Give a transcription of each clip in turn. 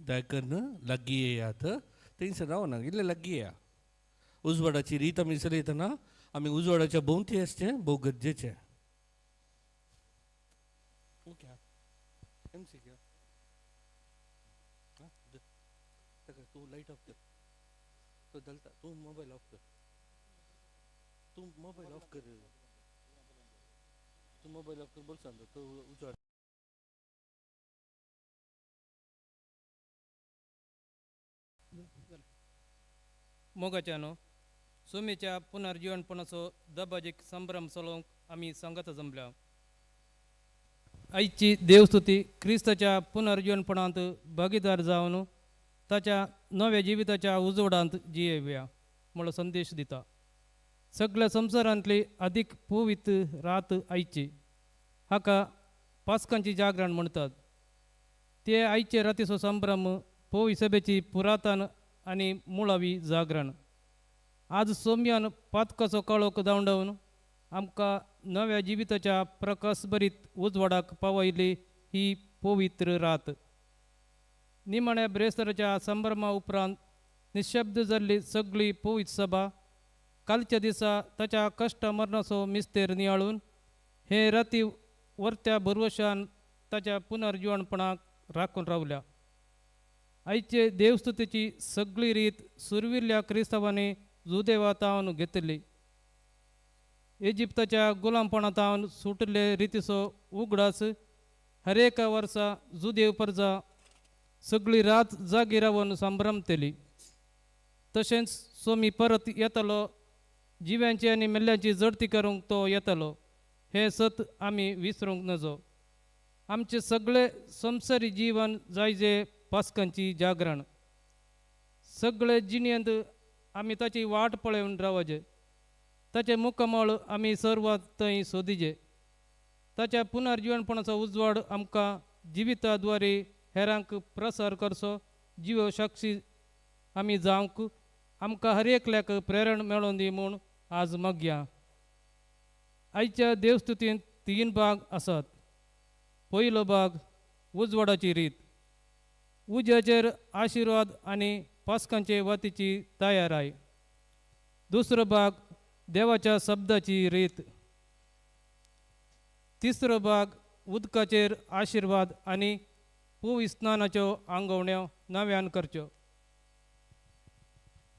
दया करून लागीं येयात. थंयसर रावना, इल्लें लागीं येया. उजवाडाची रीत आमी चलयतना आमी उजवाडाच्या भोंवती आसचें भोव गरजेचें. ओके, एम सी तूं लायट ऑफ कर, तो चलता. तूं मोबायल ऑफ कर, तूं मोबायल ऑफ कर, तूं मोबायल ऑफ कर. बोल सांगता तो उजवाड. मोगाच्यानो, सोमेच्या पुनर्जीवनपणाचो दबाजीक संभ्रम चलोवंक आमी सांगात जमल्या. आयची देवस्तुती क्रिस्ताच्या पुनर्जीवनपणांत भागीदार जावन ताच्या नव्या जिविताच्या उजवाडांत जियेवया म्हणलो संदेश दिता. सगळ्या संवसारांतली अदीक पवित्र रात आयची. हाका पास्कांची जागरण म्हणटात. ते आयचे रातीचो संभ्रम पोवी सभेची पुरातन आनी मुळावी जागरण. आज सोम्यान पातकाचो काळोख धांवडावन आमकां नव्या जिविताच्या प्रकाशभरीत उजवाडाक पावयली ही पवित्र रात. निमाण्या ब्रेस्तराच्या संभ्रमा उपरांत निशब्द जाल्ली सगळी पवित्र सभा कालच्या दिसा ताच्या कश्ट मरणाचो मिस्तेर नियाळून हे राती वर्त्या भरवशान ताच्या पुनर्जिवणपणाक राखून रावल्या. आयचे देवस्तुतीची सगळी रीत सुरविल्ल्या क्रिस्तांवांनी जुदेवा तावन घेतिल्ली. इजिप्ताच्या गुलामपणातावन सुटिल्ले रितीचो उगडास हर एका वर्सा जुदेव परजा सगळी रात जागी रावन संभ्रमतली. तशेंच सोमी परत येतलो, जिव्यांची आनी मेल्ल्यांची जडती करूंक तो येतलो हें सत आमी विसरूंक नजो. आमचें सगळे संवसारी जीवन जायजे पास्कांची जागरण. सगळे जिणेंत आमी ताची वाट पळोवन रावचे. ताचें मुखमळ आमी सर्वात थंय सोदिजे. ताच्या पुनर्जिवनपणाचो उजवाड आमकां जिविता द्वारे हेरांक प्रसार करचो जिवो साक्षी आमी जावंक आमकां हर एकल्याक प्रेरण मेळोन दी म्हूण आज मागया. आयच्या देवस्तुतींत तीन भाग आसात. पयलो भाग उजवाडाची रीत, उज्याचेर आशिर्वाद आनी पास्कांचे वातीची तयाराय. दुसरो भाग देवाच्या शब्दाची रीत. तिसरो भाग उदकाचेर आशिर्वाद आनी पुवी स्नानाच्यो आंगवण्यो नव्यान करच्यो.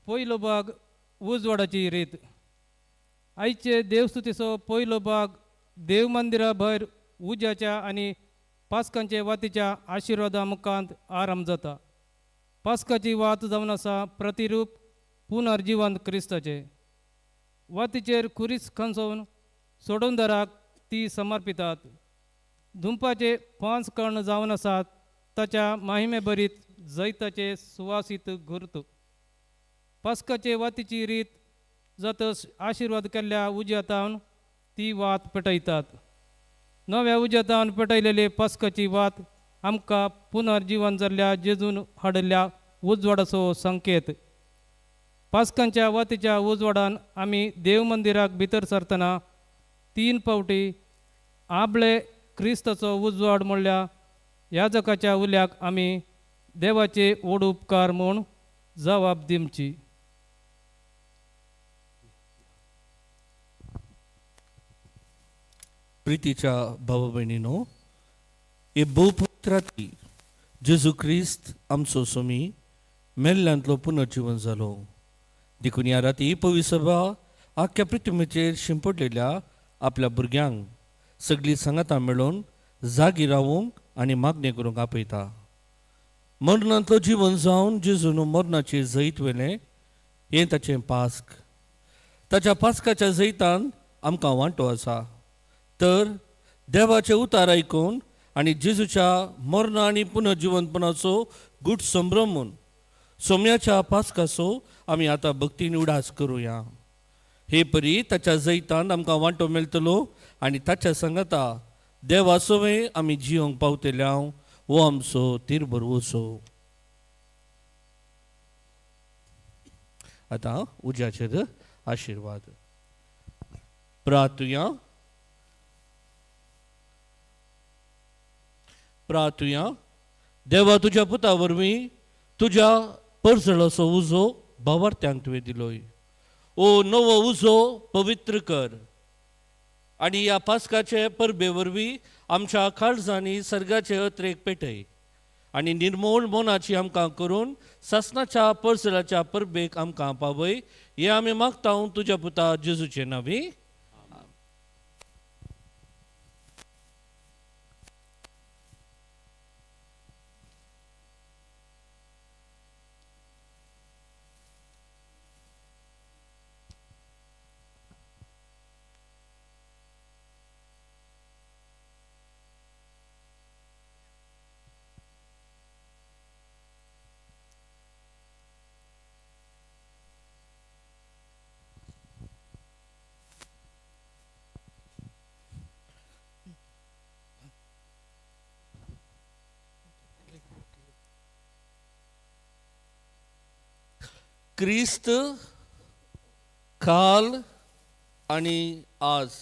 पयलो भाग उजवाडाची रीत. आयचे देवस्तुतीचो पयलो भाग देवमंदिरा भायर उज्याच्या आनी पास्कांचे वातीच्या आशिर्वादा मुखांत आरंभ जाता. पास्काची वात जावन आसा प्रतिरूप पुनर्जिवंत क्रिस्ताचें. वातीचेर खुरीस खंचोवन सोडोवदाराक ती समर्पितात. धुंपाचे पांच कर्ण जावन आसात ताच्या माहिमे भरीत जैताचे सुवासीत गुर्त. पास्काचे वातीची रीत जातच आशिर्वाद केल्ल्या उज्यातावन ती वात पेटयतात. नव्या उज्यातावन पेटयलेली पास्काची वात आमकां पुनर्जिवन जाल्ल्या जेजून हाडिल्ल्या उजवाडाचो संकेत. पास्कांच्या वातीच्या उजवाडान आमी देवमंदिराक भितर सरतना तीन पावटी आबळे क्रिस्ताचो उजवाड म्हणल्या याजकाच्या उल्याक आमी देवाचे ओड उपकार म्हूण जबाब दिवची. प्रितीच्या भावा भयणीनो, हे भोव राती जेजू क्रिस्त आमचो सोमी मेल्ल्यांतलो पुनर्जिवन जालो. देखून ह्या राती पवी सभा आख्ख्या पृथ्वीचेर शिंपडलेल्या आपल्या भुरग्यांक सगळीं सांगातां मेळून जागी रावूंक आनी मागणें करूंक आपयता. मरणांतलो जिवन जावन जेजून मरणाचेर जैत व्हेलें हें ताचें पास्क. ताच्या पास्काच्या जैतान आमकां वांटो आसा. तर देवाचें उतार आयकून आनी जेजूच्या मरण आनी पुनर्जिवनपणाचो गूट संभ्रमून सोम्याच्या पास्काचो आमी आतां भक्तीन उडास करुया. हे परी ताच्या जैतान आमकां वांटो मेळटलो आनी ताच्या सांगाता देवा सवें आमी जियोंक पावतले. हो आमचो तिरबरवसो. आतां उज्याचेर आशिर्वाद प्रार्थुया. प्रार्थुया. देवा, तुज्या पुता वरवीं तुज्या परजळाचो उजो भावार्थ्यांक तुवें दिलोय. ओ नवो उजो पवित्र कर आनी ह्या पास्काचे परबे वरवीं आमच्या काळजांनी सर्गाचे अत्रेक पेटय आनी निर्मोळ मनाची आमकां करून सासनाच्या परजळाच्या परबेक आमकां पावय. हे आमी मागता तुज्या पुता जेजूचे नांवी. क्रिस्त काल आनी आज,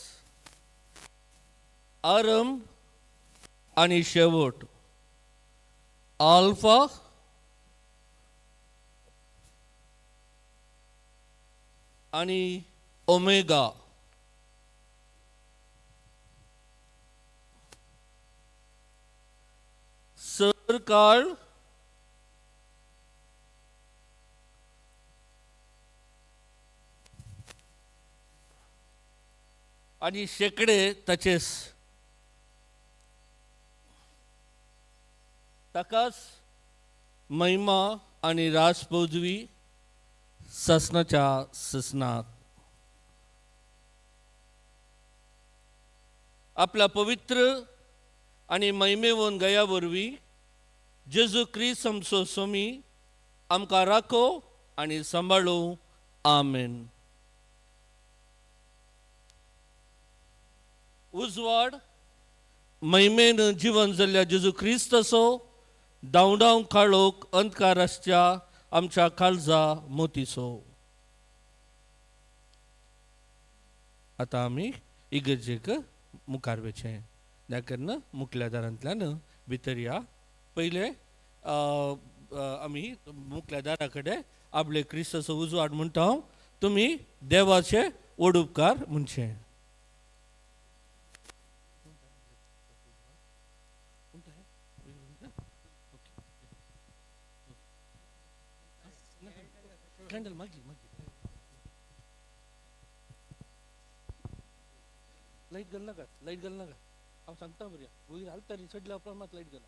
आरंभ आनी शेवट, आल्फा आनी ओमेगा. सरकाळ आनी शेकडे ताचेस ताकाच महिमा आनी राज पदवी सासनाच्या ससनाक. आपल्या पवित्र आनी महिमेवन गया वरवीं जेजू क्रिस्त आमचो स्वामी आमकां राखो आनी सांबाळू. आमेन. उजवाड महिमेन जिवन जाल्ल्या जेजू क्रिस्ताचो धांवडाव काळोख अंधकार आसच्या आमच्या काळजा मोतीचो. आतां आमी इगर्जेक मुखार वचचें. त्या मुखल्या दारांतल्यान भितर या. पयलें आमी मुखल्या दारा कडेन आपले क्रिस्ताचो उजवाड म्हणटा, तुमी देवाचे वडुपकार म्हणचें. कॅन्डल मागीर मागीर लायट घाल नाका, लायट घाल नाका. हांव सांगता बरया वयर घालता न्ही चडल्या उपरांत मात लायट घाला.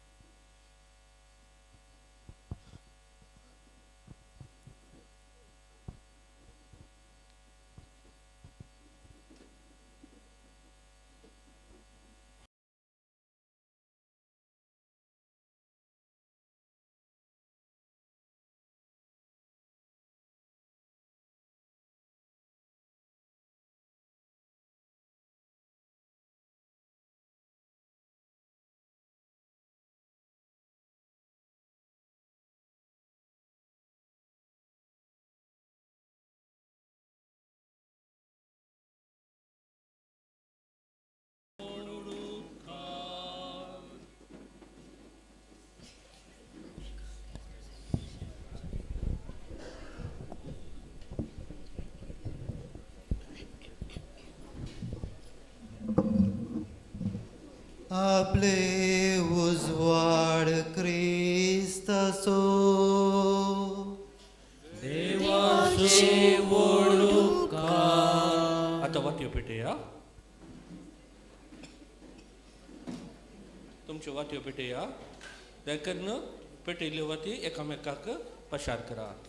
आपले उजवाड क्रिस्ताचो देवाचे वडुपकार. आतां वातयो पेटया, तुमच्यो वातयो पेटया. देखून पेटयल्ल्यो वाती एकामेकाक पशार करात.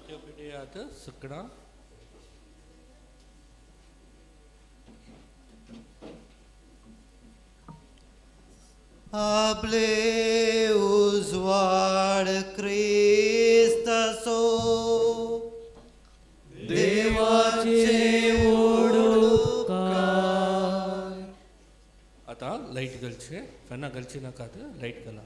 वात्यो पेटयात सुकणां. आपले उजवाड क्रिस्ताचो देवाचे आतां लायट घालचे, फॅनां घालचे नाकात, लायट घाला.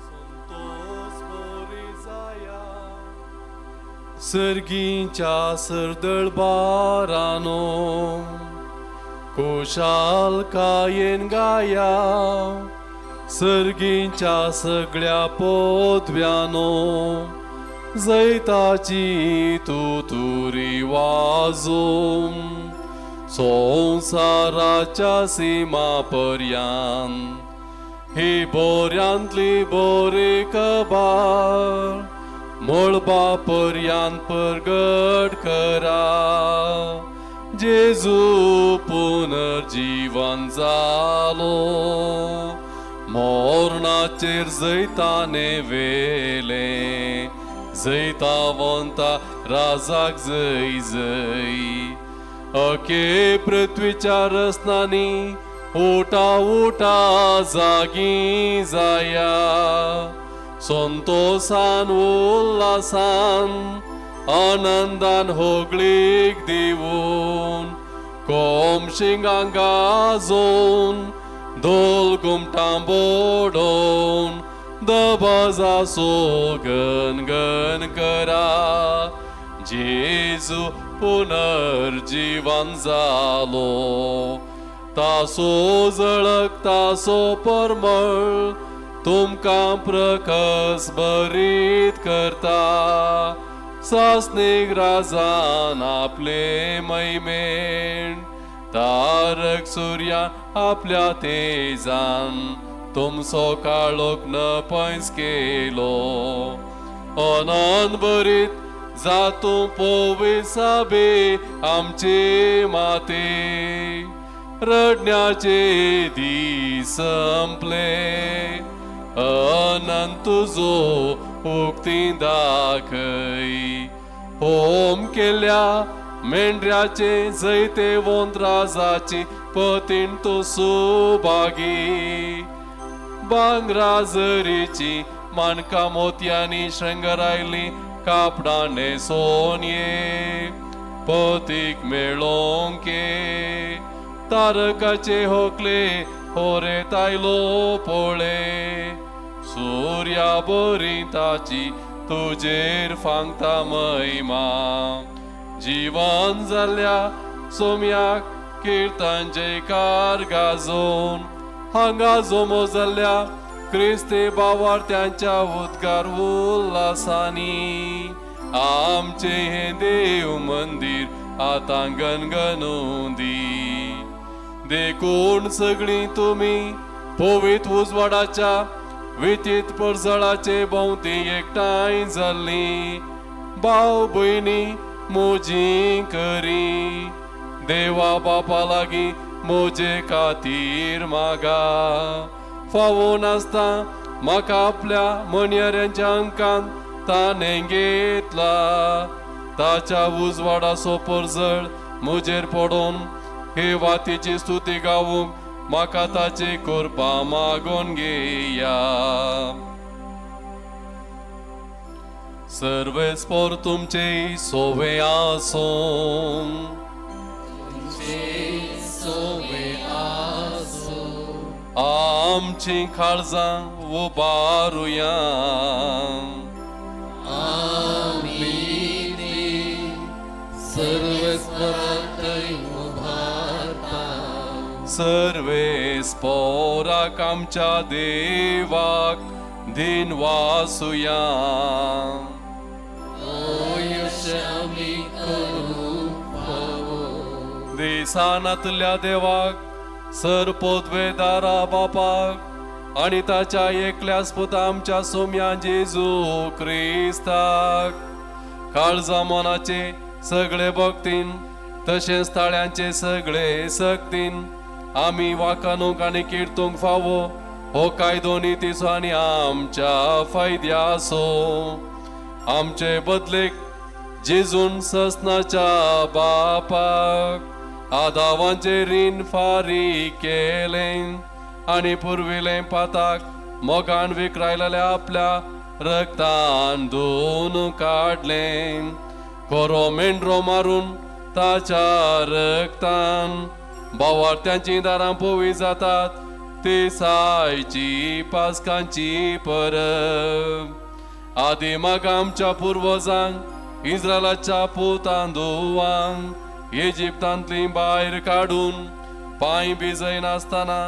संतोष बरी जाया सर्गींच्या सरदळबारानो खुशालकायेन गाया सर्गींच्या सगळ्या पोदव्यानो जैताची तुतुरी वाजोवन संवसाराच्या सीमा पर्यान ही बोऱ्यांतली बोरी कबार मळबा पर्यान परगट करा जेजू पुनर्जीवन जालो मोरणाचेर जैताने वेले जैतावंता राजाक जय जय अके पृथ्वीच्या रसनांनी उठा उठा जागी जाया संतोषान उल्हासान आनंदान होगळीक दिवन कोम शिंगां गाजोवन धोल घुमटां बोडोवन दबाजासो गन गन करा जेजू पुनर्जीवन जालो तासो जळक तासो परमळ तुमकां प्रकस बरीत करता सासनीक राजान आपले मैमेण तारक सुर्यान आपल्या तेजान तुमचो काळोख न पयस केलो अनंत बरीत जातूं पोविसाबे आमचे माते रडण्याचे दीस संपले अनंत तुजो उक्ती दाखय होम केल्या मेंढऱ्याचे जैतेवंत राजाची पतीन तूं सुभागी भांगरा जरीची माणकां मोतयांनी शृंगरायली कापडां न्हेसोन ये पतीक मेळोंक ये तारकाचे होकले होरेत आयलो पळय सुर्या बरी ताची तुजेर फांगता महिमा जीवन जाल्या सोम्याक किर्तन जयकार गाजोवन हांगा जमो जाल्या क्रिस्ती बावार्थ्यांच्या उद्गार उल्हासांनी. आमचें हें देव मंदीर आतां गणगणूं दी. देखून सगळीं तुमी पवित्र उजवाडाच्या वितीत परजळाचे भोंवती एकठांय जाल्लीं भाव भयणी म्हजी करी देवा बापा लागीं म्हजे खातीर मागा. फावो नासता म्हाका आपल्या मनयाऱ्यांच्या अंकान ताणें घेतला, ताच्या उजवाडाचो परजळ म्हजेर पडोन हे वातीची स्तुती गावूंक म्हाका ताची कृपा मागून घेया. सर्वेस्पोर तुमचे सोवे आसूं. आमची काळजां उबारुया. सर्वेस्पोराक आमच्या देवाक दिनवासुया. दिसानातल्या देवाक सरपोतवेदारा बापाक आनी ताच्या एकल्याच पुता आमच्या सोम्या जेजू क्रिस्ताक काळजा मनाचे सगळे भक्तीन तशेंच ताळ्यांचे सगळे सक्तीन आमी वाकानूंक आनी किर्तूंक फावो हो कायदो नितीचो आनी आमच्या फायद्याचो. आमचे बदलेक जेजून ससनाच्या बापाक आदावांचे रीण फारीक केलें आनी पुर्विलें पाताक मोगान विकरायलेल्या आपल्या रक्तान धुवन काडलें. खरो मेंढरो मारून ताच्या रक्तान भावार्थ्यांचीं दारां पोवी जातात ती सायची पासकांची परब. आदी माग आमच्या पुर्वजांक इस्रायलाच्या पुतां धुवांक इजिप्तांतली भायर काडून पांय भिजयनासतना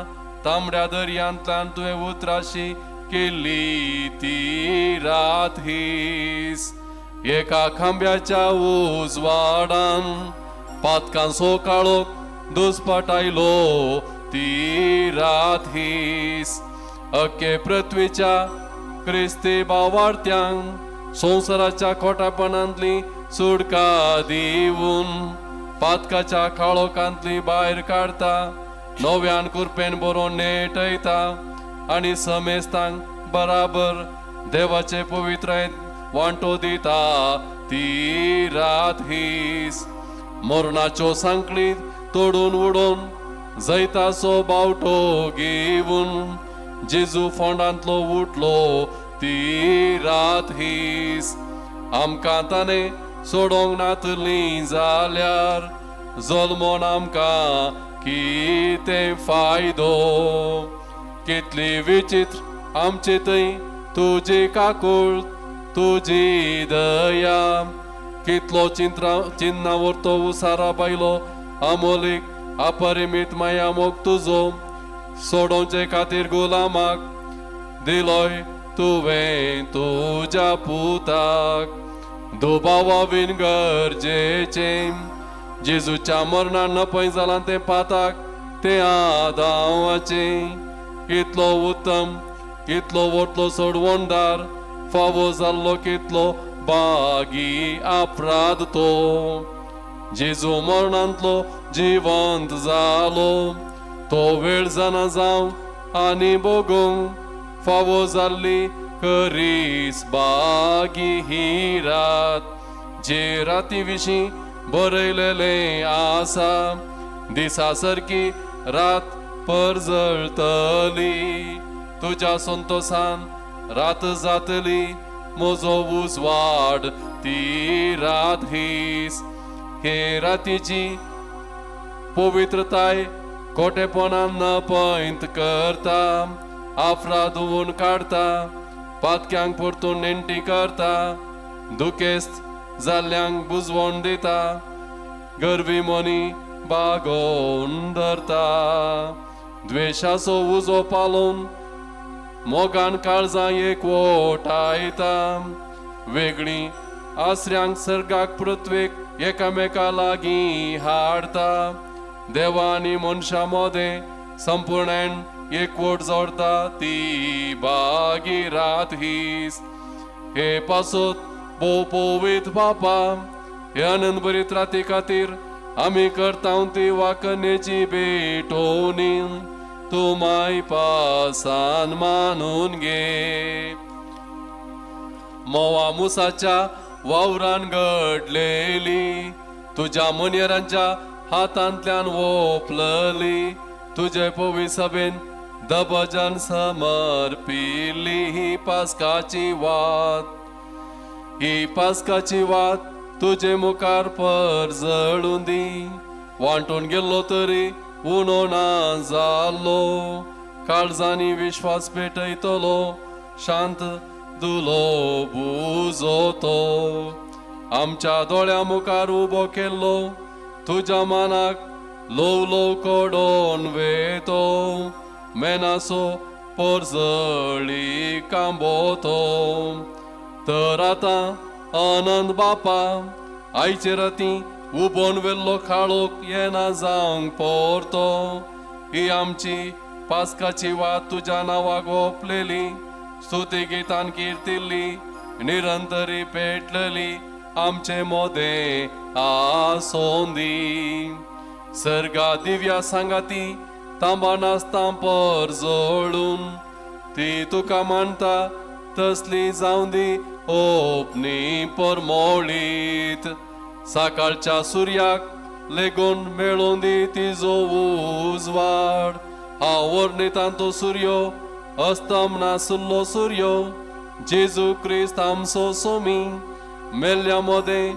तांबड्या दर्यांतल्यान तुवें उतराशी केल्ली ती रात हीस. एका खांब्याच्या उजवाडान पातकांचो काळोख दुस्पाटायलो ती रात हीस. अख्खे पृथ्वीच्या क्रिस्ती भावार्थ्यांक संवसाराच्या खोटापणांतली सुटका दिवन पातकाच्या काळोखांतली भायर काडता, नव्यान कुरपेन बरोवन नेटयता आनी समेस्तांक बराबर देवाचे पवित्रायेंत वांटो दिता ती रात हीस. मरणाच्यो सांकळी तोडून उडोवन जैताचो बावटो घेवन जेजू फोंडांतलो उठलो ती रात हीस. आमकां ताणें सोडोंक नातली जाल्यार जल्मोन आमकां कितें फायदो. कितली विचित्र आमचे थंय तुजी काकूळ तुजी दया, कितलो चिन्ना व्हरतो उसारा बायलो अमोलीक अपरिमीत माया मोग तुजो सोडोवचे खातीर गुलामाक दिलोय तुवें तुज्या पुताक. दुबावा बीन गरजेचें जेजूच्या मरणान नपय जालां तें पाताक तें आदावाचें. इतलो उत्तम इतलो व्हडलो सोडवणदार फावो जाल्लो कितलो बागी अपराध तो. जेजू मरणांतलो जिवंत जालो तो वेळ जाणा जावं आनी भोगूंक फावो जाल्ली करीस बागी ही रात. जे राती विशीं बरयलेलें आसा दिसा सारकी रात परजळटली, तुज्या संतोसान रात जातली म्हजो उजवाड ती रात हीस. हे रातीची पवित्रताय खोटेपणान नपयंत करता, आफ्रा धुवून काडता, पातक्यांक परतून नेणटी करता, दुखेस्त जाल्ल्यांक बुजवण दिता, गर्वी मनी बागोवन धरता, द्वेशाचो उजो पालोवन मोगान काळजां एकवटायता, वेगळी आसऱ्यांक सर्गाक पृथ्वेक एकामेका लागीं हाडता. देवा आनी मनशां मदें संपूर्णान एकवट जोडता ती भागीरात हीच. हे पासत भोव पवित्र बापा, हे आनंद भरीत राती खातीर आमी करता ती वाकनेची भेटोवणी तूं माय पासान मानून घे. मोवा मुसाच्या वावरान घडलेली, तुज्या मनयरांच्या हातांतल्यान ओपलली, तुजे पवी सभेन दबजन समर्पिल्ली ही पास्काची वात. ही पास्काची वात तुजे मुखार परजळून दी. वांटून गेल्लो तरी उणो ना जालो, काळजांनी विश्वास पेटयतलो शांत दुलो बुजो तो. आमच्या दोळ्या मुखार उबो केल्लो तुज्या मनाक ल्हव ल्हव कडोन वेतो, मेनासो परजळी कांबो तो. तर आतां आनंद बापा, आयचे राती उबोन वेल्लो काळोख येना जावंक पोरतो. ही आमची पास्काची वात तुज्या नांवाक ओंपलेली, स्तुती गितान किर्तिल्ली, निरंतरी पेटलेली आमचे मोदें आसोंदी. सर्गा दिव्या सांगाती तांबा नासतां परजळून ती तुका मानता तसली जावं दी ओपनी परमोळीत. सकाळच्या सुर्याक लेगून मेळोन दी तिजो उजवाड. हांव वर्णितां तो सुर्यो अस्तम नासलो सुर्यो, जेजू क्रिस्त आमचो सोमी. मेल्ल्या मदें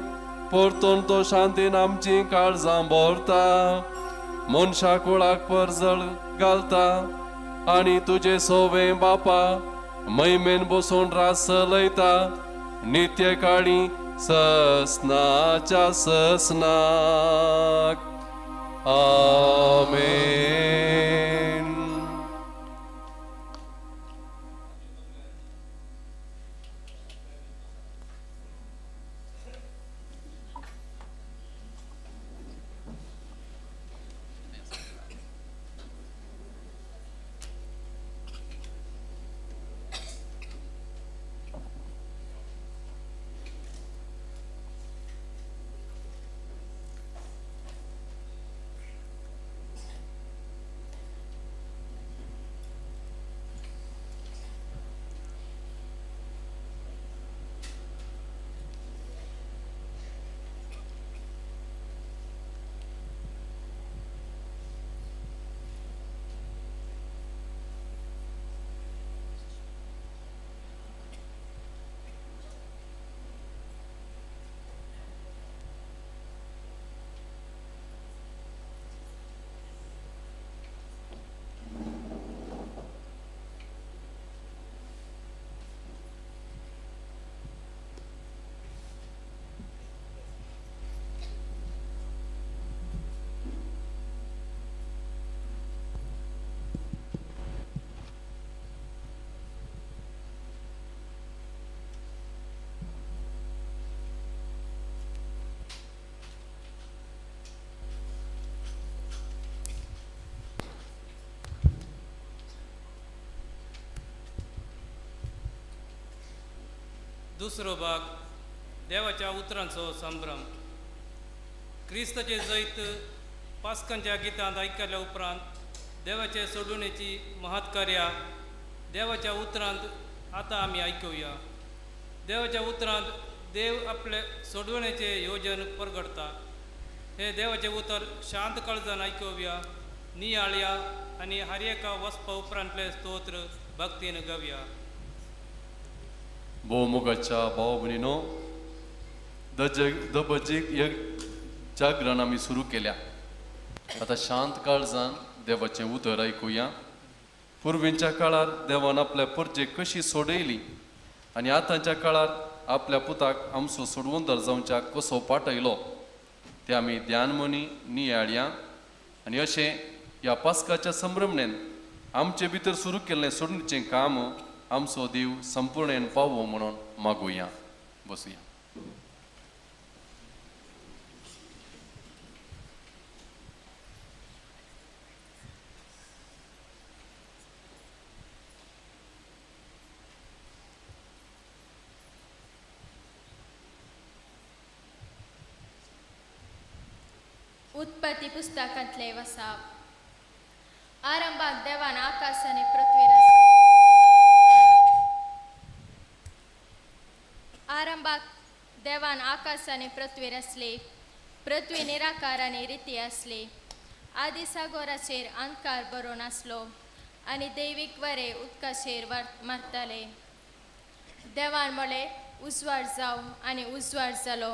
परतून तो शांतीन आमची काळजां भरता, मनशा कुळाक परजळ घालता आनी तुजे सोवे बापा मैमेन बसून रास चलयता नित्य काळी ससनाच्या ससनाक. आमेन. दुसरो भाग देवाच्या उतरांचो संभ्रम. क्रिस्ताचे जैत पास्कांच्या गितांत आयकल्या उपरांत देवाचे सोडवणेची महत्कार्या देवाच्या उतरांत आतां आमी आयकुया. देवाच्या उतरांत देव आपले सोडवणेचे योजन परगडता. हे देवाचें उतर शांत काळजान आयकुया, नियाळया आनी हर एका वचपा उपरांतले स्तोत्र भक्तीन गावया. भोवमुखाच्या भाव भयणीनो, दबजीक एक जागरण आमी सुरू केल्या. आतां शांत काळजान देवाचें उतर आयकुया. पुर्वींच्या काळार देवान आपल्या परजेक कशी सोडयली आनी आतांच्या काळार आपल्या पुताक आमचो सोडवंदर जावच्याक कसो पाठयलो ते आमी ध्यान मनी नियाळया. आनी अशें ह्या पास्काच्या संभ्रमणेन आमचे भितर सुरू केल्लें सोडणीचें काम आमचो देव संपूर्णेन पावो म्हणून मागुया. बसुया. उत्पत्ती पुस्तकांतले वसाप. आरंभाक देवान आकाश आनी पृथ्वी रचले. आरंभाक देवान आकाश आनी पृथ्वी रचली. पृथ्वी निराकार आनी रिती आसली. आदी सागोराचेर अंधकार बरोवन आसलो आनी दैवीक वरे उदकाचेर मारताले. देवान म्हळें, उजवाड जावं, आनी उजवाड जालो.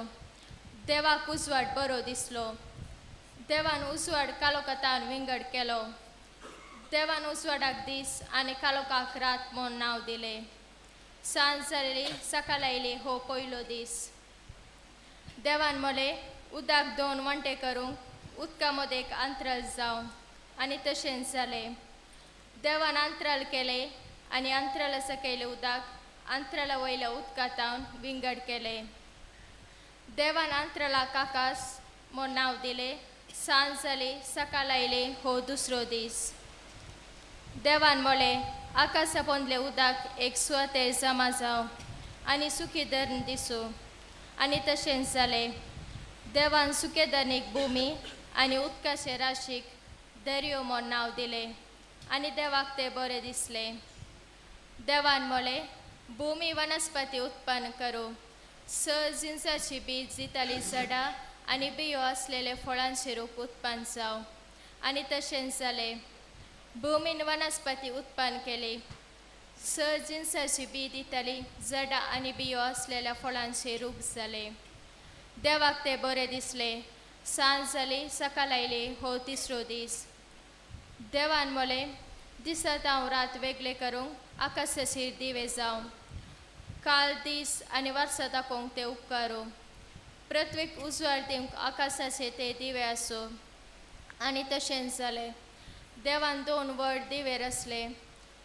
देवाक उजवाड बरो दिसलो. देवान उजवाड कालोकातान विंगड केलो. देवान उजवाडाक दीस आनी कालोकाक रात म्हूण नांव दिलें. सांज जाली, सकाळ आयली, हो पयलो दीस. देवान म्हळें, उदक दोन वांटे करूंक उदका मदें एक अंतराल जावं, आनी तशेंच जालें. देवान अंतराल केलें आनी अंतराला सकयलें उदक अंतराला वयल्या उदकांत विंगड केलें. देवान अंतरालाक आकाश म्हूण नांव दिलें. सांज जाली, सकाळ आयली, हो दुसरो दीस. देवान म्हळें, आकाशा पोंदलें उदक एक सुवातेर जमा जावं आनी सुकी धरण दिसूं, आनी तशेंच जालें. देवान सुके धरणीक भुमी आनी उदकाचे राशीक दर्यो म्हूण नांव दिलें, आनी देवाक तें बरें दिसलें. देवान म्हळें, भुमी वनस्पती उत्पन्न करूं, स जिन्साची बीज दिताली झाडां आनी बियो आसलेले फळांचे रूप उत्पन्न जावं, आनी तशेंच जालें. भुमीन वनस्पती उत्पन्न केली, स जिन्साची बी दिताली झाडां आनी बियो आसलेल्या फळांचे रूप जाले. देवाक ते बरें दिसलें. सांज जाली, सकाळ आयली, हो तिसरो दीस. देवान म्हळें, दिसात हांव रात वेगळे करूंक आकाशाचेर दिवे जावं, काल दीस आनी वर्सां दाखोवंक ते उपकारूं, पृथ्वीक उजवाड दिवंक आकाशाचे ते दिवे आसूं, आनी तशेंच जालें. देवान दोन व्हड दिवे रचले,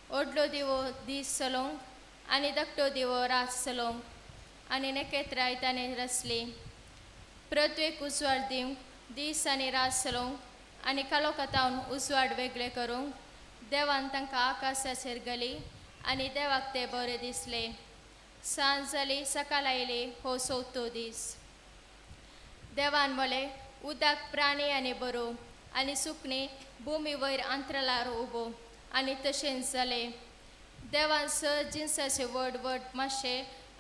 व्हडलो दिवो दीस चलोवंक आनी धाकटो दिवो रात चलोवंक, आनी नखेत्रांय ताणें रचलीं. पृथ्वीक उजवाड दिवंक दीस आनी रात चलोवंक आनी कालोखातावन उजवाड वेगळे करूंक देवान तांकां आकाशाचेर घाली, आनी देवाक ते बरें दिसले. सांज जाली, सकाळ आयली, हो चवथो दीस. देवान म्हळें, उदक प्राणी आनी बरो आनी सुकणीं भुमी वयर अंतराळार उबो, आनी तशेंच जालें. देवान स जिन्साचे व्हड व्हड माशे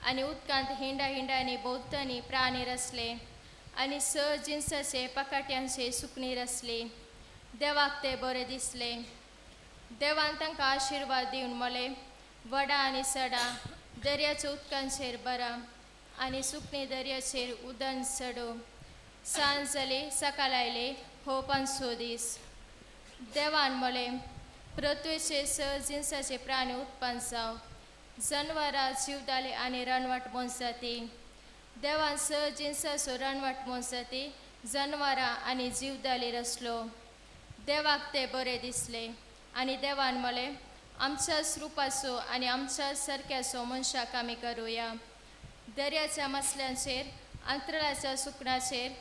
आनी उदकांत हिंडा हिंडांनी भोंवतणी प्राणी रचले, आनी स जिन्साचे पकाट्यांचे सुकणीं रचली. देवाक ते बरें दिसले. देवान तांकां आशिर्वाद दिवन म्हळें, वडा आनी सडा दर्याच्या उदकांचेर बरा आनी सुकणीं दर्याचेर उदन चडो. सांज जाली, सकाळ आयली, हो पांचवो दीस. देवान म्हळें, पृथ्वीचेर स जिन्साचे प्राणी उत्पन्न जावं, जनवरां जिवदाले आनी रानवट मोनजाती. देवान स जिन्साचो रानवट मोनजाती, जनवरां आनी जिवदाली रचलो. देवाक ते बरें दिसले, आनी देवान म्हळें, आमच्याच रुपाचो आनी आमच्या सारक्याचो मनशाक आमी करुया. दर्याच्या मासल्यांचेर, अंतराळाच्या सुकण्याचेर,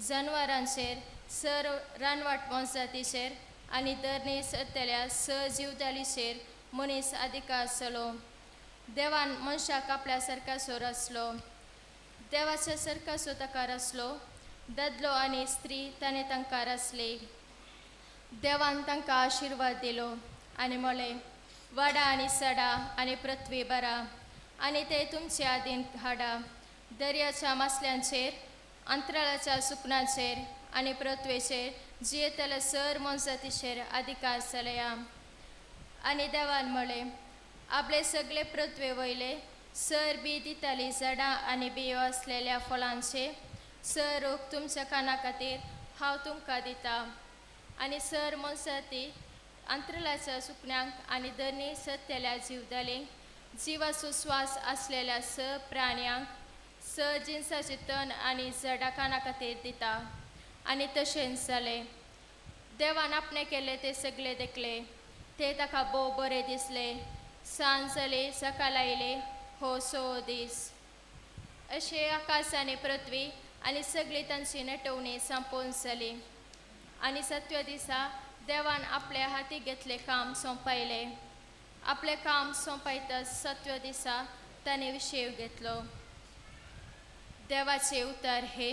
जनवरांचेर, सर्व रानवट मोनजातीचेर आनी धरणी सरतल्या स जिवदालीचेर मनीस अधिकार चलो. देवान मनशाक आपल्या सारकाचो रचलो. देवाच्या सारकाचो ताका रचलो. दादलो आनी स्त्री ताणें तांकां रचली. देवान तांकां आशिर्वाद दिलो आनी म्हळें, वाडा आनी सडा आनी पृथ्वी बरा आनी ते तुमचे आदीन हाडा. दर्याच्या मासल्यांचेर, अंतराळाच्या सुकण्याचेर आनी पृथ्वेचेर जियेतल्या सर मोनजातीचेर अधिकार चलया. आनी देवान म्हळें, आपले सगळे पृथ्वे वयले सर बी दिताली झाडां आनी बियो आसलेल्या फळांचे सर रोग तुमच्या काना खातीर हांव तुमकां दिता, आनी सर मोनजाती अंतराळाच्या सुकण्यांक आनी धरणी सत्तेल्या जिवदालींक जिवाचो स्वास आसलेल्या स प्राण्यांक स जिन्साचे तण आनी झाडां काना खातीर दिता. आनी तशेंच जालें. देवान आपणें केल्लें तें सगळें देखलें, तें ताका भोव बरें दिसलें. सांज जाली, सकाळ आयली, हो सवो दीस. अशें आकाश आनी पृथ्वी आनी सगळी तांची नटवणी सोंपोवन जाली. आनी सातव्या दिसा देवान आपल्या हाती घेतलें काम सोंपयलें. आपलें काम सोंपयतच सातव्या दिसा ताणें विशेव घेतलो. देवाचे उतर हे.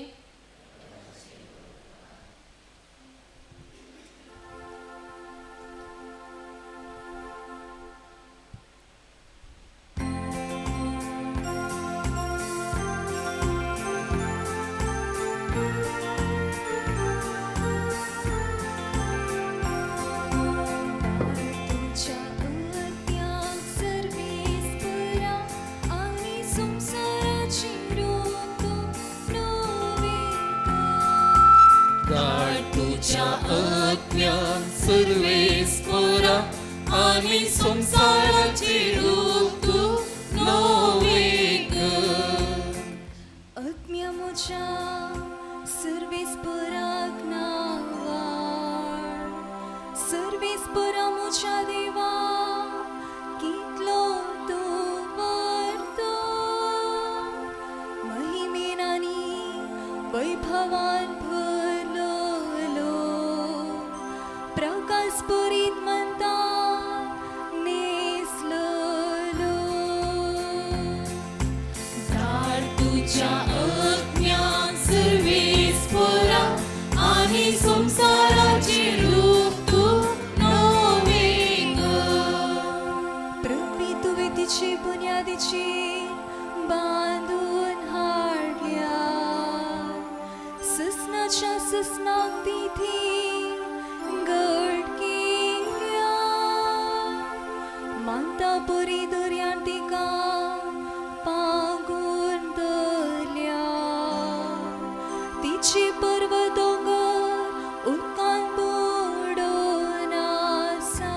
तुज्या आज्ञान सर्वेस्पोरा आनी संवसाराचे रूप तूं नवें कर. आज्ञा म्हज्या सर्वेस्पराक नांवार सर्वेस्परा म्हज्या देवा कितलो तूं वर्तो महिमेन आनी वैभवान भरलोलो प्रकाश पुरीत म्हणटा नेसलोलो. धाड तुज्या आज्ञान सर्वेस्पोरा आनी संवसाराचे रूप तूं नवें कर. पृथ्वी तुवें तिची बुन्यादीची बांदून हाडल्या ससनाच्या ससनाक ती घट केल्या मानता पुरी दर्यान तिका पांगून धरल्या तिची पर्वत दोंगर उदकान बुडोवन आसा.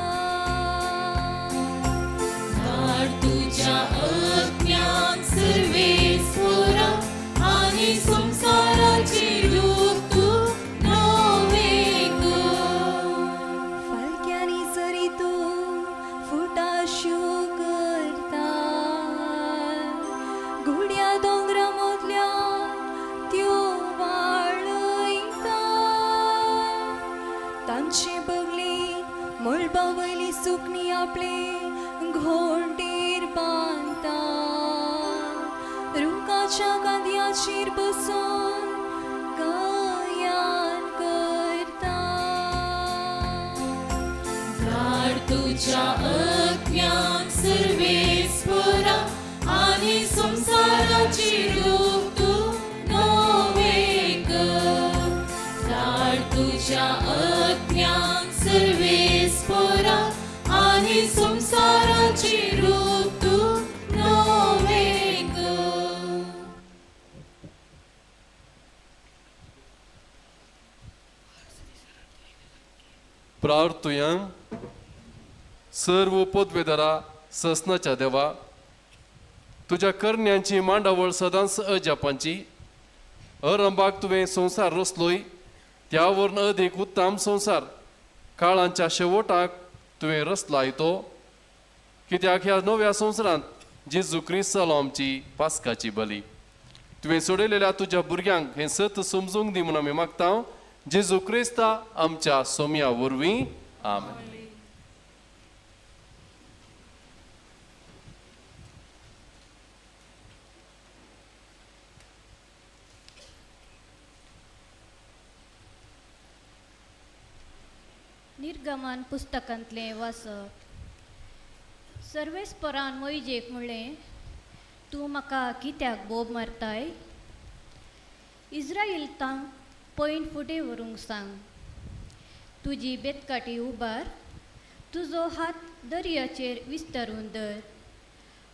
धाड तुज्या आज्ञान सर्वेस्पोरा आनी संवसाराचे रूप तूं नवें कर. फालक्यांनी जरी तूं फुटाश्यो करता गुड्या दोंगरा मदल्या त्यो वाळयता तांचे बगली मळबा वयली सुकणी आपले घोंटेर बांदता रुखाच्या गांधयाचेर बसून गायन करता. धाड तुज्या आज्ञान सर्वेस्पोरा आनी संवसाराचे रूप तूं नवें कर. धाड तुज्या आज्ञान सर्वेस्पोरा आनी संवसाराचे रूप तूं नवें कर. प्रार्थुया. सर्व पदवेदारा ससनाच्या देवा, तुज्या करण्यांची मांडावळ सदांच अजापांची. अरंबाक तुवें संवसार रचलोय, त्या वरून अदीक उत्तम संवसार काळांच्या शेवटाक तुवें रचलाय तो, कित्याक ह्या नव्या संवसारांत जेजू क्रिस्त जालो आमची पास्काची बली. तुवें सोडयलेल्या तुज्या भुरग्यांक हें सत समजूंक दी म्हूण आमी मागता, जेजू क्रिस्ता आमच्या सोम्या वरवीं, आमेन. निर्गमन पुस्तकांतलें वाचप. सर्वेस्परान मोयजेक म्हणलें, तूं म्हाका कित्याक बोब मारताय? इज्रायलतांक पयन फुडें व्हरूंक सांग. तुजी बेतकाटी उबार, तुजो हात दर्याचेर विस्तारून धर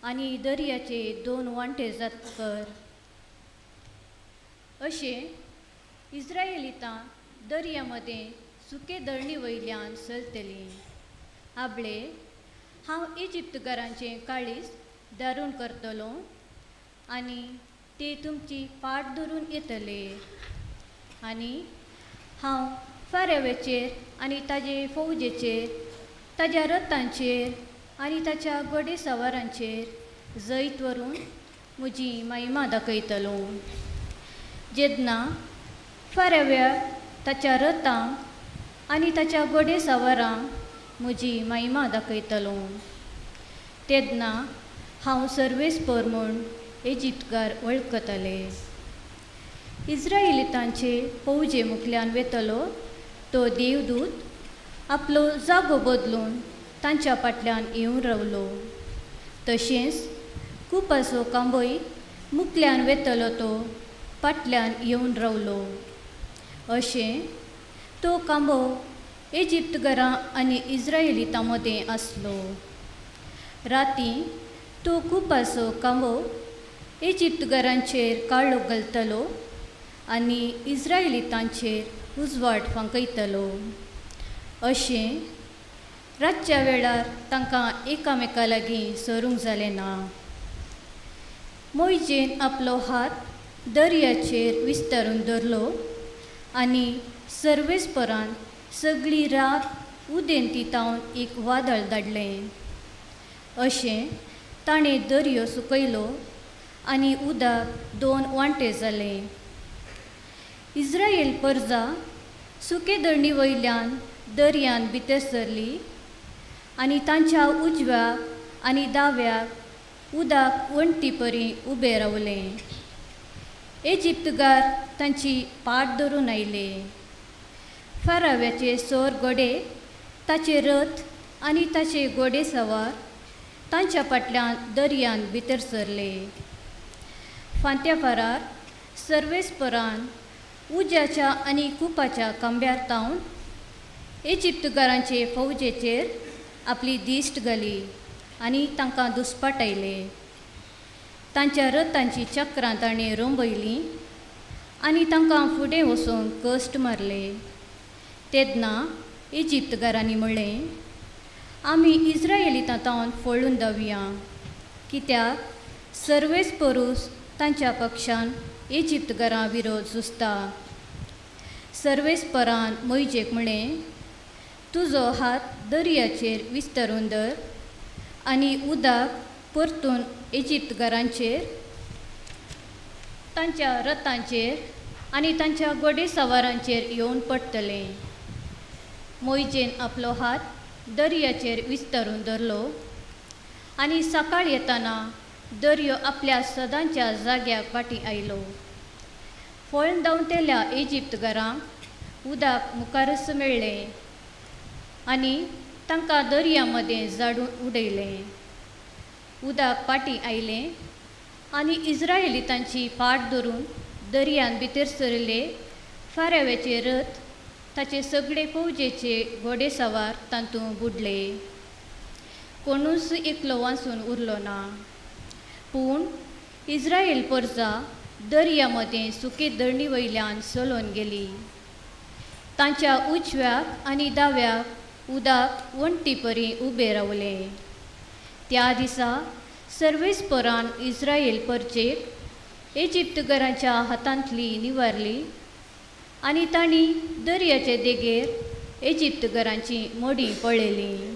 आनी दर्याचे दोन वांटे जात कर. अशें इज्रायलितां दर्या मदें सुके दळणी वयल्यान चलतलीं. आबळे, हांव इजिप्तकारांचें काळीज दारूण करतलो आनी ते तुमची फाट धरून येतले आनी हांव फाराव्याचेर आनी ताजे फौजेचेर, ताज्या रथांचेर आनी ताच्या घोडे सवारांचेर जैत व्हरून म्हजी महिमा दाखयतलो. जेन्ना फाराव्याक, ताच्या रथांक आनी ताच्या घोडे सवारांक म्हजी महिमा दाखयतलो, तेन्ना हांव सर्वेस्पर म्हूण इजिप्तकार वळखतले. इज्रायलितांचे फौजे मुखल्यान वेतलो तो देवदूत आपलो जागो बदलून तांच्या फाटल्यान येवन रावलो. तशेंच कुपाचो कांबय मुखल्यान वेतलो तो फाटल्यान येवन रावलो. अशें तो कांबो इजिप्तकारां आनी इज्रायलितां मदें आसलो. राती तो कुपाचो कांबो इजिप्तकारांचेर काळो घालतलो आनी इज्रायलितांचेर उजवाड फांकयतलो. अशें रातच्या वेळार तांकां एकामेका लागीं सरूंक जालें ना. मोयजेन आपलो हात दर्याचेर विस्तारून धरलो आनी सर्वेस्परान सगळी रात उदेंती तावन एक वादळ धाडलें. अशें ताणें दर्यो सुकयलो आनी उदक दोन वांटे जालें. इस्रायल परजा सुके दळणी वयल्यान दर्यान भितर सरली आनी तांच्या उजव्याक आनी दाव्याक उदक वण्टी परी उबें रावलें. इजिप्तगार तांची पाट धरून आयले. फाराव्याचे सोर घोडे, ताचे रथ आनी ताचे घोडे सवार तांच्या फाटल्यान दर्यान भितर सरले. फांत्या फारार सर्वेस्परान उज्याच्या आनी कुपाच्या खांब्यार तावन इजिप्तगारांचे फौजेचेर आपली दिश्ट घाली आनी तांकां दुस्पाटायले. तांच्या रथांची चक्रां ताणें रोंबयलीं आनी तांकां फुडें वचूंक कश्ट मारले. तेन्ना इजिप्तगारांनी म्हणलें, आमी इस्रायलितां तावन फळून धांवया, कित्याक सर्वेस्परूस तांच्या पक्षान इजिप्तगारां विरोध झुजता. सर्वेस्परान मोयजेक म्हणलें, तुजो हात दर्याचेर विस्तारून धर आनी उदक परतून इजिप्तगारांचेर, तांच्या रथांचेर आनी तांच्या घोडे सवारांचेर येवन पडटलें. मोयजेन आपलो हात दर्याचेर विस्तारून धरलो आनी सकाळ येतना दर्यो आपल्या सदांच्या जाग्याक फाटीं आयलो. फळण धांवतेल्या इजिप्तगारांक उदक मुखारच मेळ्ळें आनी तांकां दर्या मदें जाडून उडयलें. उदक फाटीं आयलें आनी इस्रायलितांची फाट धरून दर्यान भितर सरिल्ले फाराव्याचे रथ, ताचे सगळे फौजेचे घोडे सवार तातूंत बुडले. कोणूच एकलो वांचून उरलो ना. पूण इस्रायल परजा दर्या मदें सुके दळणी वयल्यान चलोवन गेली. तांच्या उजव्याक आनी दाव्याक उदक वण्टी परी उबें रावलें. त्या दिसा सर्वेस्परान इस्रायल परजेक इजिप्तगारांच्या हातांतली निवारली आनी तांणी दर्याचे देगेर इजिप्तगारांची मडीं पळयलीं.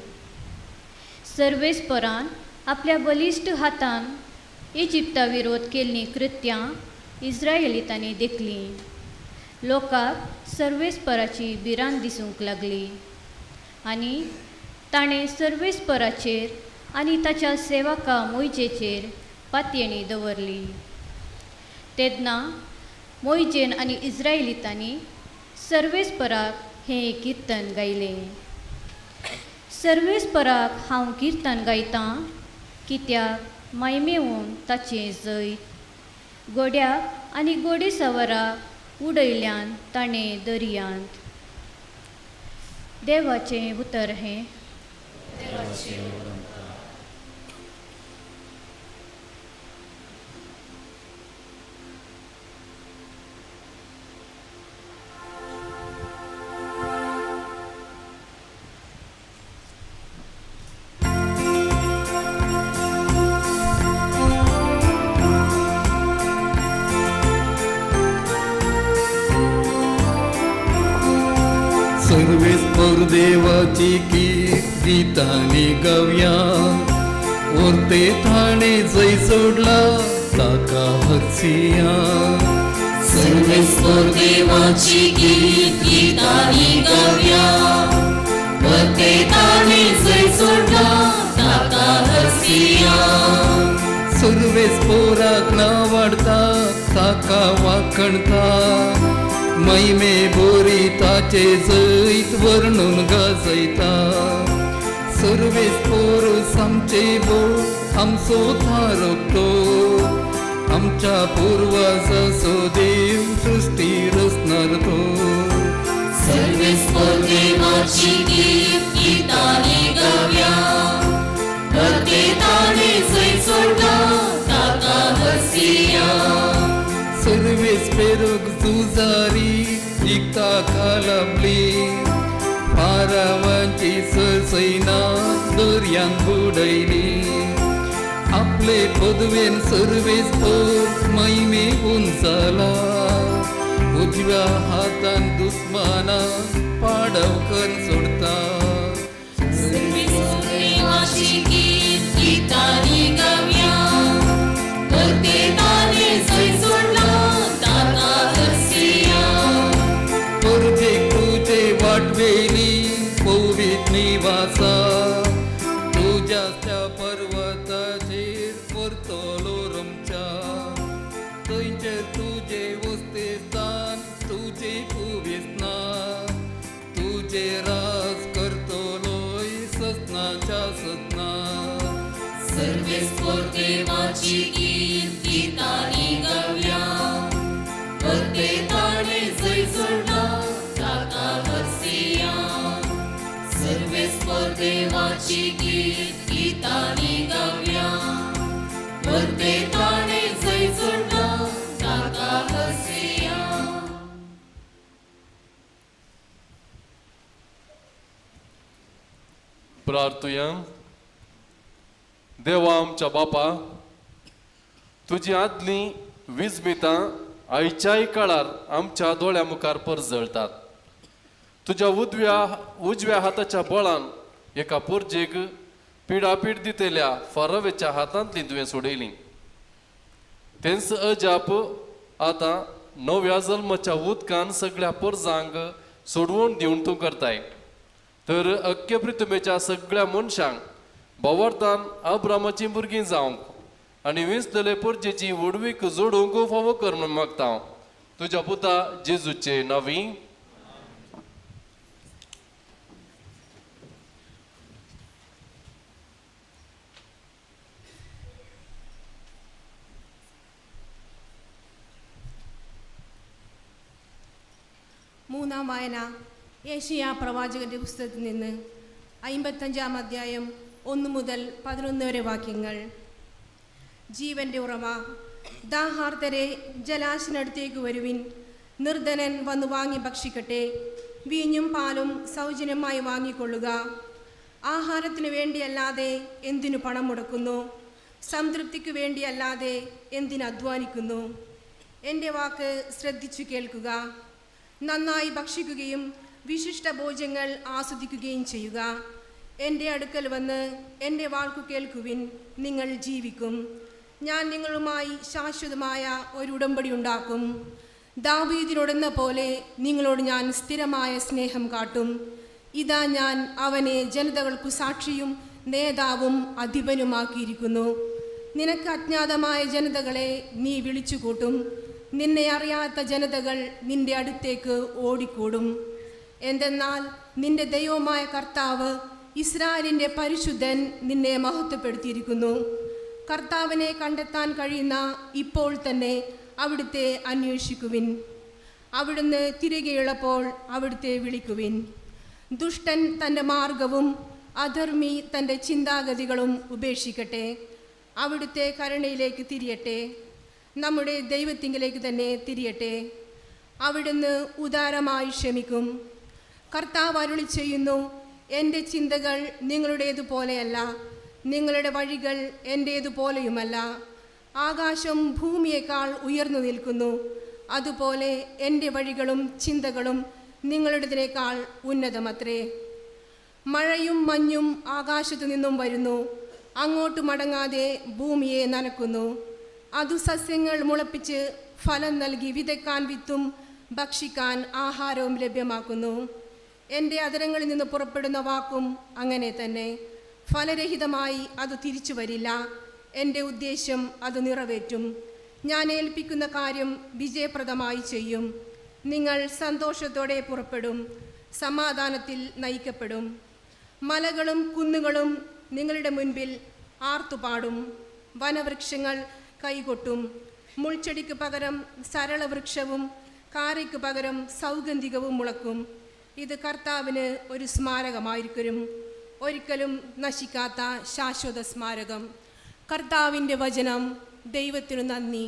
सर्वेस्परान आपल्या बलिश्ट हातान इजिप्ता विरोध केल्लीं कृत्यां इस्रायलितांनी देखलीं. लोकांक सर्वेस्पराची भिरांत दिसूंक लागली आनी ताणें सर्वेस्पराचेर आनी ताच्या सेवका मोयजेचेर पातयेणी दवरली. तेन्ना मोयजेन आनी इस्रायलितांनी सर्वेस्पराक हें किर्तन गायलें. सर्वेस्पराक हांव किर्तन गायतां, कित्याक मायमेवन ताचें जैत घोड्याक आनी घोडे सवाराक उडयल्यान ताणें दर्यांत. देवाचें उतर हें. सर्वेस्पर देवाची गीतांनी गावया, ओर्ते थाणे जय सोडला ताका हसिया. सर्वेस्पर देवाची गीत गीतांनी गावया, वरते ताणे जय सोडला ताका हसिया. सर्वेस्पराक ना वाडता ताका वाखणता, महिमे बोरी ताचे जैत वर्णून गाजयता. सर्वेस्पोरूस आमचे बोळ आमचो थारक तो, आमच्या पुर्वजाचो देव सृश्टी रचणार तो. सर्वेस्पर देवाची गीत गीतांनी गावया, वरते ताणे जय सोडला ताका हसिया. सर्वेस्पर सर्वेस्पेरूक झुजारी जिखता कालबली फारावांची सरसैना दर्यांत बुडयली आपले पदवेन सर्वेस्पर महिमे उंचाला उजव्या हातान दुस्माना पाडव कर सोडता. देवाची गीत गीतांनी गावया, परतेताने जंय सोडला ताका हरसिया. परजेक तुजे वाटवेली पवित निवासा तुज्या त्या पर्वताचेर परतलो रमच्या थंयचेर तुजे वस्तेस्थान तुजे पुवेसना तुजे राज करतलोय सजनाच्या सजना. सर्वेस्पर देवाची गीत गीतांनी गावया, परतेताने जंय सोडला ताका हरसिया. सर्वेस्पर देवाची गीत गीतांनी गावया, परतेताने जंय सोडला ताका हरसिया. प्रार्थुया. देवा आमच्या बापा, तुजी आदली विजमितां आयच्याय काळार आमच्या दोळ्या मुखार परजळतात. तुज्या उजव्या हाताच्या बळान एका पोरजेक पिडापीड दितल्या फारावेच्या हातांतली तुवें सोडयली. तेंच अजाप आतां नव्या जल्माच्या उदकान सगळ्या पोरजांक सोडवून दिवन तूं करताय. तर अख्खे पृथ्वीच्या सगळ्या मनशांक भावार्थान अब्रामाची भुरगीं जावंक आनी विंचलेले पोरजेची व्हडवीक जोडूंक फावो कर म्हूण मागता हांव तुज्या पुता जेजूचे नांवी. മൂന്നാം വായന ഏഷ്യാ പ്രവാചകന്റെ പുസ്തകത്തിൽ നിന്ന് 55-ാം അധ്യായം 1 മുതൽ 11 വരെ വാക്യങ്ങൾ. ജീവന്റെ ഉറവ, ദാഹാർത്തരെ ജലാശിനടുത്തേക്ക് വരുവിൻ, നിർധനൻ വന്നു വാങ്ങി ഭക്ഷിക്കട്ടെ, വീഞ്ഞും പാലും സൗജന്യമായി വാങ്ങിക്കൊള്ളുക. ആഹാരത്തിനു വേണ്ടിയല്ലാതെ എന്തിനു പണം മുടക്കുന്നു? സംതൃപ്തിക്കു വേണ്ടിയല്ലാതെ എന്തിനു അധ്വാനിക്കുന്നു? എൻ്റെ വാക്ക് ശ്രദ്ധിച്ചു കേൾക്കുക. നന്നായി ഭക്ഷിക്കുകയും വിശിഷ്ട ഭോജ്യങ്ങൾ ആസ്വദിക്കുകയും ചെയ്യുക. എൻ്റെ അടുക്കൽ വന്ന് എൻ്റെ വാൾക്കു കേൾക്കുവിൻ, നിങ്ങൾ ജീവിക്കും. ഞാൻ നിങ്ങളുമായി ശാശ്വതമായ ഒരു ഉടമ്പടി ഉണ്ടാക്കും. ദാവീദിനോടെന്ന പോലെ നിങ്ങളോട് ഞാൻ സ്ഥിരമായ സ്നേഹം കാട്ടും. ഇതാ ഞാൻ അവനെ ജനതകൾക്കു സാക്ഷിയും നേതാവും അധിപനുമാക്കിയിരിക്കുന്നു. നിനക്ക് അജ്ഞാതമായ ജനതകളെ നീ വിളിച്ചുകൂട്ടും. നിന്നെ അറിയാത്ത ജനതകൾ നിന്റെ അടുത്തേക്ക് ഓടിക്കൂടും. എന്തെന്നാൽ നിന്റെ ദൈവമായ കർത്താവ് ഇസ്രായേലിൻ്റെ പരിശുദ്ധൻ നിന്നെ മഹത്വപ്പെടുത്തിയിരിക്കുന്നു. കർത്താവിനെ കണ്ടെത്താൻ കഴിയുന്ന ഇപ്പോൾ തന്നെ അവിടുത്തെ അന്വേഷിക്കുവിൻ. അവിടുന്ന് തിരികെയുള്ളപ്പോൾ അവിടുത്തെ വിളിക്കുവിൻ. ദുഷ്ടൻ തൻ്റെ മാർഗവും അധർമ്മി തൻ്റെ ചിന്താഗതികളും ഉപേക്ഷിക്കട്ടെ. അവിടുത്തെ കരുണയിലേക്ക് തിരിയട്ടെ. നമ്മുടെ ദൈവത്തിങ്കിലേക്ക് തന്നെ തിരിയട്ടെ. അവിടുന്ന് ഉദാരമായി ക്ഷമിക്കും. കർത്താവ് അരുളി ചെയ്യുന്നു, എൻ്റെ ചിന്തകൾ നിങ്ങളുടേതുപോലെയല്ല, നിങ്ങളുടെ വഴികൾ എൻ്റേതുപോലെയുമല്ല. ആകാശം ഭൂമിയേക്കാൾ ഉയർന്നു നിൽക്കുന്നു, അതുപോലെ എൻ്റെ വഴികളും ചിന്തകളും നിങ്ങളുടേതിനേക്കാൾ ഉന്നതമത്രേ. മഴയും മഞ്ഞും ആകാശത്തു നിന്നും വരുന്നു, അങ്ങോട്ട് മടങ്ങാതെ ഭൂമിയെ നനക്കുന്നു. അതു സസ്യങ്ങൾ മുളപ്പിച്ച് ഫലം നൽകി വിതയ്ക്കാൻ വിത്തും ഭക്ഷിക്കാൻ ആഹാരവും ലഭ്യമാക്കുന്നു. എൻ്റെ അധരങ്ങളിൽ നിന്ന് പുറപ്പെടുന്ന വാക്കും അങ്ങനെ തന്നെ. ഫലരഹിതമായി അത് തിരിച്ചു വരില്ല. എൻ്റെ ഉദ്ദേശ്യം അത് നിറവേറ്റും. ഞാൻ ഏൽപ്പിക്കുന്ന കാര്യം വിജയപ്രദമായി ചെയ്യും. നിങ്ങൾ സന്തോഷത്തോടെ പുറപ്പെടും, സമാധാനത്തിൽ നയിക്കപ്പെടും. മലകളും കുന്നുകളും നിങ്ങളുടെ മുൻപിൽ ആർത്തുപാടും. വനവൃക്ഷങ്ങൾ കൈകൊട്ടും. മുൾച്ചെടിക്ക് പകരം സരളവൃക്ഷവും കാരയ്ക്ക് പകരം സൗഗന്ധികവും മുളക്കും. ഇത് കർത്താവിന് ഒരു സ്മാരകമായിരിക്കും, ഒരിക്കലും നശിക്കാത്ത ശാശ്വത സ്മാരകം. കർത്താവിൻ്റെ വചനം. ദൈവത്തിനു നന്ദി.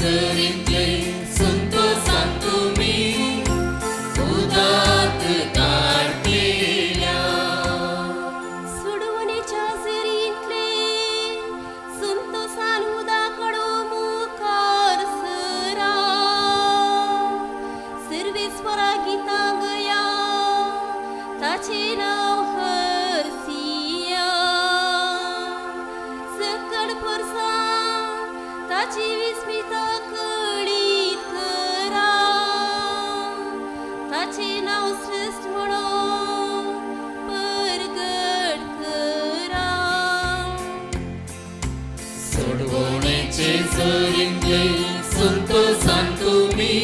झरींतले संतोसान तुमी उदक काडटेल्या. सोडवणेच्या झरींतले संतोसान उदक मुखार सरा, सर्वेस्वरा गितां गया ताचें नांव हरसिया. सकड परसा ताची विस्मिता कळीत करा, ताचें नांव श्रेश्ठ म्हणून परगट करा. सोडवणेचे झरींतले संतोसान तुमी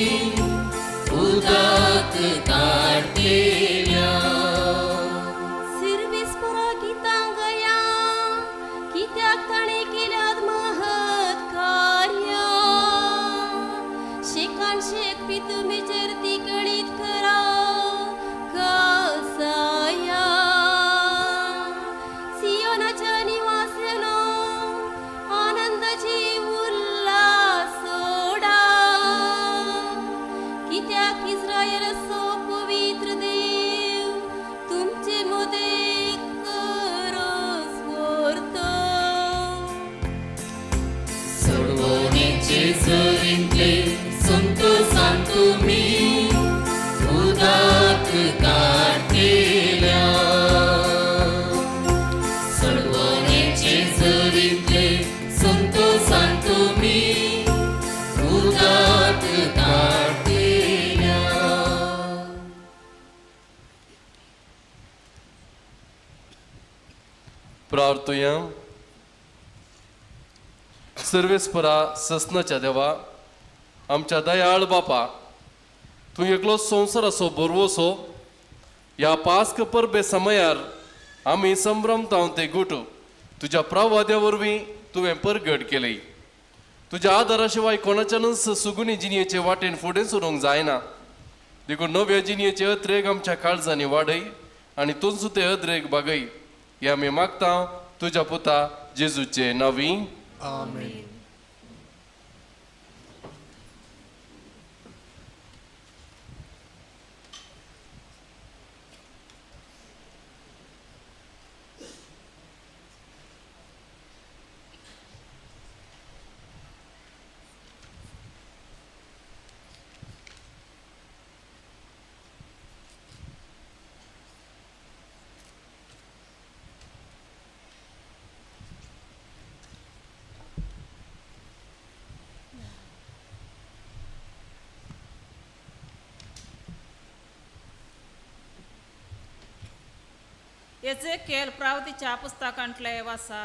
उदक काडटेल्या. सर्वेस्परा गितां गया, कित्याक ताणें केल्यात महत् कार्यां. शेकान शेक पितुमेचेर ती कळीत करा कासाया. सियोनाच्या निवास्यानो आनंदाची उल्हास सोडा, कित्याक इस्रायलाचो पवित्र देव तुमचे मदें करोस व्हरता. सोडवणेचे झरींतले संतोसान तुमी उदक काडटेल्या. सोडवणेचे झरींतले संतोसान तुमी उदक काडटेल्या. प्रार्थुया. सर्वेस्परा ससनाच्या देवा, आमच्या दयाळ बापा, तूं एकलो संवसाराचो बरवसो. ह्या पास्क परबे समयार आमी संभ्रमता ते गुट तुज्या प्रवाद्या वरवीं तुवें परगट केली. तुज्या आदारा शिवाय कोणाच्यानूच सुगुणी जिणयेचे वाटेन फुडें सरूंक जायना. देखून नव्या जिणयेचे अद्रेग आमच्या काळजांनी वाडय आनी तुमचो ते अद्रेग बागय. हे आमी मागता तुज्या पुता जेजूचे नांवी. आमेन. एजेकेल प्रावतीच्या पुस्तकांतले वासा.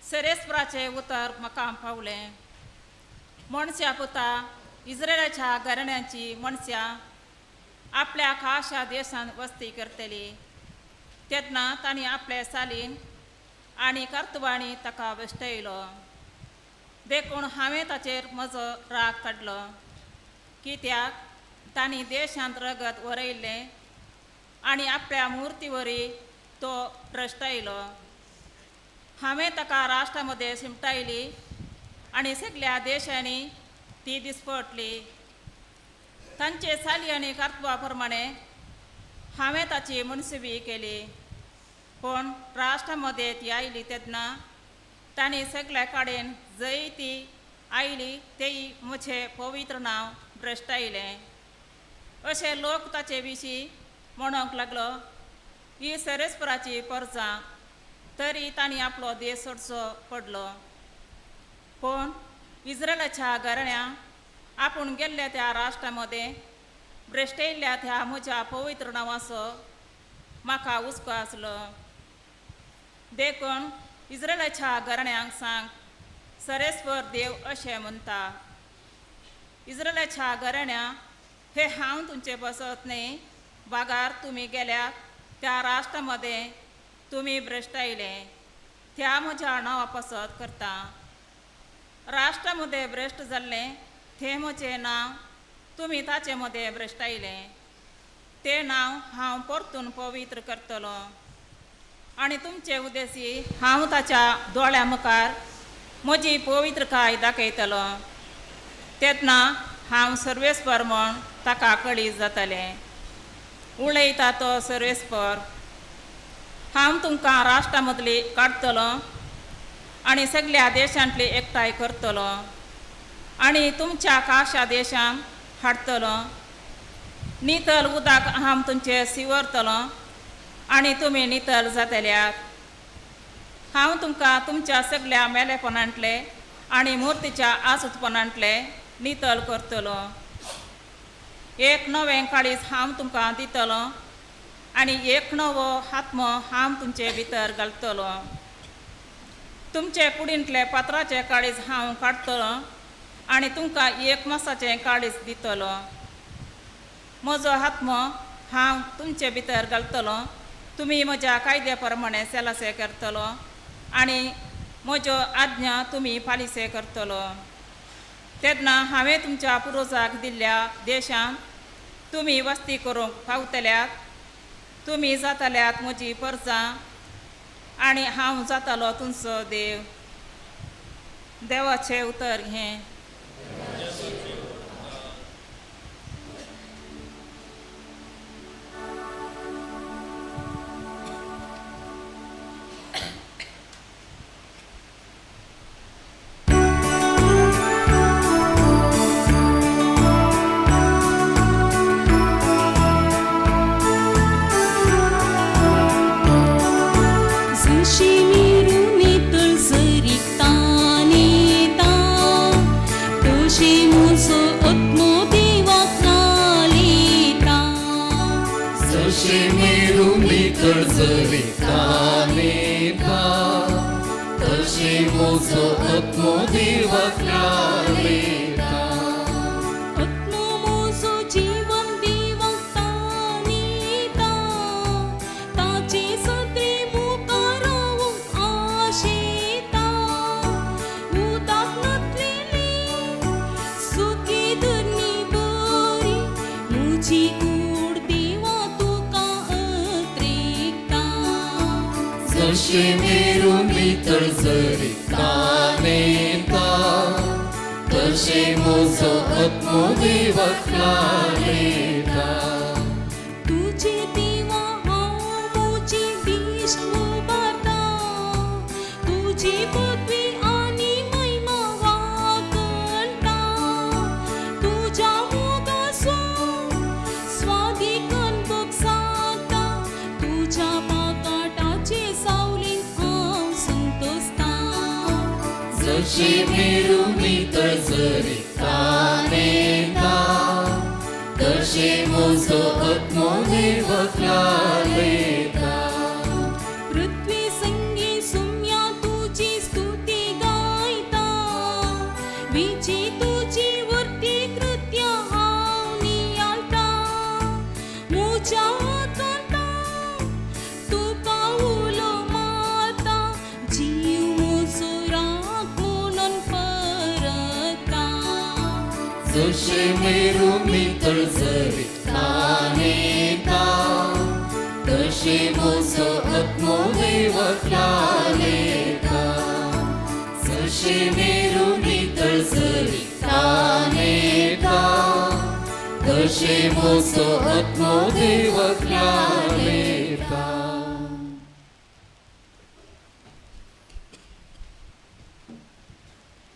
सेरेस्पराचे उतर म्हाका पावलें. मनशा पुता, इस्रायलाच्या घराण्यांची मनशां आपल्या खाशा देशांत वस्ती करतली तेन्ना तांणी आपले सालीन आनी कर्तुबांनी ताका वेश्टयलो. देखून हांवें ताचेर म्हजो राग काडलो, कित्याक तांणी देशांत रगत वरयल्लें आनी आपल्या मुर्ती वरी तो भ्रश्टायलो. हांवें ताका राष्ट्रा मदें शिमटायली आनी सगल्या देशांनी ती दिसपटली. तांचे चाली आनी कर्तुबा प्रमाणे हांवें ताची मुनसिबी केली. पूण राष्ट्रा मदें ती आयली तेन्ना तांणी सगल्या कडेन जंय ती आयली तेय म्हजें पवित्र नांव भ्रश्टायलें. अशे लोक ताचे विशीं म्हणूंक लागलो, ही सेरेस्पराची परजा. तरी तांणी आपलो देश सोडचो पडलो. पूण इस्रायलाच्या घराण्या आपूण गेल्ल्या त्या राष्ट्रा मदें भ्रश्टयल्ल्या त्या म्हज्या पवित्र नांवाचो म्हाका हुस्को आसलो. देखून इस्रायलाच्या घराण्यांक सांग, सरेस्वर देव अशें म्हणटा, इस्रायलाच्या घराण्या, हे हांव तुमचे बसत न्हय बागार तुमी गेल्यात त्या राष्ट्रा मदें तुमी भ्रश्टायले त्या म्हज्या नांवा पसत करता. राष्ट्रा मदें भ्रश्ट जाल्लें तें म्हजें नांव तुमी ताचे मदें भ्रश्टायलें. तें नांव हांव परतून पवित्र करतलो आनी तुमचे उद्देशी हांव ताच्या दोळ्या मुखार म्हजी पवित्रकाय दाखयतलो. तेन्ना हांव सर्वेस्पर म्हण ताका कळीत जातलें. उलयता तो सर्वेस्पर. हांव तुमकां राष्ट्रां मदली काडटलो आनी सगल्या देशांतली एकठांय करतलो आनी तुमच्या काशा देशांत हाडटलो. नितळ उदक हांव तुमचें सिवरतलो आनी तुमी नितळ जातल्यात. हांव तुमकां तुमच्या सगल्या मेलेपणांतले आनी मुर्तीच्या आसुतपणांतले नितळ करतलो. एक नवें काळीज हांव तुमकां दितलो आनी एक नवो आत्मो हांव तुमचे भितर घालतलो. तुमचे कुडींतले पात्राचें काळीज हांव काडटलो आनी तुमकां एक मासाचें काळीज दितलो. म्हजो आत्मो हांव तुमचे भितर घालतलो. तुमी म्हज्या कायद्या प्रमाणे सेलासे करतलो आनी म्हज्यो आज्ञा तुमी पालिसे करतलो. तेन्ना हांवें तुमच्या पुर्वजाक दिल्ल्या देशांत तुमी वस्ती करूंक पावतल्यात. तुमी जातल्यात म्हजी परजा आनी हांव जातलो तुमचो देव. देवाचें उतर हें.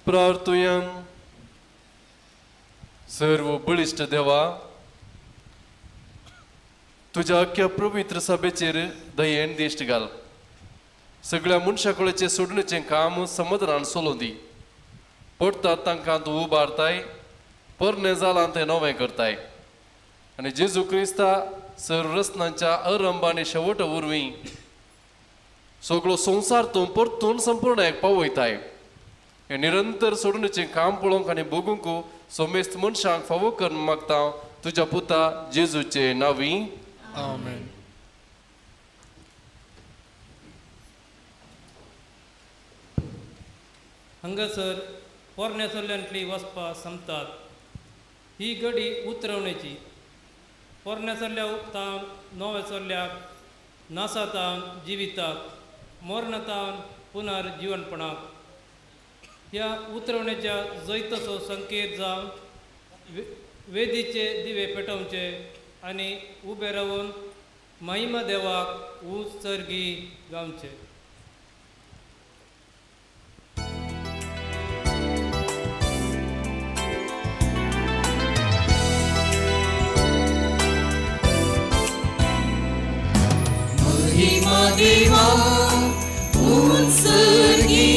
प्रार्थुया. सर्व बळिश्ट देवा, तुज्या अख्ख्या पवित्र सभेचेर दयेन दिश्ट घाल. सगळ्या मनशा कुळाचें सोडणेचें काम समुद्रान सोलों दी. पडटात तांकां तूं उबारताय, पोरणें जालां तें नवें करताय. आनी जेजू क्रिस्ता सर्व रचनांच्या आरंभ आनी शेवट वरवीं सगळो संवसार तूं परतून संपूर्ण एक पावयताय. हें निरंतर सोडणेचें काम पळोवंक आनी भोगूंक सोमेस्त मनशांक फावो करून मागता तुज्या पुता जेजूचे नांवी. आमेन. हांगासर पोरण्या चल्ल्यांतली वचपा संपतात. ही गडी उतरवण्याची. पोरण्या चल्ल्या तावन नव्या चल्ल्याक नासातावन जिविताक मरणातावन पुनर्जिवनपणाक. ह्या उतरवण्याच्या जैताचो संकेत जावन वेदीचे दिवे पेटोवचे आनी उबे रावन महिमा देवाक ऊंच चरगी गावचे. महिमा देवा उंचगी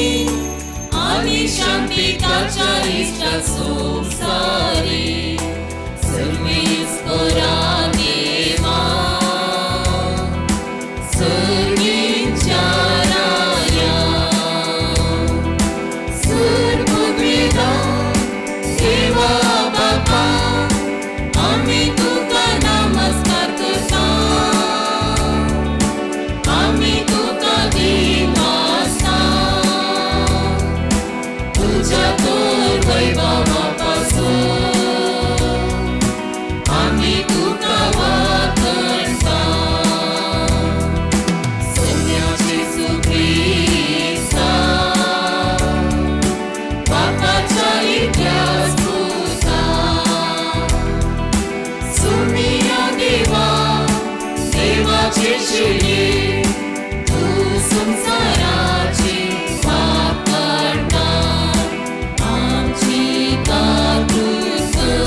आणि शांती ताच्या इश्टा संवसारी सर्वेस्परा देवा सर्वींच्या राया सर्ववेदा देवा बापा आमी तुका नमस्कार करता आमी तुका दिवासा तुझ्या तर वैभवापासून आमी तुका वाकणता सोम्या जेजू क्रिस्ता बापाच्या इतिहास पुता सुमिया देवा देवाचे शिडी तू संसाराची पाप काडटा आमची काकूत कर.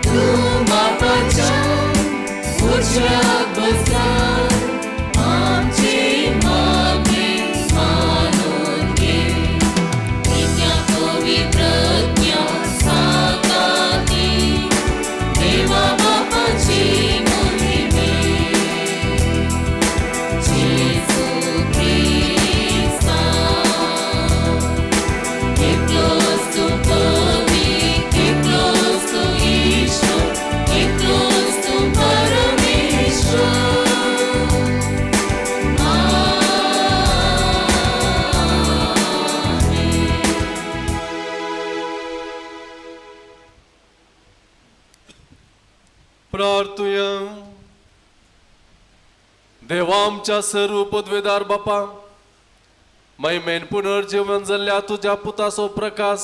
तूं बापाच्या उजव्याक बसला आमची मागणी मानून घे. नित्या पवित्रज्ञा सांगाती देवा बापाची महिमे जेजू क्रिस्ता एकलोच तूं कवी एकलोच तूं ईश्वर एकलोच तूं परमेश्वर. आमेन. प्रार्थुया. देवा आमच्या सर्व पदवेदार बापा, महिमेन पुनर्जीवन जाल्ल्या तुज्या पुताचो प्रकाश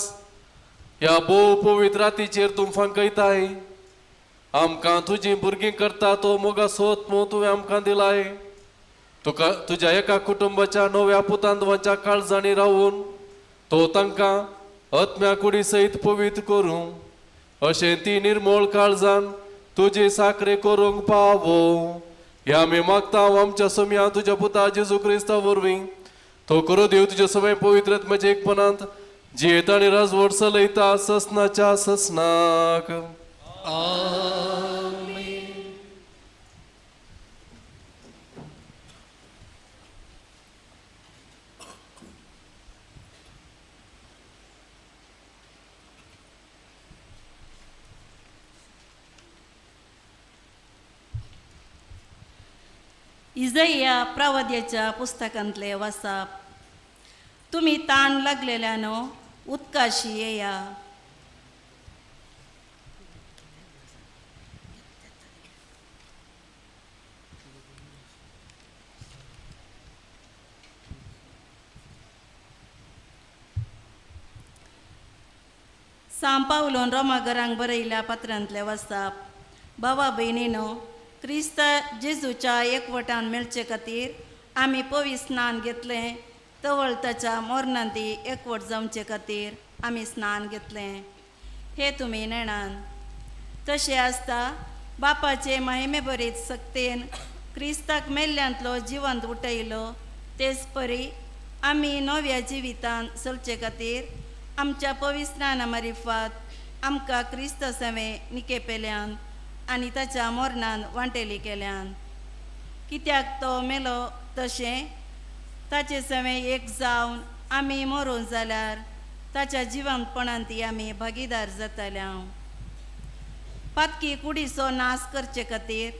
ह्या भोव पवित्र रातीचेर तूं फांकयताय. आमकां तुजी भुरगीं करता तो मोगा सोत मो तुवें आमकां दिलाय. तुका तुज्या एका कुटुंबाच्या नव्या पुतांतवाच्या काळजांनी रावून तो तांकां आत्म्या कुडी सयत पवित्र करूं अशें ती निर्मळ काळजान तुजी साखरे करूंक पावो. ह्या आमी मागता आमच्या सोम्या तुज्या पुता जेजू क्रिस्ता वरवीं. तो करो देव तुज्या सगळें पवित्र आत्म्याच्या एकपणांत जियेता आनी राजवट चलयता ससनाच्या ससनाक. आमेन. इजया प्रवाद्याच्या पुस्तकांतले वासाप. तुमी ताण लागलेल्यानो उदकाशी येया. सांव पावलोन रोमा घरांक बरयल्या पत्रांतले वासाप. भावा भयणीनो, क्रिस्त जेजूच्या एकवटान मेळचे खातीर आमी पवित्र स्नान घेतलें. तवळ ताच्या मरणांती एकवट जावचे खातीर आमी स्नान घेतलें हे तुमी नेणान. तशें आसता बापाचे महिमे बरीत सक्तेन क्रिस्ताक मेल्ल्यांतलो जिवंत उठयलो तेच परी आमी नव्या जिवितान चलचे खातीर आमच्या पवित्र स्नाना मारिफात आमकां क्रिस्त सवें निकेपेल्यान आनी ताच्या मरणान वांटेली केल्यान. कित्याक तो मेलो तशें ताचे सवें एक जावन आमी मरून जाल्यार ताच्या जिवंतपणान ती आमी भागीदार जातल्या. पातकी कुडीचो नाश करचे खातीर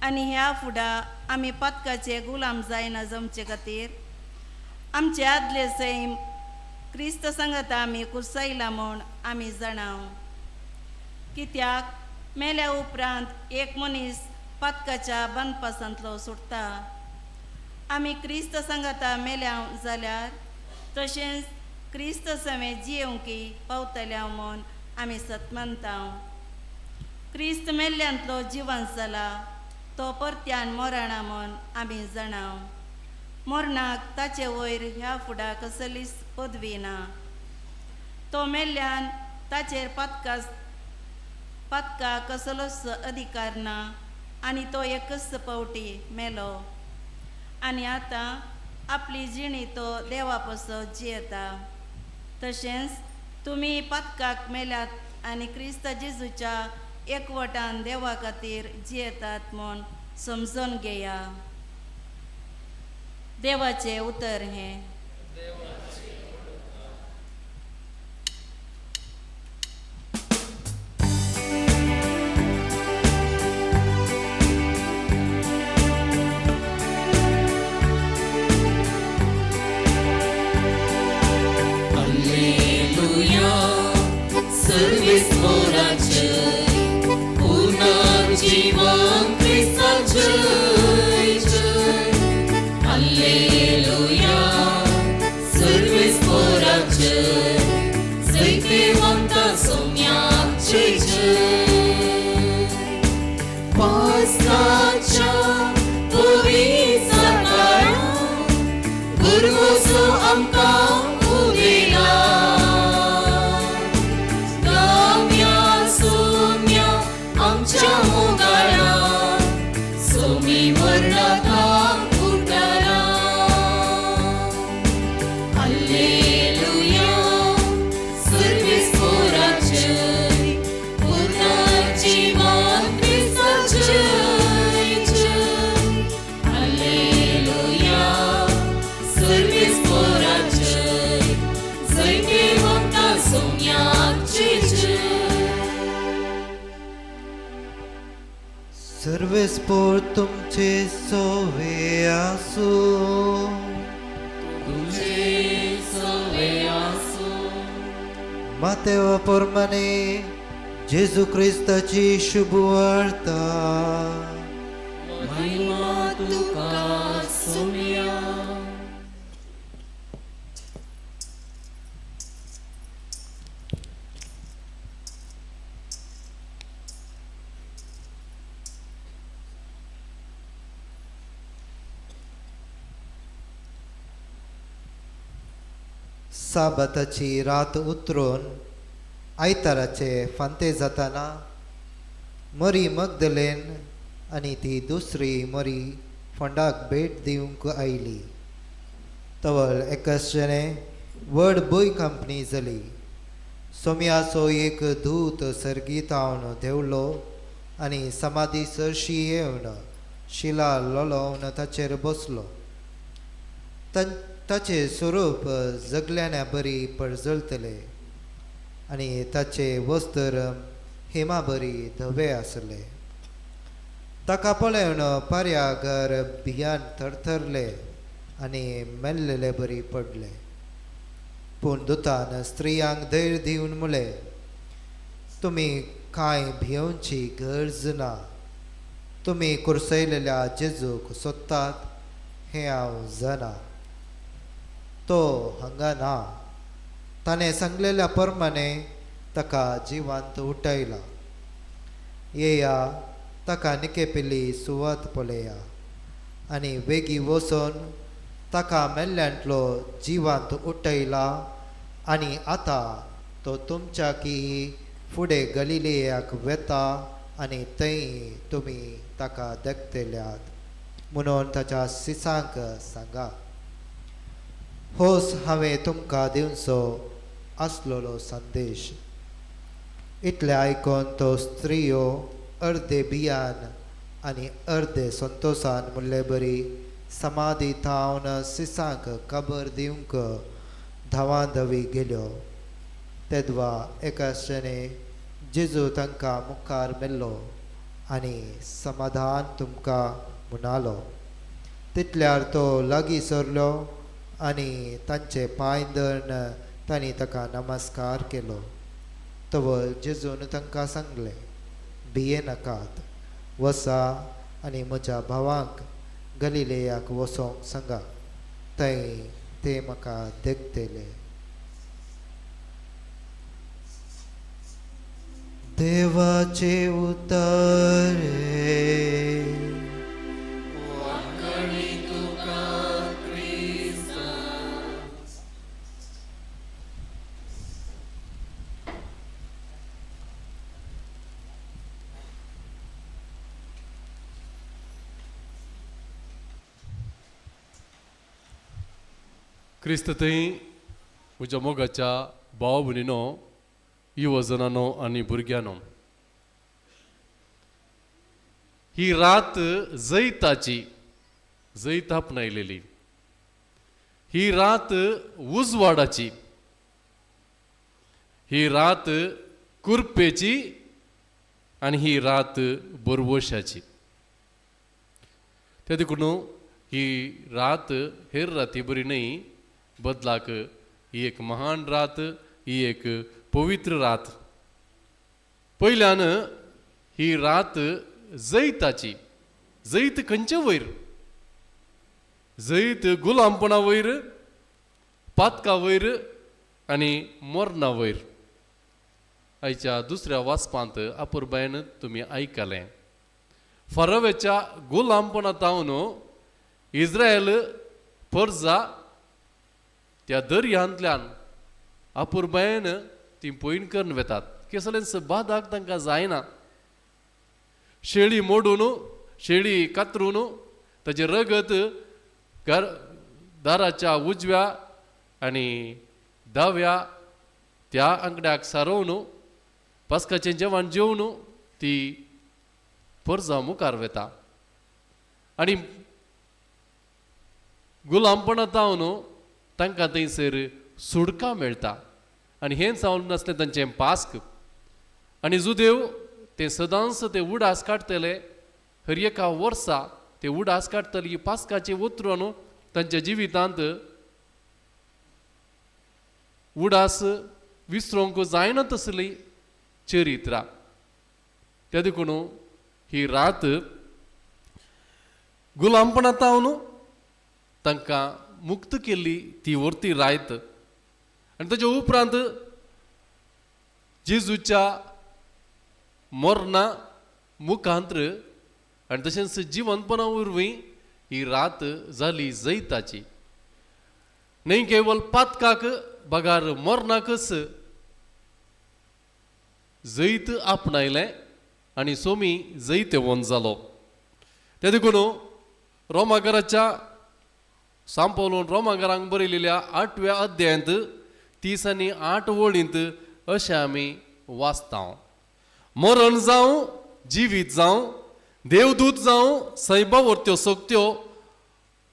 आनी ह्या फुडा आमी पातकाचे गुलाम जायना जमचे खातीर आमचे आदले सैम क्रिस्त सांगता आमी कुर्सायला म्हूण आमी जाणाव. कित्याक मेल्या उपरांत एक मनीस पातकाच्या बांदपासांतलो सुटता. आमी क्रिस्त सांगता मेल्या जाल्यार तशेंच क्रिस्त समेत जियेवंकी पावतल्या म्हूण आमी सत मानता. क्रिस्त मेल्ल्यांतलो जिवन जाला, तो परत्यान मरणा म्हूण आमी जाणाव. मरणाक ताचे वयर ह्या फुडां कसलीच पदवी ना. तो मेल्ल्यान ताचेर पातका कसलोच अधिकार ना आनी तो एकच पावटी मेलो आनी आतां आपली जिणी तो देवा पासत जियेता. तशेंच तुमी पातकाक मेल्यात आनी क्रिस्त जेजूच्या एकवटान देवा खातीर जियेतात म्हूण समजून घेया. देवाचें उतर हें. Alleluia, सर्वेस्पोराचे पुनर्जीवन क्रिस्ताचे जय. Alleluia, सर्वेस्पोराचे जैतेवंत सोम्याचे जय. पास्काच्या पवित्र काळात गुरवसो आमकां उदेला. गाव्या सोम्या आमच्या मोगाळा, सोमी मरणाका उठाला. अल्लेलुया, सर्वेस्पोराचे पुनर्जीवन क्रिस्ताचे जय. अल्लेलुया, सर्वेस्पोराचे जैतेवंत सोम्याचे जय. सर्वेस्पोर तुमचे सोवे आसूं. तुझे सोवे आसूं. मातेवा पोरमाने जेजू क्रिस्ताची शुभ वार्ता. महिमा तुका सोम्या. साबाताची रात उतरून आयताराचे फांते जाताना मरी मगदलेन आनी ती दुसरी मरी फोंडाक भेट दिवंक आयली. तवळ एकशेने व्हड भूंय कंपनी जाली. सोम्याचो एक दूत सर्गीतावन देंवलो आनी समाधी सरशी येवन शिला लोलोवन ताचेर बसलो. ताचें स्वरूप जगल्यान्या बरी परजळतलें आनी ताचें वस्त्र हेमा बरी धवे आसले. ताका पळोवन पाऱ्या घर भियान थरथरले आनी मेल्लेले बरी पडले. पूण दुतान स्त्रियांक धैर्य दिवन म्हणलें, तुमी कांय भियोवची गरज ना. तुमी कुर्सयलेल्या जेजूक सोदतात हें हांव जाणा. तो हांगा ना. ताणें सांगलेल्या प्रमाणे ताका जिवांत उठयला. येया, ताका निकेपिल्ली सुवात पळया आनी वेगीं वचून ताका मेल्ल्यांतलो जिवांत उठयला आनी आतां तो तुमच्या की फुडें गलिलेयाक वेता आनी थंय तुमी ताका देखतल्यात म्हणून ताच्या सिसांक सांगा. होच हांवें तुमकां दिवचो आसलेलो संदेश. इतलें आयकून तो स्त्रियो अर्दे भियान आनी अर्दे संतोसान म्हणले बरी समाधी थावन सिसांक खबर दिवंक धांवा धांवी गेल्यो. तेदवा एकाशेने जेजू तांकां मुखार मेल्लो आनी समाधान तुमकां म्हणालो. तितल्यार तो लागीं सरलो आनी तांचे पांय धरून तांणी ताका नमस्कार केलो. तवळ जेजून तांकां सांगलें, भिये नाकात, वसा आनी म्हज्या भावांक गलिलेयाक वचोंक सांगा, थंय ते म्हाका देखतले. देवाचे उतर. क्रिस्त थंय म्हज्या मोगाच्या भाव भयणीनो, युवजनानो आनी भुरग्यांनो, ही रात जैताची, जैत आपणायलेली ही रात उजवाडाची, ही रात कुरपेची आनी ही रात बरवशाची. ते देखून ही रात हेर राती बरी न्हय, बदलाक ही एक महान रात, ही एक पवित्र रात. पयल्यान ही रात जैताची. जैत खंयचे वयर? जैत गुलामपणा वयर, पातका वयर आनी मरणा वयर. आयच्या दुसऱ्या वाचपांत अपुरबायन तुमी आयकलें, फाराव्याच्या गुलामपणा तावन इस्रायल परजा त्या दर्यांतल्यान अपुरबायन ती पयण करून वेतात. कसलेंच बादाक तांकां जायना. शेळी मोडून, शेळी कातरून ताचें रगत घर दाराच्या उजव्या आनी दाव्या त्या आंकड्याक सारोवन पास्काचें जेवण जेवन ती परजा मुखार वेता आनी गुलामपणा तावन तांकां थंयसर सुडका मेळटा. आनी हें जावन नासलें तांचें पास्क. आनी जुदेव ते सदांच ते उडास काडटले, हर एका वर्सा ते उडास काडटले ही पास्काची उतरून तांच्या जिवितांत उडास विसरूंक जायना तसली चरित्रा. त्या देखून ही रात गुलामपणा तावन तांकां मुक्त केल्ली ती वर्ती रायत. आनी ताच्या उपरांत जेजूच्या मरणा मुखांत्र आनी तशेंच जिवनपणा वरवीं ही रात जाली जैताची. न्हय केवल पातकाक बगार मरणाकच जैत आपणायलें आनी सोमी जैतेवंत जालो. ते देखून रोमाघराच्या सांपोलून रोमाघरांक बरयलेल्या 8व्या अध्यायांत 30 आनी 8 वळींत अशें आमी वाचता, मरण जावं जिवीत जावं, देवदूत जावं, सैबावरत्यो सक्त्यो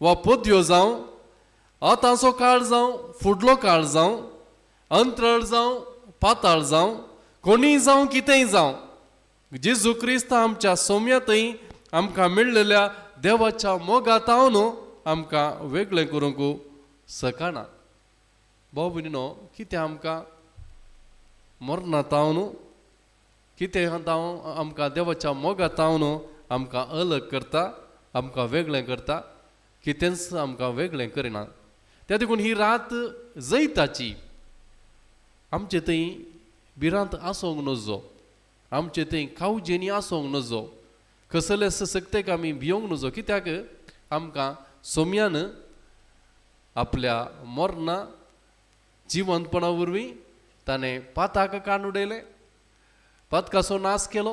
वा पदव्यो जावं, आतांचो काळ जावं, फुडलो काळ जावं, अंतराळ जावं, पाताळ जावं, कोणीय जावं, कितेंय जावं, जेजू क्रिस्त आमच्या सोम्यांतय आमकां मेळ्ळेल्या देवाच्या मोगातावन आमकां वेगळें करूंक शकना. भाव भयणीनो, कितें आमकां मरणातावन, कितें आमकां देवाच्या मोगातावन आमकां अलग करता, आमकां वेगळें करता? कितेंच आमकां वेगळें करिना. त्या देखून ही रात जैताची. आमचे थंय भिरांत आसूंक नजो, आमचे थंय कावजेनी आसूंक नजो, कसले सक्तेक आमी भियोंक नजो. कित्याक आमकां सोम्यान आपल्या मरणा जिवंतपणा वरवीं ताणें पाताक काण उडयलें, पातकाचो नाश केलो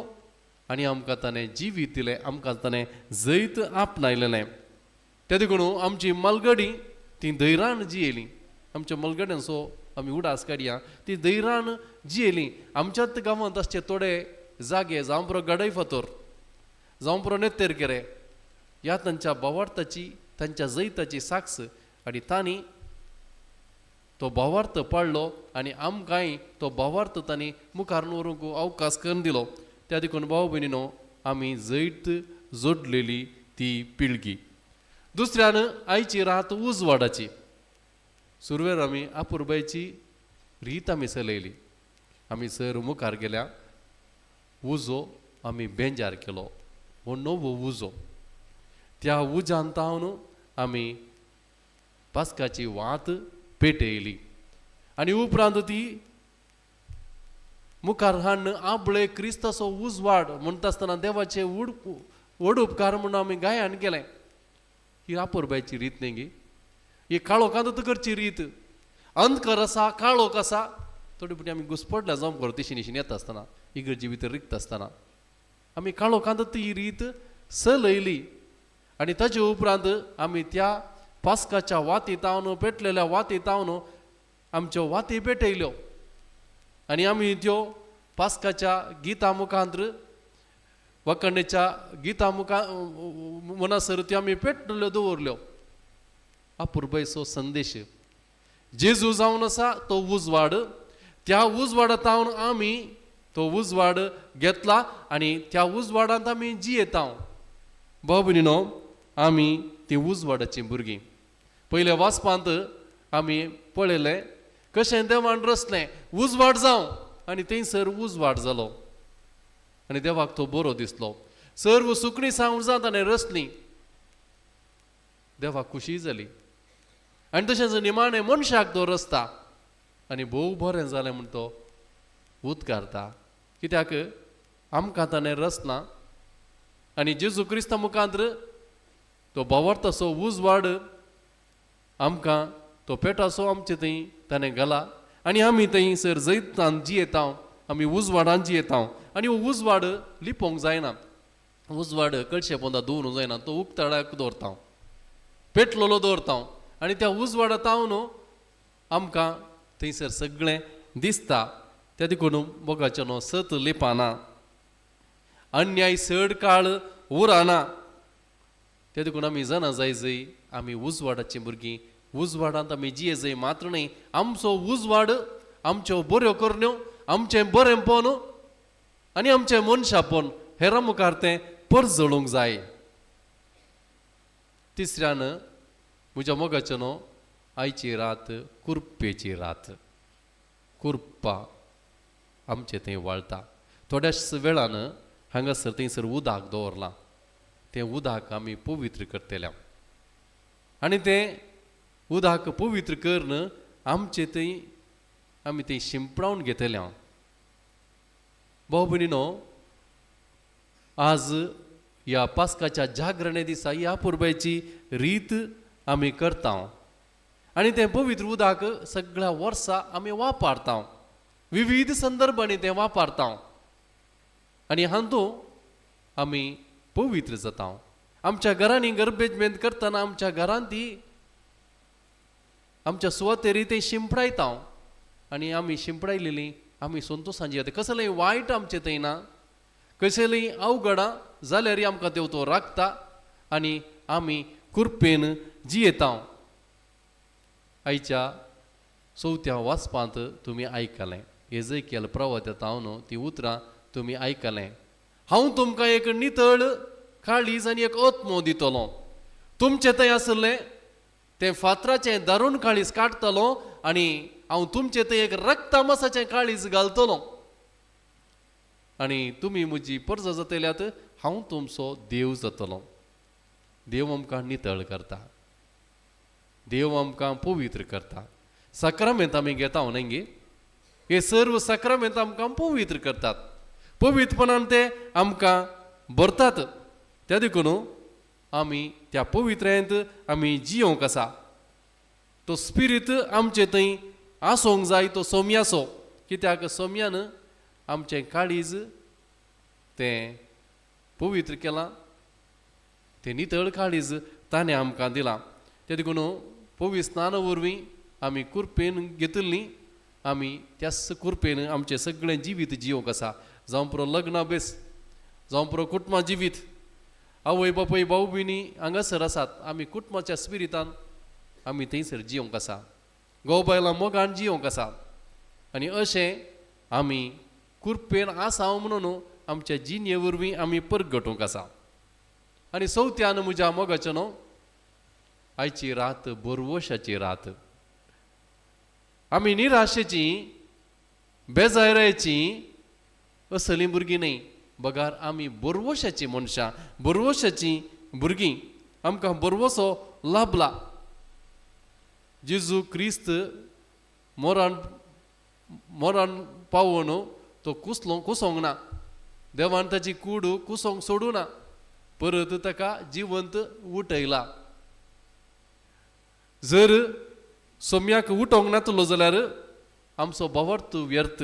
आनी आमकां ताणें जिवीत दिलें, आमकां ताणें जैत आपणायलें. त्या देखून आमची मलगडी ती धैरान जियेली. आमच्या मलगड्यांचो आमी उडास काडया, ती धैरान जियेली. आमच्याच गांवांत आसचे थोडे जागे, जावं पुरो गडय फातोर, जावं पुरो नेत्तेर केरे, ह्या तांच्या भावार्थाची, तांच्या जैताची साक्ष. आनी तांणी तो भावार्थ पाळ्ळो आनी आमकांय तो भावार्थ तांणी मुखार व्हरूंक अवकाश करून दिलो. त्या देखून भाव भयणीनो, आमी जैत जोडलेली ती पिळगी. दुसऱ्यान आयची रात उजवाडाची. सुरवेर आमी आपुरबायची रीत आमी चलयली. आमी सर मुखार गेल्या, उजो आमी बेंजार केलो, हो नवो उजो. त्या उज्यान तावन आमी पास्काची वात पेटयली आनी उपरांत ती मुखार हाडून आपले क्रिस्ताचो उजवाड म्हणटा आसतना देवाचे व्हड उपकार म्हणून आमी गायन केलें. ही आपुरबायची रीत न्ही गी, ही काळोखांत करची रीत. अंधकार आसा, काळोख आसा, थोडी फावटी आमी घुसपडल्या जावं करो तिशी निशीन येता आसतना इगर्जी भितर रिक्त आसतना आमी काळोखांत ती रीत चलयली आनी ताजे उपरांत आमी त्या पास्काच्या वाती तावन पेटलेल्या वाती तावन आमच्यो वाती पेटयल्यो आनी आमी त्यो पास्काच्या गितां मुखांत वखणेच्या गितां मुखा म्हणसर त्यो आमी पेटल्यो दवरल्यो. अपुरबायचो संदेश जेजू जावन आसा तो उजवाड, त्या उजवाडा तावन आमी तो उजवाड घेतला आनी त्या उजवाडांत आमी जियेता. भाव भयणीनो, आमी ती उजवाडाचीं भुरगीं. पयल्या वाचपांत आमी पळयलें कशें देवान रचलें उजवाड जावं आनी थंयसर उजवाड जालो आनी देवाक तो बरो दिसलो. सर्व सुकणीं सावजां ताणें रचलीं, देवाक खुशी जाली. आनी तशेंच निमाणें मनशाक तो रचता आनी भोव बरें जालें म्हूण तो उदकारता, कित्याक आमकां ताणें रचना आनी जेजू क्रिस्ता मुखांत तो भावार्थाचो उजवाड आमकां तो पेटाचो आमचे थंय ताणें घाला आनी आमी थंयसर जैतान जियेता, आमी उजवाडान जियेता. आनी हो उजवाड लिपोवंक जायना, उजवाड कळशे पोंदा दवरूंक जायना, तो उक्ताडाक दवरता, पेटलेलो दवरता आनी त्या उजवाडा तावन आमकां थंयसर सगळें दिसता. त्या देखून मोगाचें न्हू सत लिपाना, अन्याय चड काळ उरना. त्या देखून आमी जाणा जाय जय आमी उजवाडाचीं भुरगीं, उजवाडांत आमी जिये जय मात्र न्हय, आमचो उजवाड आमच्यो बऱ्यो करण्यो, आमचें बरेंपण आनी आमचें मनशापण हेरां मुखार तें परजळूंक जाय. तिसऱ्यान म्हज्या मोगाचें न्हू आयची रात कुरपेची रात. कुरपा आमचें थंय वाळटा. थोड्याच वेळान हांगासर थंयसर उदक दवरलां, तें उदक आमी पवित्र करतले आनी तें उदक पवित्र करून आमचें थंय आमी तें शिंपडावन घेतले. भाव भयणीनो, आज ह्या पास्काच्या जागरणे दिसा ह्या पुरबायची रीत आमी करता आनी तें पवित्र उदक सगळ्या वर्सा आमी वापरता, विविध संदर्भांनी तें वापरता आनी हातूंत आमी पवित्र जाता. आमच्या घरांनी गर्भेजमेंत करतना आमच्या घरांत ती आमच्या सुवातेर तें शिंपडायता आनी आमी शिंपडायलेली आमी संतोशान जियेता. कसलेंय वायट आमचें थंय ना, कसलीय अवघडां जाल्यार आमकां देव तो राखता आनी आमी कुरपेन जियेता. आयच्या चवथ्या वाचपांत तुमी आयकलें एजेकियल प्रवक्त्या ती उतरां तुमी आयकलें. हांव तुमकां एक नितळ काळीज आनी एक आत्मो दितलो, तुमचें थंय आसलें तें फातराचें दारून काळीज काडटलो आनी हांव तुमचें थंय एक रक्तामासाचें काळीज घालतलो आनी तुमी म्हजी परजा जातल्यात, हांव तुमचो देव जातलो. देव आमकां नितळ करता, देव आमकां पवित्र करता. साक्रामेंत आमी घेता न्हय गे, हे सर्व साक्रामेंत आमकां पवित्र करतात, पवित्रपणान ते आमकां भरतात. त्या देखून आमी त्या पवित्रेंत आमी जियोंक आसा. तो स्पिरीत आमचे थंय आसूंक जाय, तो सोम्याचो, कित्याक सोम्यान आमचें काळीज तें पवित्र केलां, तें नितळ काळीज ताणें आमकां दिलां. ते देखून पवित्र स्नाना वरवीं आमी कुरपेन घेतिल्ली, आमी त्याच कुरपेन आमचें सगळें जिवीत जियोंक आसा. जावं पुरो लग्ना बेस, जावं पुरो कुटुंबा जिवीत, आवय बापूय भाव भयणी हांगासर आसात, आमी कुटुंबाच्या स्पिरितान आमी थंयसर जियोंक आसा, घोव बायलां मोगान जियोंक आसा आनी अशें आमी कुरपेन आसा म्हणून आमच्या जिणे वरवीं आमी परगटूंक आसा. आनी चवथ्यान म्हज्या मोगाचें न्हू आयची रात बोरवशाची रात. आमी निराशेची बेजारायची असलीं भुरगीं न्हय, बगार आमी बोरवशाचीं मनशां, बोरवशाचीं भुरगीं. आमकां बोरवसो लाभला. जेजू क्रिस्त मोरान मोरान पावोन तो कुसलो कुसोंक ना, देवान ताची कूड कुसोंक सोडूं ना, परत ताका जिवंत उठयला. जर सोम्याक उठोवंक नातलो जाल्यार आमचो भावार्थ व्यर्थ.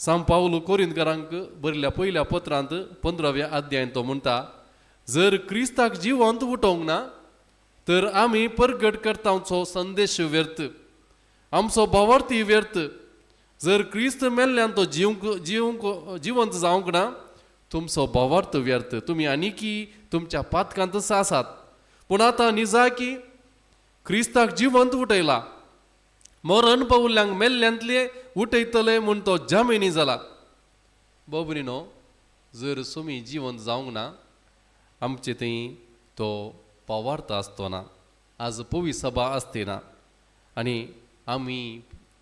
सांव पावल कोरिंतकारांक बरयल्ल्या पयल्या पत्रांत 15व्या अध्यायान तो म्हणटा, जर क्रिस्ताक जिवंत उठोवंक ना तर आमी परगट करता आमचो संदेश व्यर्थ, आमचो भावार्थी व्यर्थ. जर क्रिस्त मेल्ल्यान तो जिवंक जिवंक जिवंत जावंक ना, तुमचो भावार्थ व्यर्थ, तुमी आनीकी तुमच्या पातकांतच आसात. पूण आतां निजाकी क्रिस्ताक जिवंत उठयला, मरण पावल्ल्यांक मेल्ल्यांतले उठयतले म्हूण तो जामिनी जाला. बाबरीनो, जर सुमी जिवंत जावंक ना आमचे थंय तो पावार्थ आसतो ना, आज पवी सभा आसती ना आनी आमी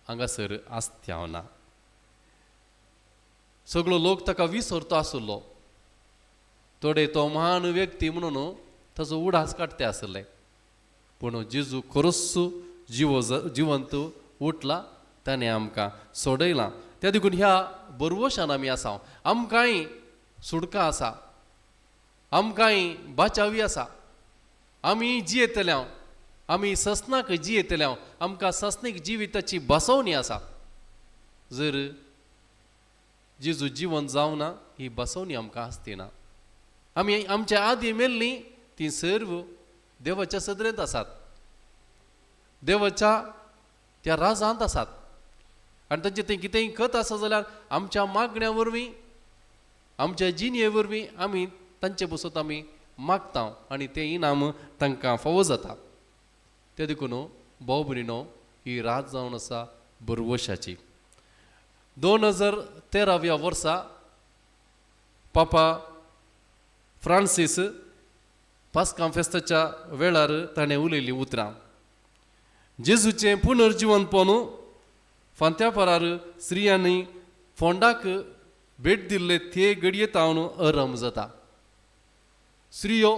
हांगासर आसत्याव ना. सगळो लोक ताका विसरतो आसलो, थोडे तो महान व्यक्ती म्हणून ताचो उडास काडटे आसले, पूण जेजू खरोच जिवो जिवंत उठला, ताणें आमकां सोडयलां. त्या देखून ह्या बरवशान आमी आसा, आमकांय सुटका आसा, आमकांय बाचावी आसा, आमी जियेतले, आमी ससनाक जियेतले, आमकां ससनीक जिविताची बसवणी आसा. जर जेजू जिवंत जावना ही बसवणी आमकां आसती ना. आमी आमच्या आदी मेल्लीं तीं सर्व देवाच्या सदरेंत आसात, देवाच्या त्या राजांत आसात आनी तांचें थंय कितेंय कथ आसा जाल्यार आमच्या मागण्या वरवीं, आमच्या जिणये वरवीं आमी तांचे बसत आमी मागता आनी तें इनाम तांकां फावो जाता. ते देखून भाव भयणीनो, ही रात जावन आसा बरवशाची. 2013व्या वर्सा पापा फ्रांसीस पास्कां फेस्ताच्या वेळार ताणें उलयल्लीं उतरां, जेजूचें पुनर्जिवनपण फांत्यापारार स्त्रियांनी फोंडाक भेट दिल्ले ते घडये तावन अरम जाता. स्त्रियो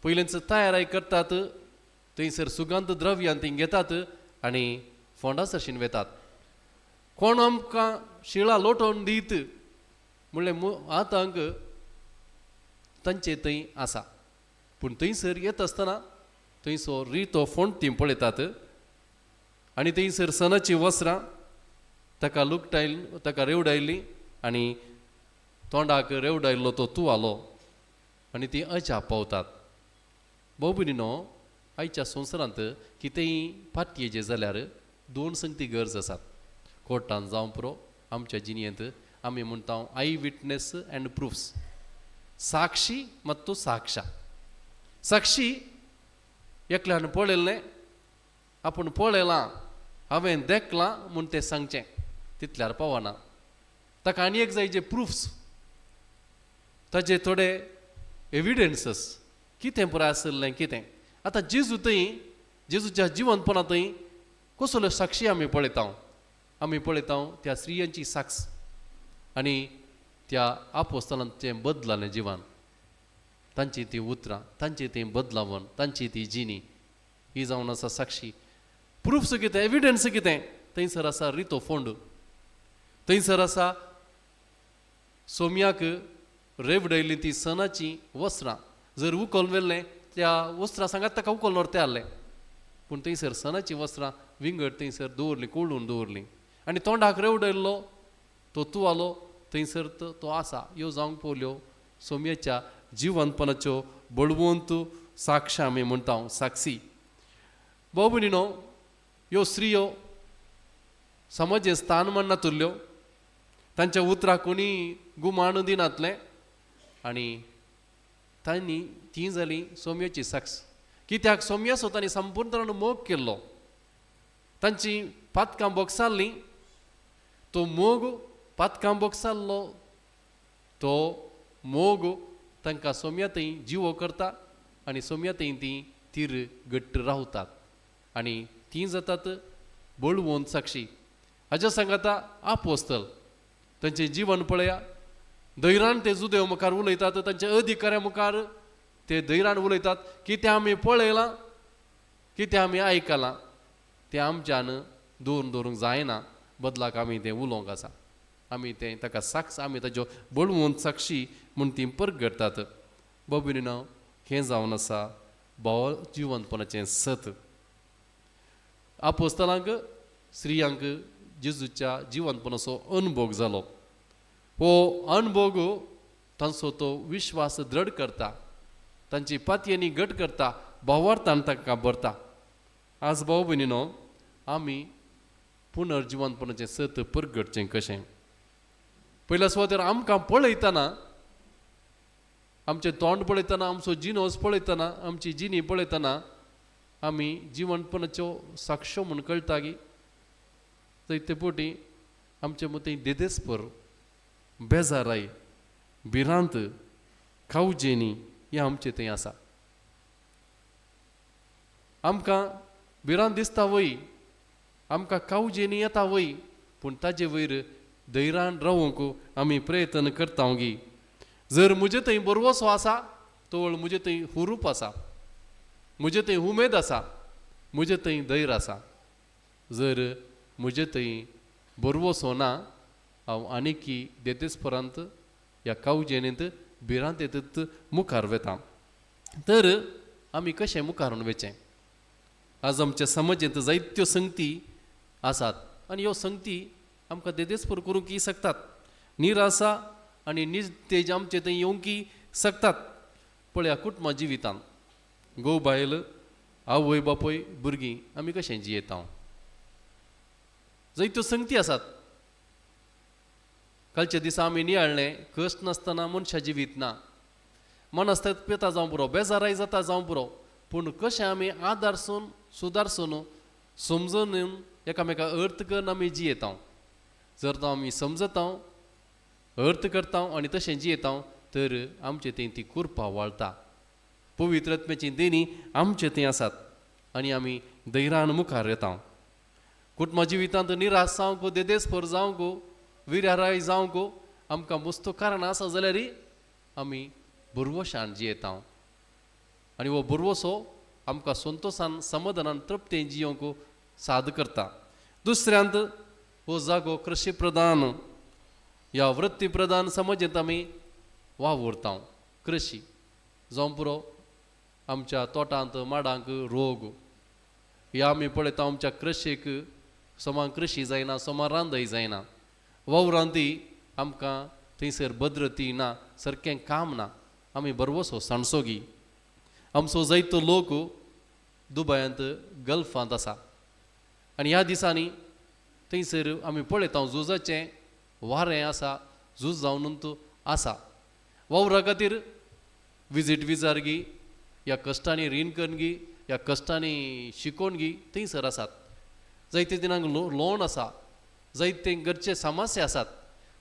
पयलींच तयाराय करतात, थंयसर सुगंध द्रव्यां ती घेतात आनी फोंडा सरशीन वेतात. कोण आमकां शिळा लोटोवन दीत म्हणलें आतांक तांचे थंय आसा, पूण थंयसर येत आसतना थंयसर रितो फोंड ती पळयतात आनी थंयसर सणाचीं वस्त्रां ताका लुकटायल, ताका रेवडायली आनी तोंडाक रेवडायल्लो तो तुवालो आनी ती अजाप पावतात. भाव भयणीनो, आयच्या संवसारांत कितेंय पातयेचें जाल्यार दोन संगती गरज आसात. कोर्टान जावं पुरो, आमच्या जिणेंत आमी म्हणटा I witness and proofs, साक्षी मात्तू साक्षा. साक्षी एकल्यान पळयलें, आपूण पळयलां, हांवें देखलां म्हूण तें सांगचें, तितल्यार पावना. ताका आनी एक जाय जे प्रुफ्स, ताजे थोडे एविडन्सीस, कितें पुराय आशिल्लें कितें. आतां जेजू थंय, जेजूच्या जिवनपणा थंय कसल्यो साक्षी आमी पळयता, आमी पळयता त्या स्त्रियांची साक्ष आनी त्या आपोस्तलांचें बदलालें जिवन, तांची ती उतरां, तांची ती बदलावण, तांची ती जिणी, ही जावन आसा साक्षी. प्रुफ्स कितें, एविडन्स कितें, थंयसर आसा रितो फोंड, थंयसर आसा सोम्याक रेवडयल्ली ती सणाची वस्त्रां. जर उखल व्हेल्लें त्या वस्त्रां सांगात ताका उखल व्हरते आहलें, पूण थंयसर सणाचीं वस्त्रां विंगड थंयसर दवरलीं, कोळून दवरलीं आनी तोंडाक रेवडयल्लो तो तुवालो थंयसर तो आसा. ह्यो जावंक पळयल्यो सोम्याच्या जिवनपणाच्यो बळवंत साक्षा आमी म्हणटा, साक्षी. भाव भयणीनो, ह्यो स्त्रियो समाजें स्थान माननातुल्ल्यो, तांच्या उतराक कोणी गुमाण दिनातलें आनी तांणी ती जाली सोम्याची साक्ष. कित्याक सोम्याचो तांणी संपूर्ण मोग केल्लो, तांची पातकां बोगसाल्लीं, तो मोग पातकां बोगसाल्लो, तो मोग तांकां सोम्या थंय जिवो करता आनी सोम्या थंय तीं तीर घट्ट रावतात आनी तीं जातात बळवंत साक्षी. हाज्या सांगाता आपोस्तल तांचें जीवन पळया, धैर्यान ते जुदेव मुखार उलयतात, तांच्या अधिकाऱ्या मुखार ते धैर्यान उलयतात की तें आमी पळयलां, कितें आमी आयकलां तें आमच्यान दवरून दवरूंक जायना, बदलाक आमी तें उलोवंक आसा, आमी तें ताका साक्ष, आमी ताज्यो बळवंत साक्षी म्हूण ती परगटतात. बाबीनो, हें जावन आसा भाव जिवंतपणाचें सत. आपोस्तलांक स्त्रियांक जेजूच्या जिवंतपणाचो अनभोग जालो. हो अनभोग तांचो तो विश्वास दृढ करता, तांची पातयेनी घट करता, भावार्थान तांकां भरता. आज भाव भयणीनो, आमी पुनर्जिवंतपणाचें सत परगटचें कशें? पयल्या सुवातेर आमकां पळयतना, आमचें तोंड पळयतना, आमचो जिनोस पळयतना, आमची जिणी पळयतना आमी जिवंतपणाच्यो साक्षो म्हूण कळटा की जायते पटी आमचे मतीं देदेस्पर, बेजाराय, भिरांत, कावजेनी हें आमचें थंय आसा. आमकां भिरांत दिसता वय, आमकां कावजेनी येता वय, पूण ताजे वयर धैर्यान रावूंक आमी प्रयत्न करता गी. जर म्हजे थंय बरवसो आसा तवळ म्हजे थंय हुरूप आसा, म्हजे थंय उमेद आसा, म्हजे थंय धैर्य आसा. जर म्हजे थंय बरवसो ना, हांव आनीकी देदेस्परांत ह्या कावजेनींत भिरांतेंत मुखार वता. तर आमी कशें मुखारून वचें? आज आमच्या समाजेंत जायत्यो संगती आसात आनी ह्यो संगती आमकां देदेस्पर करूंक शकतात, निराशा आनी निस्तेज आमचे थंय येवंक शकतात. पळया कुटुंबा जिवितान घोव बायल, आवय बापूय, भुरगीं आमी कशें जियेता? जायत्यो संगती आसात. कालच्या दिसा आमी नियाळ्ळें, कश्ट नासतना मनशां जिवीत ना. मनस्ताप पिता जावं पुरो, बेजाराय जाता जावं पुरो, पूण कशें आमी आदारसून सुदारसून समजून एकामेका अर्थ करून आमी जियेता. जर तो आमी समजता, अर्थ करता आनी तशें जियेता तर आमचे थंय ती कुरपा वाळटा. पवित्र आत्म्याची देणी आमचे थंय आसात आनी आमी धैर्यान मुखार येता. कुटुंबा जिवितांत निराश जावंक, देदेस्पर जावंक, विराराय जावंक आमकां मस्तो कारणां आसा जाल्यार आमी भरवशान जियेता आनी हो भरवसो आमकां संतोशान, समाधानान, तृप्तेन जियोवंक साद करता. दुसऱ्यांत हो जागो कृशी प्रधान ह्या वृत्ती प्रधान समाजेंत आमी वावुरता. कृशी जावं पुरो, आमच्या तोटांत माडांक रोग ह्या आमी पळयता. आमच्या कृशीक सोमा कृशी जायना, सोमा रांदय जायना, वावरांती आमकां थंयसर भद्रती ना, सारकें काम ना, आमी बरवसो सांडसोगी. आमचो जायतो लोक दुबयांत, गल्फांत आसा आनी ह्या दिसांनी थंयसर आमी पळयता झुजाचें वारें आसा, झूज जावन आसा. वावरा खातीर विजीट विजार गी, ह्या कश्टांनी रीण करून गी, ह्या कश्टांनी शिकोवन गी थंयसर आसात. जायते दिनांक लोन आसा, जायते घरचे समस्या आसात.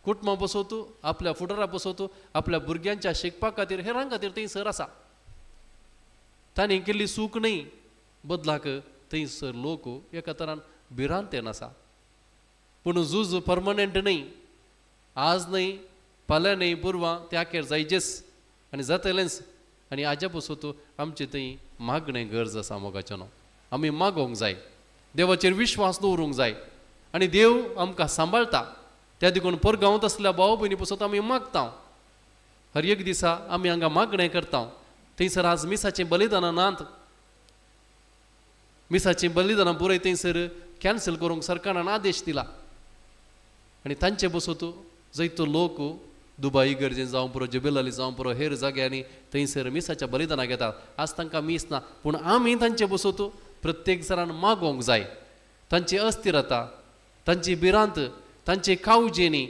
कुटुंबा बसोत, आपल्या फुडारा बसोत, आपल्या भुरग्यांच्या शिकपा खातीर, हेरां खातीर थंयसर आसा. तांणी केल्ली चूक न्हय, बदलाक थंयसर लोक एका तरान भिरांतेन आसा. पूण झूज परमनंट न्हय, आज न्हय फाल्यां न्हय पुरवां ते आखेर जायचेच आनी जातलेंच. आनी हाज्या पसून आमचे थंय मागणें गरज आसा. मोगाच्यानो, आमी मागोवंक जाय, देवाचेर विश्वास दवरूंक जाय आनी देव आमकां सांबाळटा. त्या देखून परगांवांत आसल्या भाव भयणी पसून आमी मागता. हर एक दिसा आमी हांगा मागणें करता. थंयसर आज मिसाचें बलिदानां नात, मिसाचीं बलिदानां पुराय थंयसर कॅन्सल करूंक सरकारान आदेश दिला आनी तांचे बसून जायतो लोक दुबाई गरजेन जावं पुरो, जबेलाली जावं पुरो, हेर जाग्यांनी थंयसर मिसाच्या बलिदानां घेतात. आज तांकां मीस ना, पूण आमी तांचे बसून प्रत्येक जाणान मागोवंक जाय. तांची अस्थिरता, तांची भिरांत, तांची कावजेनी,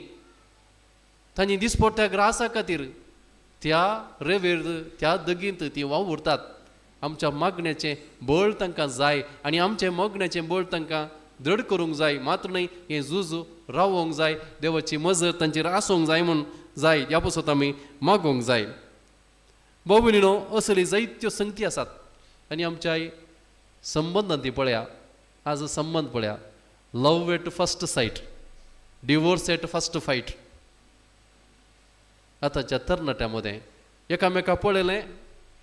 तांची दिसपट्ट्या ग्रासा खातीर त्या रेवेर, त्या दगींत ती वावुरतात. आमच्या मागण्याचें बळ तांकां जाय आनी आमचें मागण्याचें बळ तांकां दृढ करूंक जाय. मात्र न्हय हें झूज रावोंक जाय, देवाची मजत तांचेर आसूंक जाय म्हूण जाय. ह्या पासत आमी मागोवंक जाय. भाव भयणीनो, असली जायत्यो संगती आसात आनी आमच्या संबंदान ती पळया. आज संबंद पळया, love at first sight, divorce at first fight. आतांच्या तरणाट्यां मदें एकामेका पळयलें,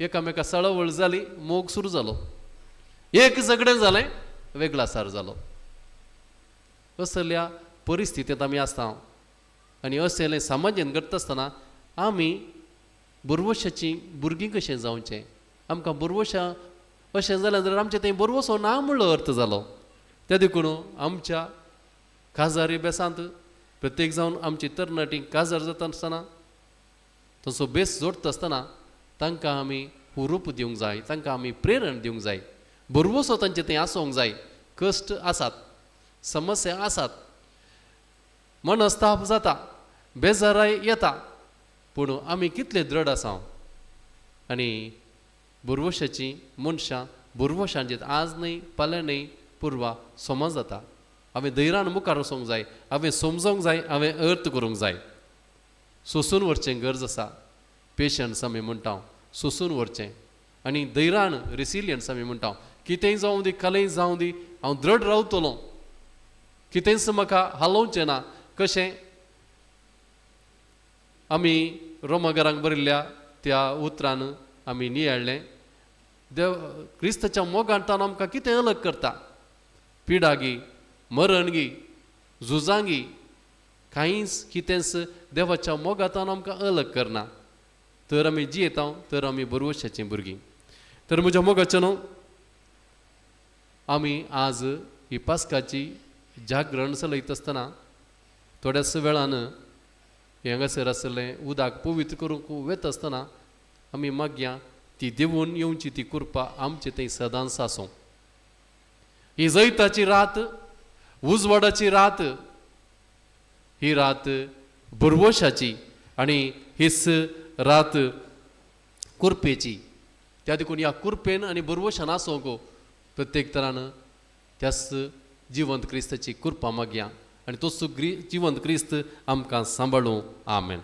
एकामेका सळावळ जाली, मोग सुरू जालो. एक झगडें जालें वेगळासार जालो. असल्या परिस्थितींत आमी आसता आनी असलें समाजेन घडटा आसतना आमी बुरवशाचीं भुरगीं कशें जावचें? आमकां बुरवशां अशें जालें जाल्यार आमचें थंय बुरवसो ना म्हणलो अर्थ जालो. त्या देखून आमच्या काजारी बेसांत प्रत्येक जावन आमची तरणाटी काजार जाता आसतना तसो बेस जोडटा आसतना तांकां आमी हुरूप दिवंक जाय, तांकां आमी प्रेरण दिवंक जाय, भरवसो तांचे थंय आसूंक जाय. कश्ट आसात, समस्या आसात, मनस्ताप जाता, बेजाराय येता, पूण आमी कितले दृढ आसा. आनी भरवशाचीं मनशां भरवशांचे आज न्हय फाल्यां न्हय पुर्वा समज जाता. हांवें धैर्यान मुखार वचूंक जाय, हांवें समजोंक जाय, हांवें अर्थ करूंक जाय. सोसून व्हरचें गरज आसा. पेशन्स आमी म्हणटा, सोसून व्हरचें आनी धैर्यान रेसिलियन्स आमी म्हणटा. कितेंय जावं दी, कालय जावं दी, हांव दृढ रावतलो, कितेंच म्हाका हालोवचें ना. कशें आमी रोमागरांक बरयल्ल्या त्या उतरान आमी नियाळ्ळें, देव क्रिस्ताच्या मोगान ताणें आमकां कितें अलग करता? पिडागी, मरणगी, झुजांगी, कांयच कितेंच देवाच्या मोगांतान आमकां अलग करना. तर आमी जियेता तर आमी बरवशाचीं भुरगीं. तर म्हज्या मोगाचें न्हू आमी आज ही पास्काची जागरण चलयता आसतना थोड्याच वेळान हांगासर आसलें उदक पवित्र करूंक वता आसतना आमी मागया ती देवून येवची ती कृपा आमचे थंय सदांच आसूं. ही जैताची रात, उजवाडाची रात, ही रात भरवशाची आनी हीच रात कुरपेची. त्या देखून ह्या कुरपेन आनी भरवशान आसूंक प्रत्येक तरान त्याच जिवंत क्रिस्ताची कृपा मागया आनी तोच जिवंत क्रिस्त आमकां सांबाळूं. आमेन.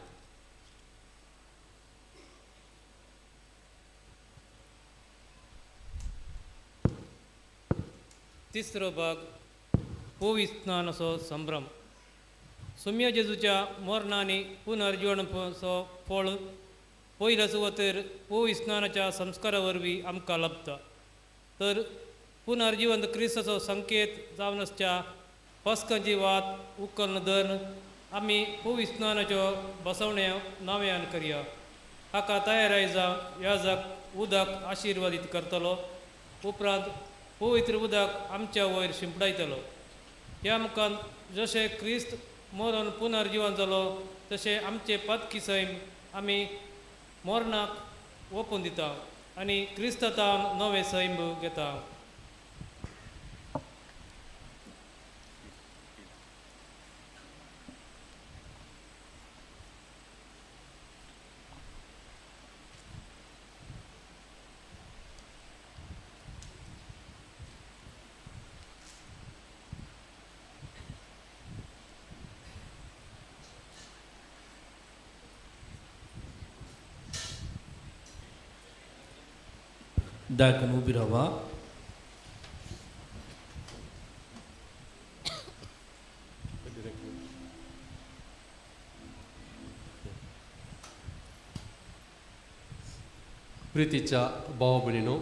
तिसरो भाग पवित्रस्नानाचो संभ्रम. सुम्या जेजूच्या मरणांनी पुनर्जिवणाचो फळ पयल्या सुवातेर पवित्रस्नानाच्या संस्कारा वरवीं आमकां लाभता. तर पुनर्जिवंत क्रिस्ताचो संकेत जावन आसच्या पस्कांची वात उकलन धरून आमी पवित्रस्नानाच्यो बसवण्या नव्यान करया. हाका तयाराय जावन याजक उदक आशिर्वादीत करतलो, उपरांत पवित्र उदक आमच्या वयर शिंपडायतलो. ह्या मुखान जशें क्रिस्त मरण पुनर्जिवन जालो तशें आमचे पातकी सैम आमी मरणाक ओपून दिता आनी क्रिस्तान नवें सैम घेता. दाखन उबी रावा. प्रितीच्या भाव भयणीनो,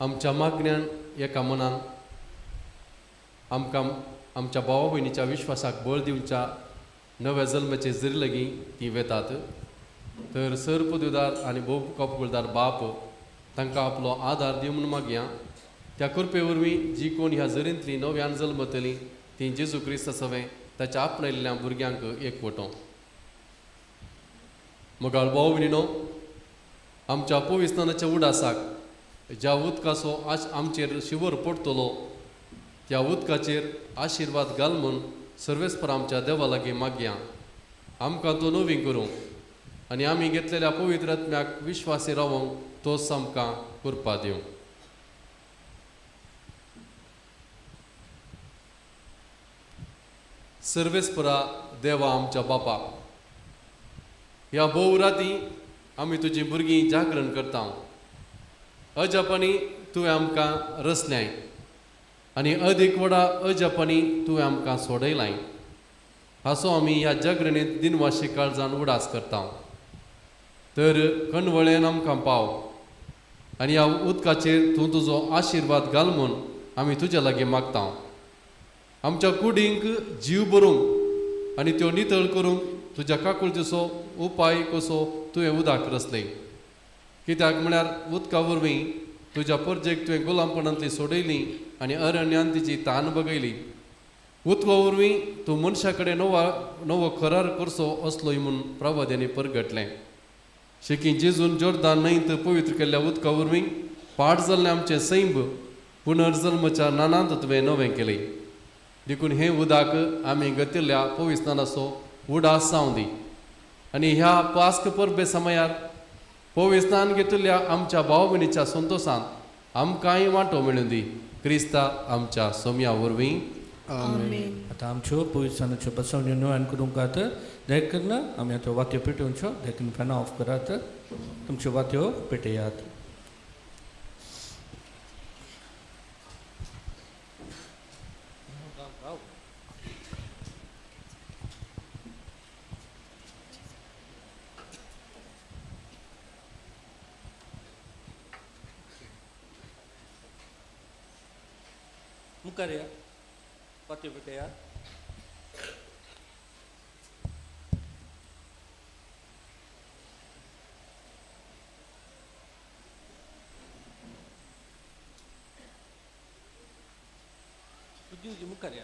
आमच्या मागण्यान एका मनान आमकां आमच्या भावा भयणीच्या विश्वासाक बळ दिवच्या नव्या जल्माचे जरी लागीं ती वेतात. तर सर पदवीदार आनी भोव कपकुळदार बाप तांकां आपलो आदार दिवं म्हूण मागया. त्या कृपे वरवीं जी कोण ह्या जरींतलीं नव्यान जल्मतलीं तीं जेजू क्रिस्त सवें ताच्या आपणायल्ल्या भुरग्यांक एकवटो. मोगाळ भाव भयणीनो, आमच्या पवित्रस्नानाच्या उडासाक ज्या उदकाचो आमचेर शिवर पडटलो त्या उदकाचेर आशिर्वाद घाल म्हूण सर्वेस्पर आमच्या देवा लागीं मागया. आमकां तो नवीं करूं आनी आमी घेतलेल्या पवित्र आत्म्याक विश्वासी रावंक तोच आमकां कृपा दिवं. सर्वेस्परा देवा आमच्या बापा, ह्या भोव राती आमी तुजी भुरगीं जागरण करता. अजापांनी तुवें आमकां रचल्याय आनी अदीक व्हडा अजापांनी तुवें आमकां सोडयलाय. हाचो आमी ह्या जागरणेंत दिनवाशी काळजान उडास करता. तर कणवळेन आमकां पाव आनी ह्या उदकाचेर तूं तुजो आशिर्वाद घाल म्हूण आमी तुज्या लागीं मागता. आमच्या कुडींक जीव भरूंक आनी त्यो नितळ करूंक तुज्या काकुळतेचो उपाय कसो तुवें उदक रचलें. कित्याक म्हळ्यार उदका वरवीं तुज्या परजेक तुवें गुलामपणांतली सोडयली आनी अरण्यान तिची तान बगयली. उदका वरवीं तूं मनशा कडेन नवो करार करचो असलोय म्हूण प्रवाद्यांनी परगटलें. शेकी जेजून जोर्दान न्हंयत पवित्र केल्ल्या उदका वरवीं पाड जाल्लें आमचें सैंब पुनर्जल्मच्या नानांत तुवें नवें केलें. देखून हें उदक आमी घेतिल्ल्या पविस्नानाचो उडास जावं दी आनी ह्या पास्क परबे समयार पविस्नान घेतिल्ल्या आमच्या भाव भयणीच्या संतोशान आमकांय वांटो मेळूं दी. क्रिस्ता आमच्या सोम्या वरवीं. आतां आमच्यो पवित्रस्नानाच्यो बसवण्यो नव्यान करूंक देखून आमी आतां वात्यो पेटोवच्यो. देखून फॅनां ऑफ करात, तुमच्यो वात्यो पेटयात. मुखार या, वात्यो पेटयात. मुखार या.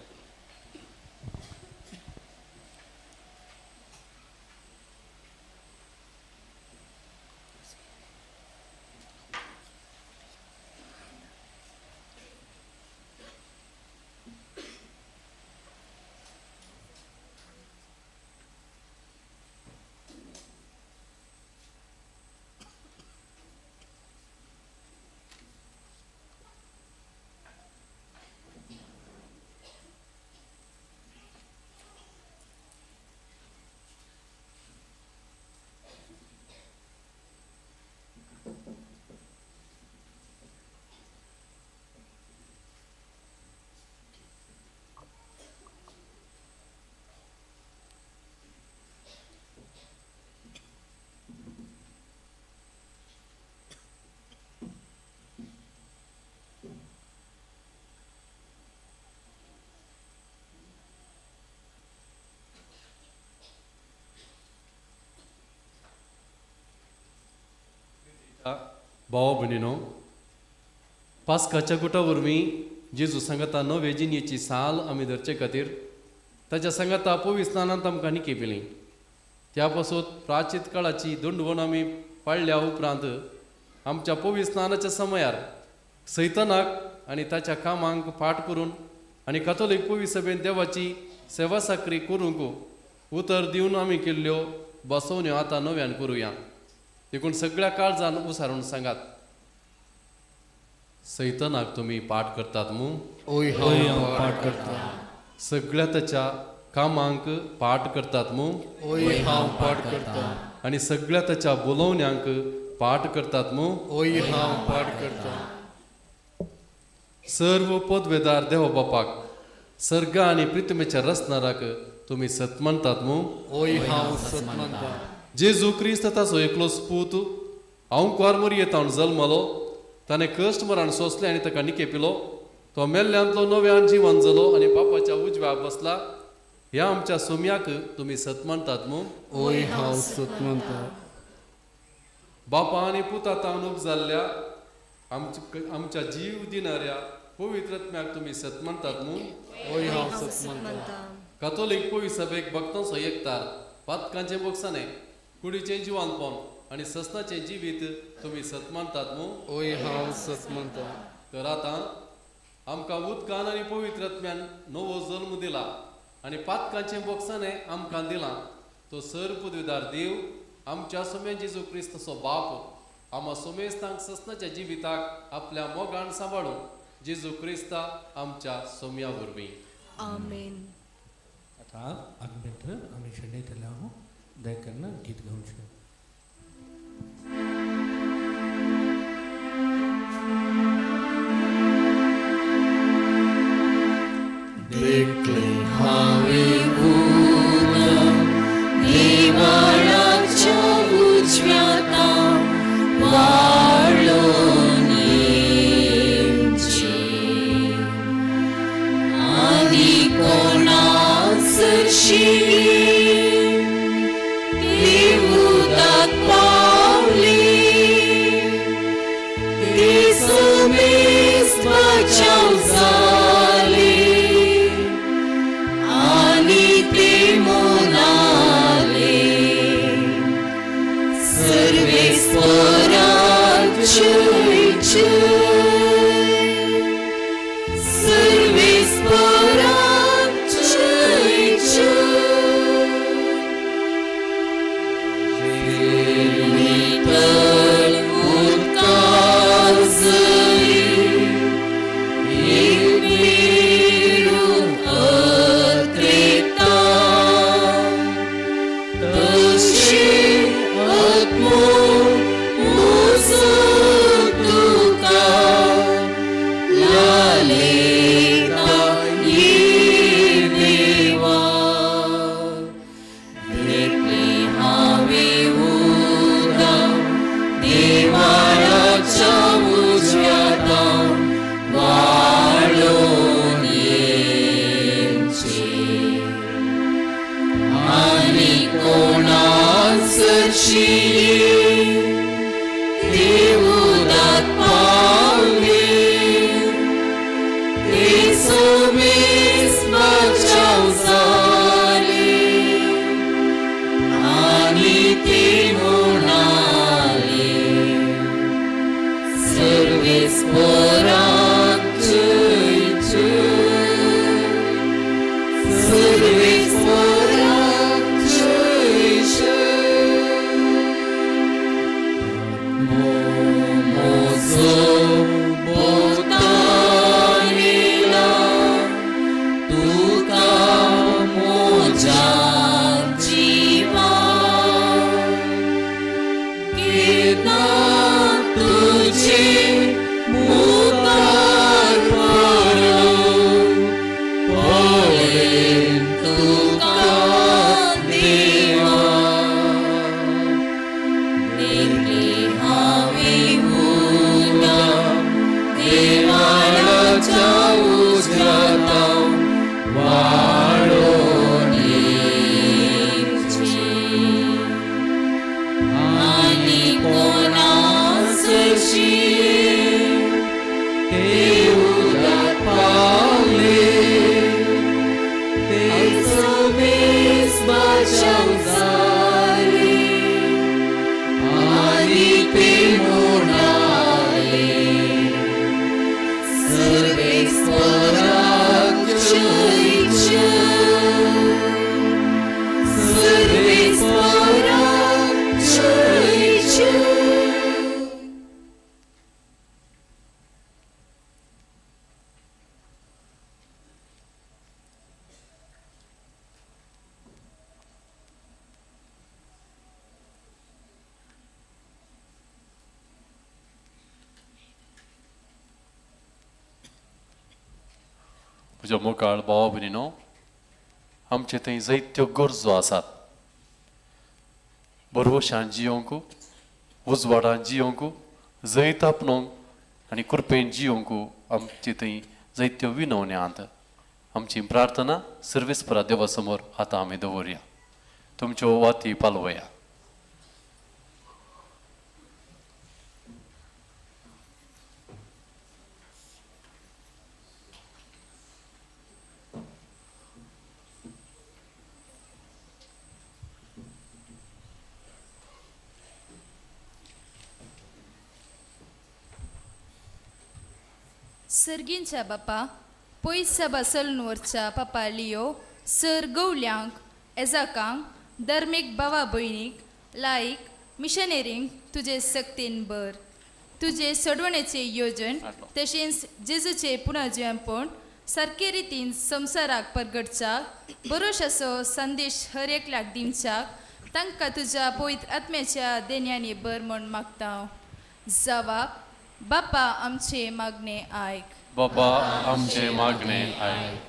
भाव भयणीनो, पास्काच्या गुटा वरवीं जेजू सांगाता नवे जिणेची साल आमी धरचे खातीर ताच्या सांगाता पविस्नानांत आमकां निके पिली. त्या पासून प्राचीत काळाची दंडवण आमी पाळल्या उपरांत आमच्या पविस्नानाच्या समयार सैतानाक आनी ताच्या कामांक फाट करून आनी कातोलीक पवी सभेन देवाची सेवा साकरी करूंक उतर दिवन आमी केल्ल्यो बसवण्यो आतां नव्यान करुया. देखून सगळ्या काळजान उसारून सांगात, सैतानाक तुमी पाठ करतात मू? ओय हांव पाठ करता. सगळ्या ताच्या कामांक पाठ करतात मू? ओय हांव पाठ करता. आनी सगळ्या ताच्या बोलोवण्यांक पाठ करतात मू? ओय हांव पाठ करता. सर्व पदवेदार देव बापाक, सर्ग आनी प्रितमेच्या रचणाराक तुमी सत मानतात मू? ओय हांव सत मानता. जेजू क्रिस्त ताचो एकलोच पूत हांव मोरयेतावन जल्मलो, ताणें कश्ट मरण सोंसलें आनी ताका निके पिलो. तो मेल्ल्यांतलो नव्यान जिवन जालो आनी बापाच्या उजव्या बसला. ह्या आमच्या सोम्याक तुमी सत मानतात मू? ओय हांव सत मानता. बापा आनी पुता तावन उपजाल्ल्या आमच्या जीव दिणाऱ्या पवित्र आत्म्याक तुमी सत मानतात मू? ओय हांव सत मानता. कातोलीक पवित्र सभेक भक्तांचो एकतार, पातकांचें बोगसाणें, कुडीचें जिवानपण आनी ससनाचें जिवीत तुमी सत मानतात मू? ओय हांव सत मानता. तर आतां आमकां उदकान आनी पवित्र आत्म्यान नवो जल्म दिला आनी पातकांचें बोगसाणें आमकां दिलां तो सर पदवीदार देव आमच्या सोम्या जेजू क्रिस्ताचो बाप आमा सोमेस्तांक ससनाच्या जिविताक आपल्या मोगान सांबाळून जेजू क्रिस्ता आमच्या सोम्या वरवीं. आमेन. आतां आगमेंत आमी शेणयतले हांव देखून गीत गावचें. देखले हांवें उदक देवाळाच्या उजव्या वाळो. सरशी ती उदक पावली ती सुमीस बचाव जाली आनी ती म्हणाली सर्वेस्पराक जय जय सर्वेस्पराक जय जय नितळ उदकार जरी एक पेरू अत्रेता तशें आत्मो म्हजो तुका लालेता ये देवा देखलें हांवें उदक देवाळाच्या उजव्या वाळोवन येवचें आनी कोणा सरशी ती उदक पावली ती सुमीस बचाव जाली आनी ती म्हणाली सर्वेस्पराक जय जय सर्वेस्पराक जय जय म्हजो भोंवतणीला तुका म्हज्या जिवा केन्ना तुजे मुखार पडूं पळयन तुका देवा देखलें हांवें उदक देवाळाच्या उजव्या वाळोवन येवचें आनी कोणा सरशी ते उदक पावले ते सुमीस बचाव जाली आनी ते म्हणाले सर्वेस्पराक जय जय सर्वेस्पराक जय जय. म्हज्या मोगाळ भावा भयणीनो, आमचे थंय जायत्यो गरजो आसात. भरवशान जियोंक, उजवाडान जियोंक, जैत आपणोंक आनी कृपेन जियोंक आमचे थंय जायत्यो विनवण्यो आसात. आमची प्रार्थना सर्वेस्परा देवा समोर आतां आमी दवरया. तुमच्यो वाती पालवया. सर्गींच्या बापा, पयस बसल वरच्या पापा लियो सर गवल्यांक, एजाकांक, धर्मीक भावा भयणीक, लायक मिशनरींक तुजे सक्तीन भर. तुजे सोडवणेचे योजन तशेंच जेजूचे पुनर्जिवनपण सारके रितीन संवसाराक परगटच्याक बरोशाचो संदेश हर एकल्याक दिवच्याक तांकां तुज्या पवित्र आत्म्याच्या देण्यांनी भर म्हूण मागता. जावाक बापा आमचे मागणे आयक. बाबा आमचे मागणे आयक.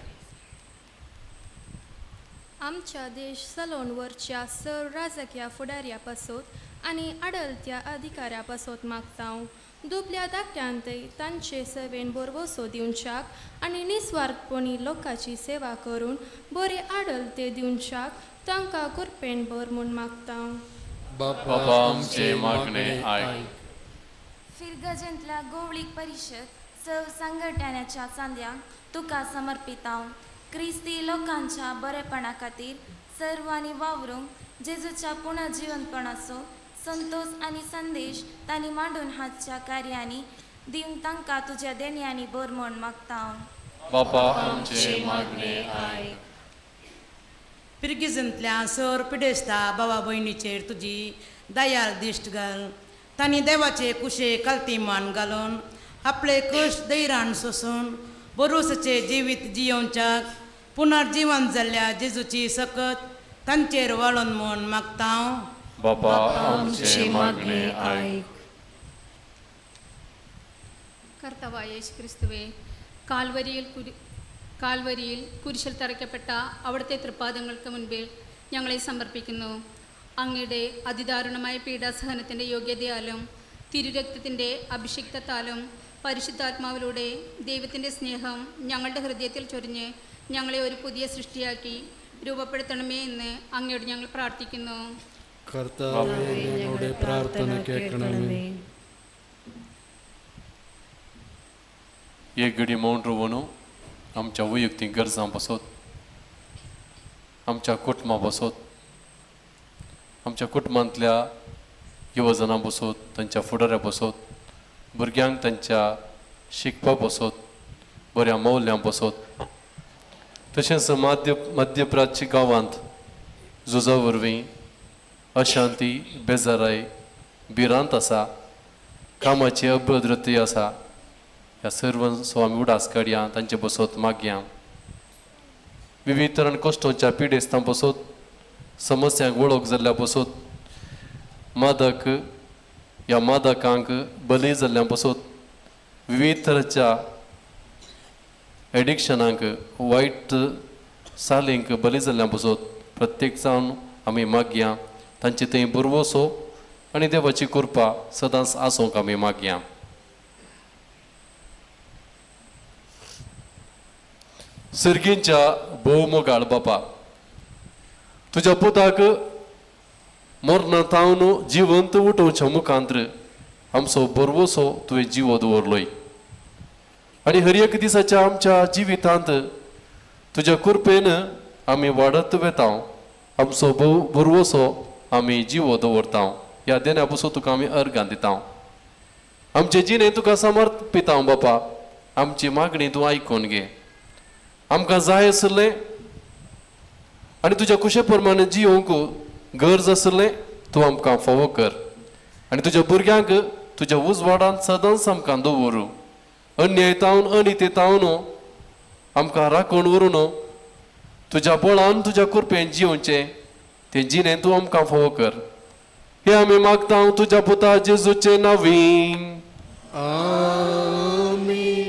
आमच्या देश सलोनवरच्या सर राजकीय फुडाऱ्या पासत आनी आडलत्या अधिकाऱ्या पासत मागता. दुबल्या धाकट्यांतय तांचे सेवेन भरवसो दिवच्याक आनी निस्वार्थपणी लोकांची सेवा करून बरे आडलते दिवच्याक तांकां कृपेन भर म्हूण मागता. बाबा आमचे मागणे आयक. फिरगजेंतल्या गोवळीक परिशद सव संघटण्याच्या चांद्यांक तुका समर्पितांव. क्रिस्ती लोकांच्या बरेपणा खातीर सर्वांनी वावरूंक जेजूच्या पुनर्जिवनपणाचो संतोष आनी संदेश तांणी मांडून हाडच्या कार्यांनी दिवंक तांकां तुज्या देण्यांनी भर म्हूण मागता. बाबा आमचे मागणे आयक. पिरगिजांतल्या सर पिडेस्ता बाबा भयणीचेर तुजी दयाळ दिश्ट घाल. तांणी देवाचे कुशे कलती मान घालून आपले कश्ट धैर्यान सोसून बरोसाचे जिवीत जियोवच्याक पुनर्जिवन जाल्ल्या जेजूची सकत तांचेर वाळोन म्हूण मागता. बाबा आमचे मागणे आयक. കർത്താവായ യേശുക്രിസ്തുവേ, കാൽവരിയിൽ കുരിശിൽ തറയ്ക്കപ്പെട്ട അവിടുത്തെ തൃപ്പാദങ്ങൾക്ക് മുൻപിൽ ഞങ്ങളെ സമർപ്പിക്കുന്നു. അങ്ങയുടെ അതിദാരുണമായ പീഡാസഹനത്തിൻ്റെ യോഗ്യതയാലും തിരുരക്തത്തിൻ്റെ അഭിഷിക്തത്താലും പരിശുദ്ധാത്മാവിലൂടെ ദൈവത്തിൻ്റെ സ്നേഹം ഞങ്ങളുടെ ഹൃദയത്തിൽ ചൊരിഞ്ഞ് ഞങ്ങളെ ഒരു പുതിയ സൃഷ്ടിയാക്കി രൂപപ്പെടുത്തണമേ എന്ന് അങ്ങയോട് ഞങ്ങൾ പ്രാർത്ഥിക്കുന്നു. കർത്താവേ, ഞങ്ങളുടെ പ്രാർത്ഥന കേൾക്കണമേ. एक घडी मौन रावन आमच्या वैयक्तीक गरजां पासत, आमच्या कुटुंबा पासत, आमच्या कुटुंबांतल्या युवजनां पासत, तांच्या फुडाऱ्या पासत, भुरग्यांक तांच्या शिकपा पासत, बऱ्या मौल्यां पासत, तशेंच मध्यप्राच्य गांवांत झुजा वरवीं अशांती, बेजाराय, भिरांत आसा, कामाची अभद्रती आसा. ह्या सर्वांचो आमी उडास काडया, तांचे बसत मागया. विविध तरान कश्टोच्या पिडेस्तां बसत, समस्यांक वळख जाल्ल्या बसत, मादक ह्या मादकांक बली जाल्ल्या बसत, विविध तराच्या एडिक्शनांक, वायट सालींक बली जाल्ल्या बसत प्रत्येक जावन आमी मागया. तांचे थंय भरवसो आनी देवाची कृपा सदांच आसूंक आमी मागया. सर्गींच्या भोवमोगाळ बापा, तुज्या पुताक मरणा तावन जिवंत उठोवच्या मुखांत्र आमचो भरवसो तुवें जिवो दवरलोय आनी हर एक दिसाच्या आमच्या जिवितांत तुज्या कृपेन आमी वाडत वेता, आमचो भरवसो आमी जिवो दवरता. ह्या देण्या पसून तुका आमी अर्गां दिता. आमचे जिणे तुका समर्पिता बापा, आमची मागणी तूं आयकून घे. आमकां जाय आशिल्लें आनी तुज्या कुशे प्रमाणे जियोवंक गरज आशिल्लें तूं आमकां फावो कर आनी तुज्या भुरग्यांक तुज्या उजवाडांत सदांच आमकां दवरू. अन्याय तावन अनिते तावन आमकां राखून व्हरून तुज्या बळान तुज्या कृपेन जियोवचें तें जिणें तूं आमकां फावो कर. हें आमी मागता तुज्या पुता जेजूचे नांवीं. आमीन.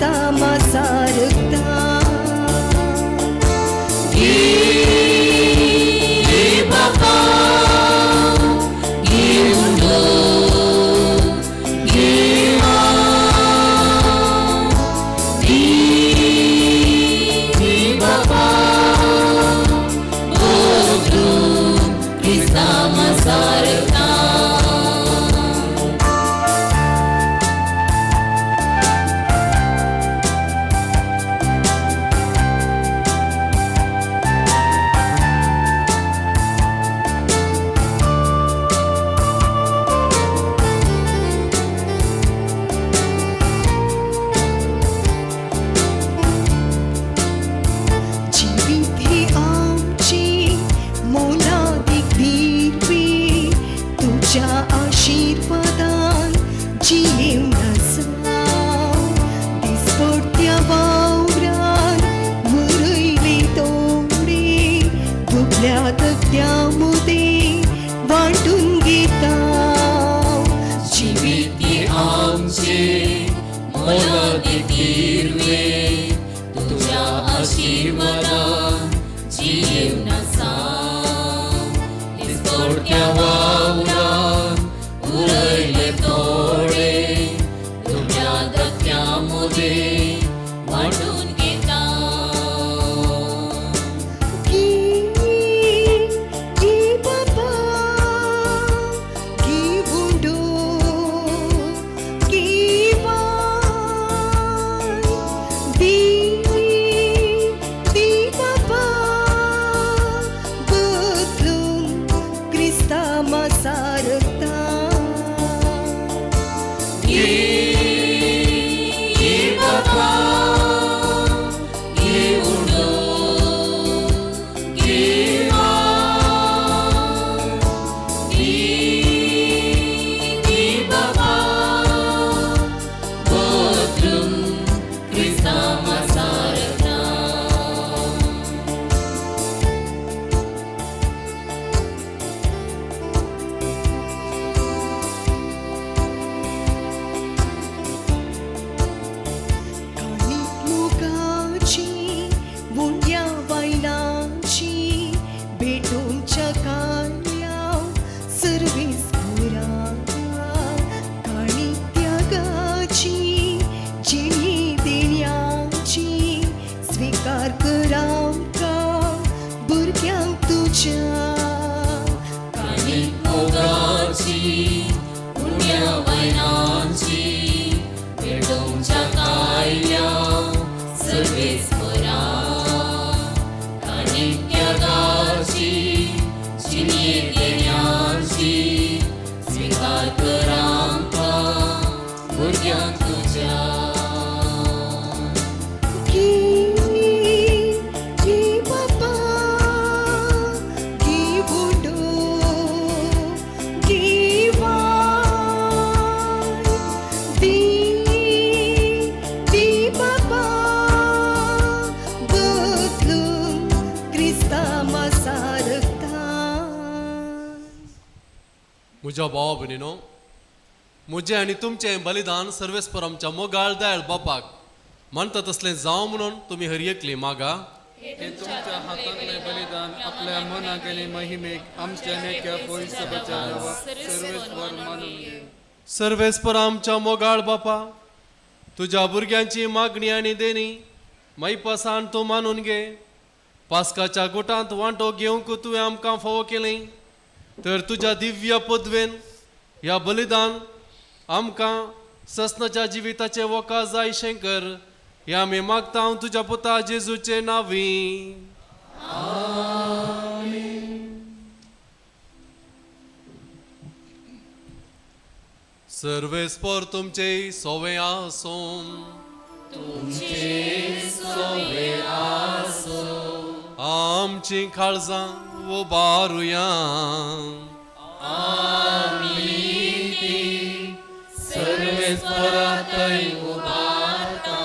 क्रिस्तांवा सारकता. दी बाबा घेऊन दी बाबा बदलून क्रिस्तांवा सारकता. जिवीत ही आमची मोलादीक दिरवी, तुज्या आशिर्वादान जियेवन आसा. दिसपडत्या वावरान मुरयले तोडे, दुबल्या तकट्या मुदे वांटून घेता. जिवीत ही आमची मोलादीक दिरवे, तुज्या आशिर्वादान जियेवन आसा. दिसपडत्या वावरान उरयले थोडे, दुबल्या धक्क्या मुदे वांटून घेता. गी बाबा गी उंडो गी वाय, दी दी बाबा बदलून क्रिस्तांवा सारकता. दी बाबा घेऊन दी बाबा बदलून क्रिस्तांवा सारकता. काणीक मुगाची उंड्या वायनाची भेटोवच्या कार्या सर्वीस पुरा. काणीक त्यागाची जिणी देण्याची स्विकार कर आमकां भुरग्यांक तुज्या. काणीक मोगाची उण्या वायनाची भेटोवच्या कायल्या सर्वेस परा. काणीक त्यागाची जिणी देण्याची स्विकार कर आमकां भुरग्यांक तुज्या. गी गी बाबा गी उंडो गी वाय, दी दी बाबा बदलून क्रिस्तांवा सारकता. म्हज्या भावा भयणीनो, म्हजें आनी तुमचें बलिदान सर्वेस्पर आमच्या मोगाळ दयाळ बापाक मानता तसलें जावं म्हणून तुमी हर एकली मागा. हे तुमच्या हातांतले बलिदान आपल्या मनाक आनी महिमेक आमच्या नेक्या पयसबाच्या नांवाक सर्वेस्पर मानून घे. सर्वेस्पर आमच्या मोगाळ बापा, तुज्या भुरग्यांची मागणी आनी देणी मायपासान तूं मानून घे. पास्काच्या गोटांत वांटो घेवंक तुवें आमकां फावो केलें तर तुज्या दिव्य पदवेन ह्या बलिदान आमकां ससनाच्या जिविताचे वका जाय शंकर ह्या आमी मागता हांव तुज्या पुता जेजूचे नांवी. सर्वेस्पर तुमचे सोवे आसूं. तुमचे सोवे आसूं. आमची काळजां उबारुया. आमी ती सर्वेस्परातय उबारता.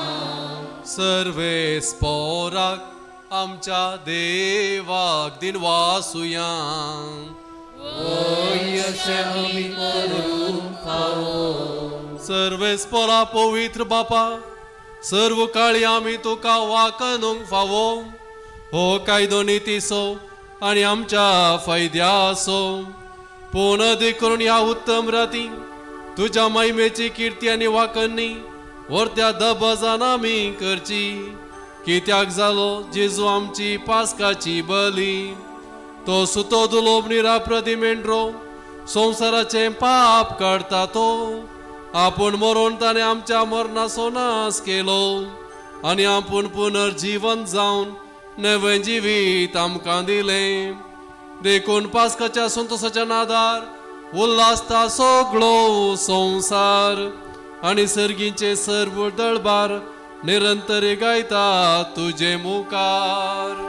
सर्वेस्पराक आमच्या देवाक दिनवासुया. वय अशें आमी करूंक फावो. सर्वेस्परा पवित्र बापा, सर्व काळी आमी तुका वाकनूंक फावो हो कायदो नितीचो आनी आमच्या फायद्याचो. पूण अदीक करून ह्या उत्तम राती तुज्या महिमेची किर्ती आनी वाकन्नी वर्त्या दबजान आमी करची. कित्याक जालो जेजू आमची पास्काची बली, तो सुतो दुलोब निराप्रदी मेंढरो संवसाराचें पाप काडटा तो. आपूण मरोन ताणें आमच्या मरणाचो नाश केलो आनी आपूण पुनर्जीवन जावन नवें जिवीत आमकां दिलें. देखून पास्काच्या संतोसाच्या नादार उल्हासता सगळो संवसार आनी सर्गींचे सर्व दळबार निरंतर गायता तुजे मुखार.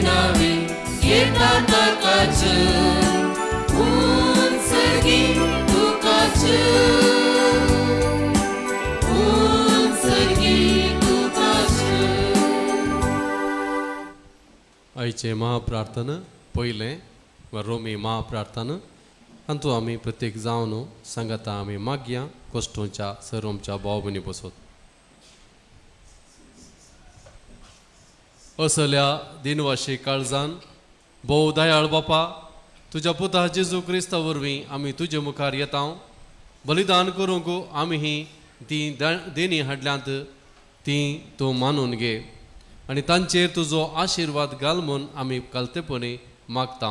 नावे येता ताकाच उंचगी तुकाच उंचगी तुकाच. आयचे महाप्रार्थना पयलें वा रोमी महाप्रार्थना हातूंत आमी प्रत्येक जावन सांगाता आमी मागया कश्टोंच्या सर्वमच्या भाव भयणी बसत. असल्या दिनवाशी काळजान भोव दयाळ बापा, तुज्या पुता जेजू क्रिस्ता वरवीं आमी तुजे मुखार येता. बलिदान करूंक आमी ही ती देणी हाडल्यांत ती तूं मानून घे आनी तांचेर तुजो आशिर्वाद घाल म्हूण आमी कालतेपणी मागता.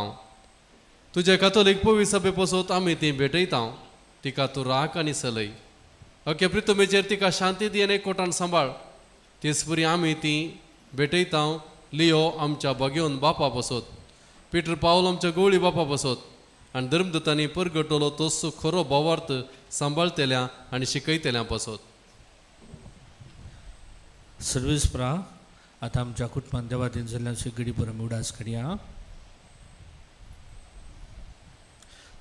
तुजे कातोलीक पवी सभे पसत आमी ती भेटयता. तिका तूं राख आनी सलय. अख्या प्रितमेचेर तिका शांती दी आनी कोटान सांबाळ. तेचपरी आमी ती भेटयता लियो आमच्या बागेवन बापा बसत, पिटर पावल आमच्या गवळी बापा बसत आनी धर्मदूतांनी परगटवलो तोच खरो भावार्थ सांबाळतेल्या आनी शिकयतेल्या बसत. सर्वीस प्रा आतां आमच्या कुटुंबान देवादीन जाल्ल्याचो घडी बरो आमी उडास करया.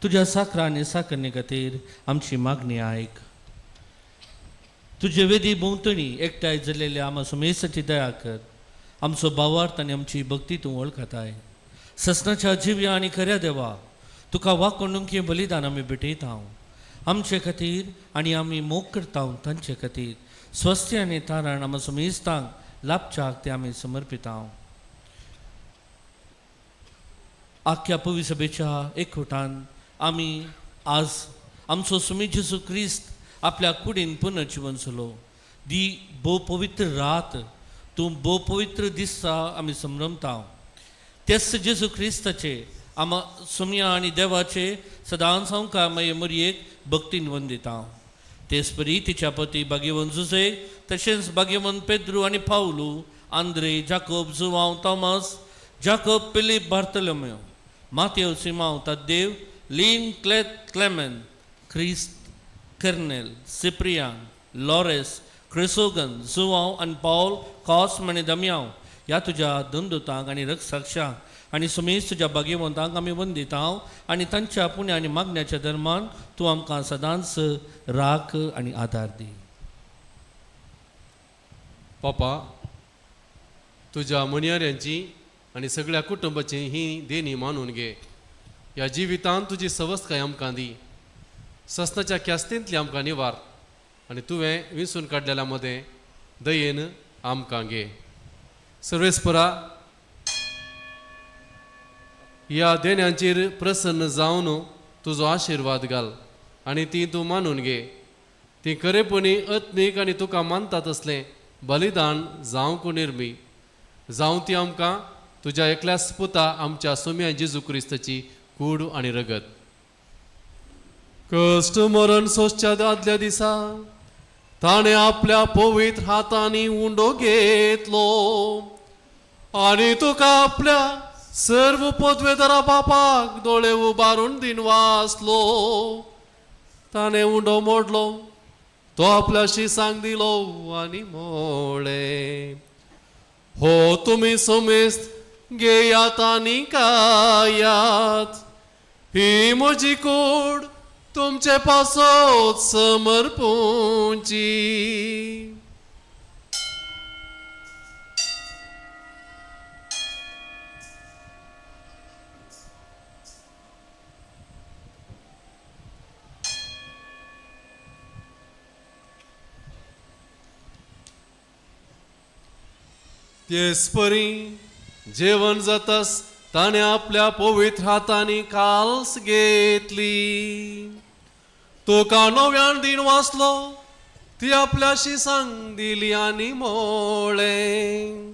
तुज्या साखरा आनी साकरणे खातीर आमची मागणी आयक. तुजे वेदी भोंवतणी एकठांय जाल्लेल्या आमा सुमेसाची दया कर. आमचो भावार्थ आनी आमची भक्ती तूं वळखताय. ससनाच्या जिव्या आनी खऱ्या देवा, तुका वाकोणुकी बलिदान आमी भेटयता. आमचे खातीर आनी आमी मोग करता तांचे खातीर स्वस्थ आनी तारण आमा सुमेस्तांक लाभच्याक ते आमी समर्पिता. आख्या पवी सभेच्या एकवटान आमी आज आमचो सुमी जेजू क्रिस्त आपल्या कुडीन पुनर्जिवन जालो. दी भोव पवित्र रात तूं भोव पवित्र दिसता आमी संभ्रमता. तेच जेजू क्रिस्ताचे आमा सुमया आनी देवाचे सदांच हांव मागीर मोरयेक भक्तीन वंदिता. तेच परी तिच्या पती भाग्यवंत जुजे, तशेंच भाग्यवंत पेद्रू आनी पावलू, आंद्रे, जाकोब, जुवांव, थॉमस, जाकोब, पिलीप, बार्तलोमेव, मातेव, सिमांव, तद्देव, लीन, क्लेत, क्लेमेन, क्रिस्त, कर्नेल, सिप्रियान, लॉरेस, क्रिसोगन, जुवांव आनी पावल, कॉस्म आनी दम्यांव ह्या तुज्या दंदुतांक आनी रक्षाक्षांक आनी सुमेश तुज्या भाग्यवंतांक आमी वंदिता आनी तांच्या पुण्य आनी मागण्याच्या धर्मान तूं आमकां सदांच राख आनी आदार दी. पापा, तुज्या मनियाऱ्यांची आनी सगळ्या कुटुंबाची ही देणी मानून घे. ह्या जिवितांत तुजी सवस्तकाय आमकां दी. सस्नाच्या ख्यास्तींतली आमकां निवार आनी तुवें विंचून काडलेल्या मदें दयेन आमकां घे. सर्वेस्परा, ह्या देण्यांचेर प्रसन्न जावन तुजो आशिर्वाद घाल आनी ती तूं मानून घे. ती खरेपणी अत्नीक आनी तुका मानता तसलें बलिदान जावंक निर्मी जावं ती आमकां तुज्या एकल्याच पुता आमच्या सोम्या जेजू क्रिस्ताची कूड आनी रगत. कश्ट मरण सोंसच्या आदल्या दिसा ताणें आपल्या पवित्र हातांनी उंडो घेतलो आनी तुका आपल्या सर्व पदवेदारा बापाक दोळे उबारून दिन वाचलो. ताणें उंडो मोडलो, तो आपल्याशी सांग दिलो आनी मोळें, हो तुमी समेस्त घेयात आनी खायात, ही म्हजी कूड तुमचे पासत समर्पूंची. तेच परी जेवण जातास ताणें आपल्या पवित्र हातांनी काल्स घेतली, तुका नव्यान दिन वाचलो, ती आपल्याशी सांग दिली आनी मोळें,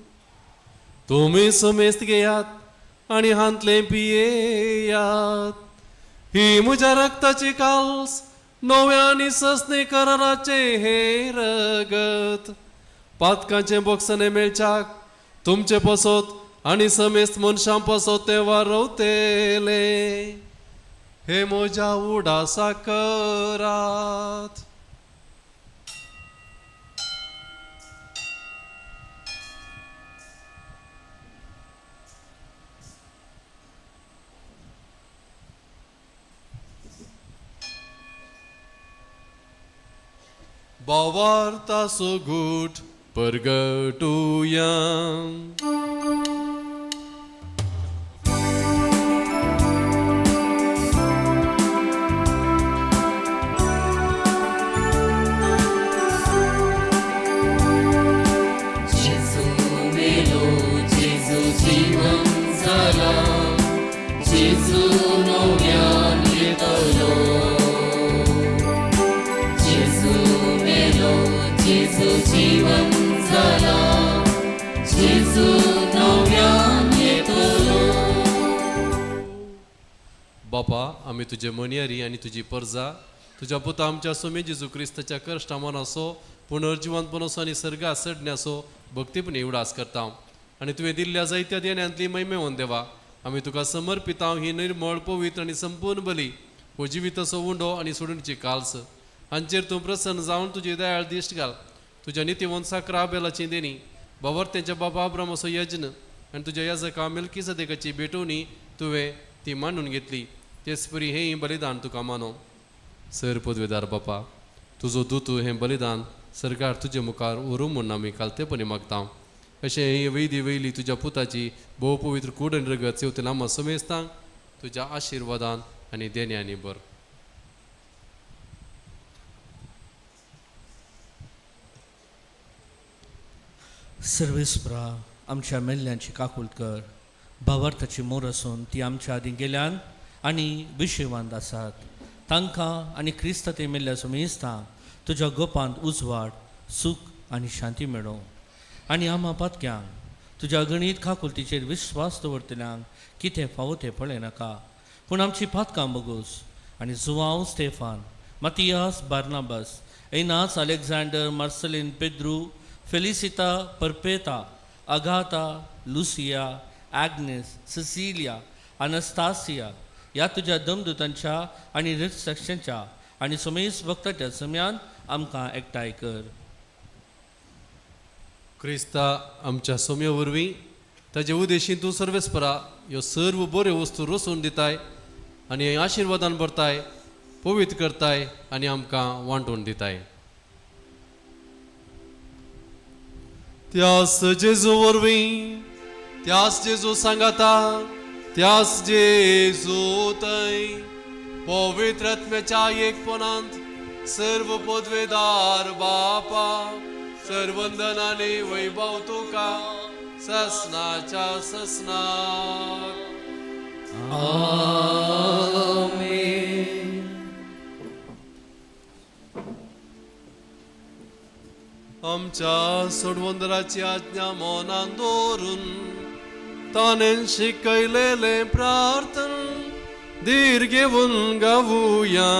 तुमी समेस्त घेयात आनी हांतलें पियेयात, ही म्हज्या रक्ताची काल्स नव्या आनी सस्ने कराराचें हें रगत, पातकांचें बोगसणें मेळच्याक तुमचे पासत आनी समेस्त मनशां पासत तें वारवतेलें. हे म्हज्या उडासा करात. भावार्थाचो गूट परगटुया. जेजू मेलो, जेजू जीवन जाला, जेजू नव्यान येतलो. जेजू मेलो, जेजू जीवन जाला, जेजू नव्यान येतलो. बापा, आमी तुजे मनियारी आनी तुजी परजा तुज्या पुता आमच्या स्वामी जेजू क्रिस्ताच्या कश्टा मनाचो पुनर्जिवंतपणाचो आनी सर्गा चडण्याचो भक्तीपणी उडास करता आनी तुवें दिल्ल्या जायत्या देण्यांतली महिमेवन देवा आमी तुका समर्पितांव ही निर्मळ पवित्र आनी संपूर्ण बली हो जिविताचो उंडो आनी सोडणीची काल्स हांचेर तूं प्रसन्न जावन तुजी दयाळ दिश्ट घाल. तुज्या नितीवंत साकरा बेलाची देणी बाबर तेंच्या बाबा अब्रामाचो यज्ञ आनी तुज्या याजका मिल्की सदेकाची भेटवणी तुवें ती मांडून घेतली, तेच परी हें बलिदान तुका मानो. सर पदवेदार बापा, तुजो दूत हें बलिदान सरकार तुजे मुखार व्हरूं म्हूण आमी कालतेपणी मागता. अशें ही वैदी वयली तुज्या पुताची भोव पवित्र कूड आनी रगत सेवतेन आमा समेस्तांक तुज्या आशिर्वादान आनी देण्यांनी भर. सर्वेस्परा आमच्या मेल्ल्यांची काकूळट कर, भावार्थाची मोर आसून ती आमच्या आदीं गेल्यान आनी विशयवांत आसात तांकां आनी क्रिस्ता ते मेल्ल्या समेस्तांक तुज्या गोपांत उजवाड सूख आनी शांती मेळो. आनी आमा पातक्यांक तुज्या गणीत काकुलतीचेर विश्वास दवरतल्यांक कितें फावो तें पळयनाका, पूण आमची पातकां बगूस आनी Joao Stefan, Matias Barnabas, Inas Alexander, Marcelin Pedro, Felicita Perpetua, Agatha, Lucia, Agnes, Cecilia, Anastasia ह्या तुज्या दमदूतांच्या आनी रितसाक्षांच्या आनी समेस्त भक्ताच्या सम्यान आमकां एकठांय कर. क्रिस्ता आमच्या सोम्या वरवीं ताजे उदेशीं तूं सर्वेस्परा ह्यो सर्व बऱ्यो वस्तू रचून दिताय आनी आशिर्वादान भरताय, पवित्र करताय आनी आमकां वांटून दिताय. त्यास जेजू वरवीं, त्यास जेजू सांगाता, त्यास जेजू थंय पवित्र आत्म्याच्या एकपणांत सर्व पदवेदार बापा सर्वंदनाने वैभव तुका ससनाच्या ससनाक. आमेन. आमच्या सोडवंदराची आज्ञा मनान दवरून ताणें शिकयलेलें प्रार्थन धीर घेवन गावुया.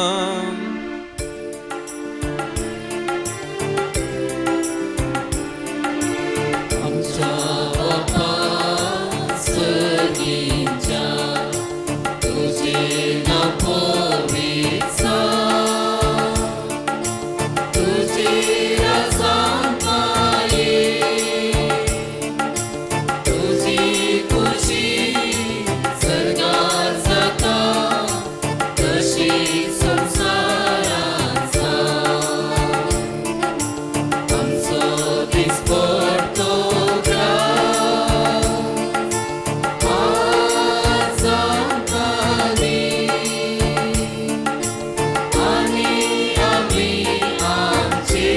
आमच्या बापा सर्गीच्या तुझे नांव पवित्र जावं, तुजी राजांकाय तुजी खुशी सर्गार जाता तशी संवसारांत जावं. आमचो दिसपडतो ग्रास आज आमकां दी आनी आमी आमचे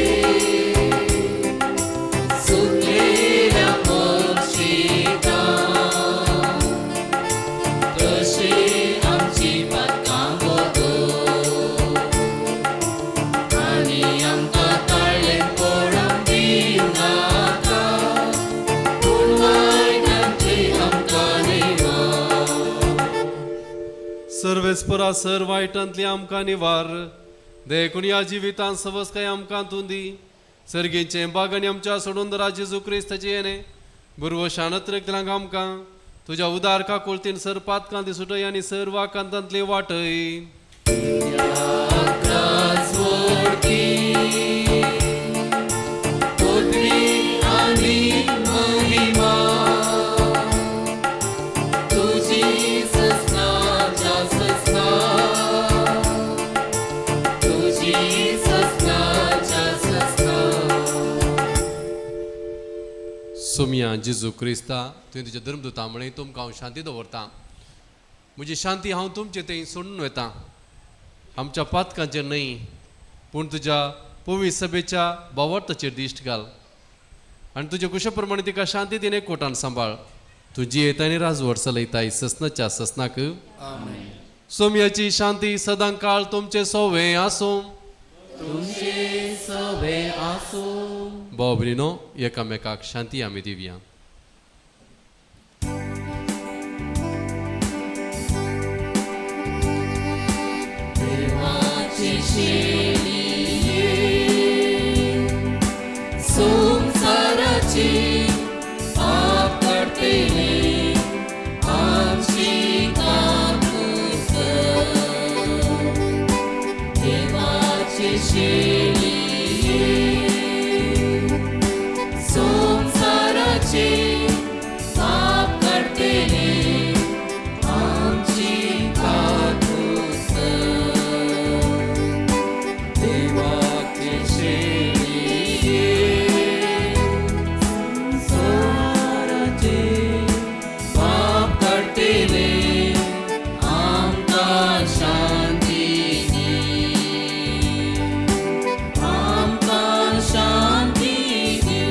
सुकलेल्या बक्षिता तशी आमची पातकां वगोव आनी आमकां ताळें पडोवंक दिवनाका पूण वायटांतली आमकां निवार. सर्वेस्परा सर वायटांतली आमकां निवार देखून ह्या जिवितांत सवस्काय आमकां तूं दी सर्गीचें बागांनी आमच्या सोडून दरा जेजू क्रिस्ताचें येणें बुरवो शाणत रगतल्यांक आमकां तुज्या उदार काकुळतीन सर पातकां दिसुटय आनी सर वाकांतांतली वाटय. पदवी आनी महिमा तुजी ससनाच्या ससना तुजी ससनाच्या ससना. सोमया जेजू क्रिस्ता तुवें तुज्या धर्मदूता म्हळें तुमकां हांव शांती दवरता म्हजी शांती हांव तुमचे थंय सोडून वता आमच्या पातकांचेर न्हय पूण तुज्या पवित्र सभेच्या बावडताचेर दिश्ट घाल आनी तुज्या कुशा प्रमाणे तिका शांती दिने कोटान सांबाळ. तूं जियेता आनी राजवट चलयताय ससनाच्या ससनाक. सोमयाची शांती सदां काळ तुमचे सोवे आसूं. तुमचे सवे आसूं. भाव भयणीनो एकामेकाक शांती आमी दिवया. देवाची शेळये संवसाराची पाप काडटली आमची काकूत कर. देवाची शेळये संवसाराची पाप काडटली आमची काकूत कर. देवाची शेळये संवसाराचे पाप काडटले आमकां शांती दी, आमकां शांती दी.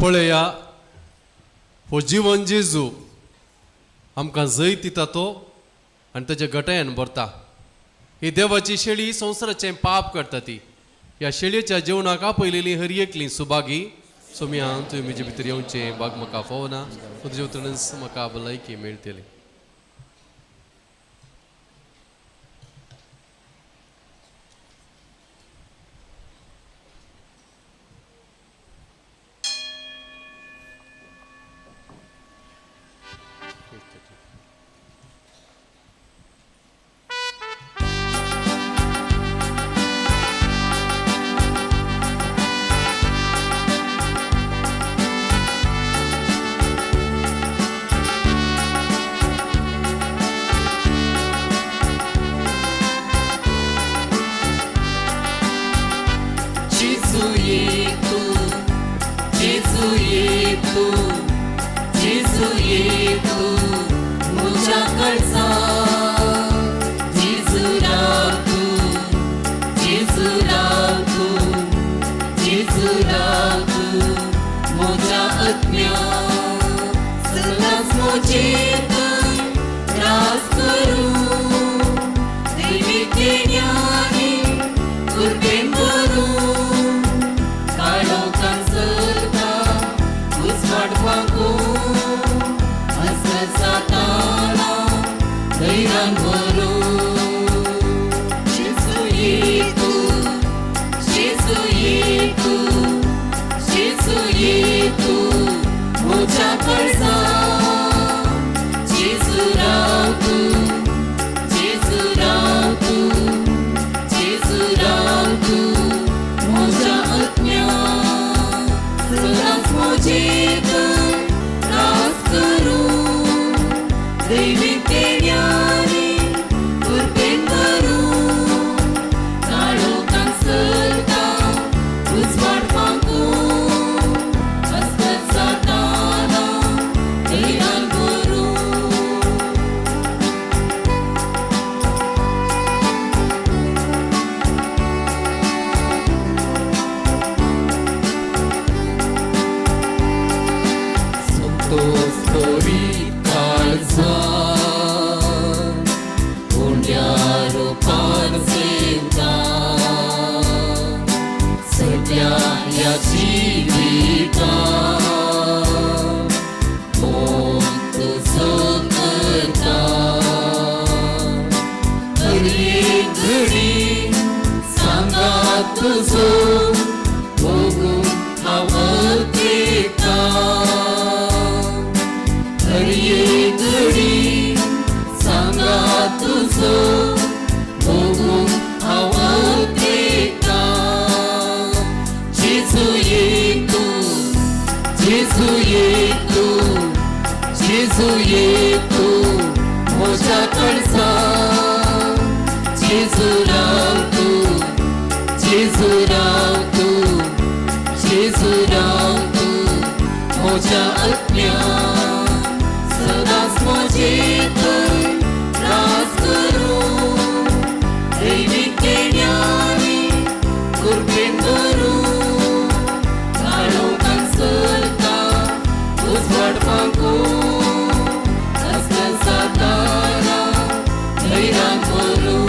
पळया हो जिवन जेजू आमकां जैत दिता तो आनी ताच्या गटायान भरता. ही देवाची शेळी संवसाराचें पाप करता ती ह्या शेळयेच्या जेवणाक आपयलेली हर एकली सुभागी. सोमया तुवें म्हजे भितर येवचें बाग म्हाका फावना पूण तुजे उतरानच म्हाका भलायकी मेळटली. Satana, धैर्यान भरून. जेजू तुजो मोगूंक हांव अत्रेकतां हर एक घडी सांगात तुजो मोगूंक हांव अत्रेकतां जेजू एक तूं जेजू एक तूं जेजू एक तूं म्हज्या कडसान जेजू राव तूं जेजू राव तूं जेजू राव तूं म्हज्या आत्म्यान सदांच म्हजे थंय रास करूं दैवीक देण्यांनी कृपेन भरूं काळोखान चलता उजवाड फांकूं आसल्या सातारा धैर्यान भरूं.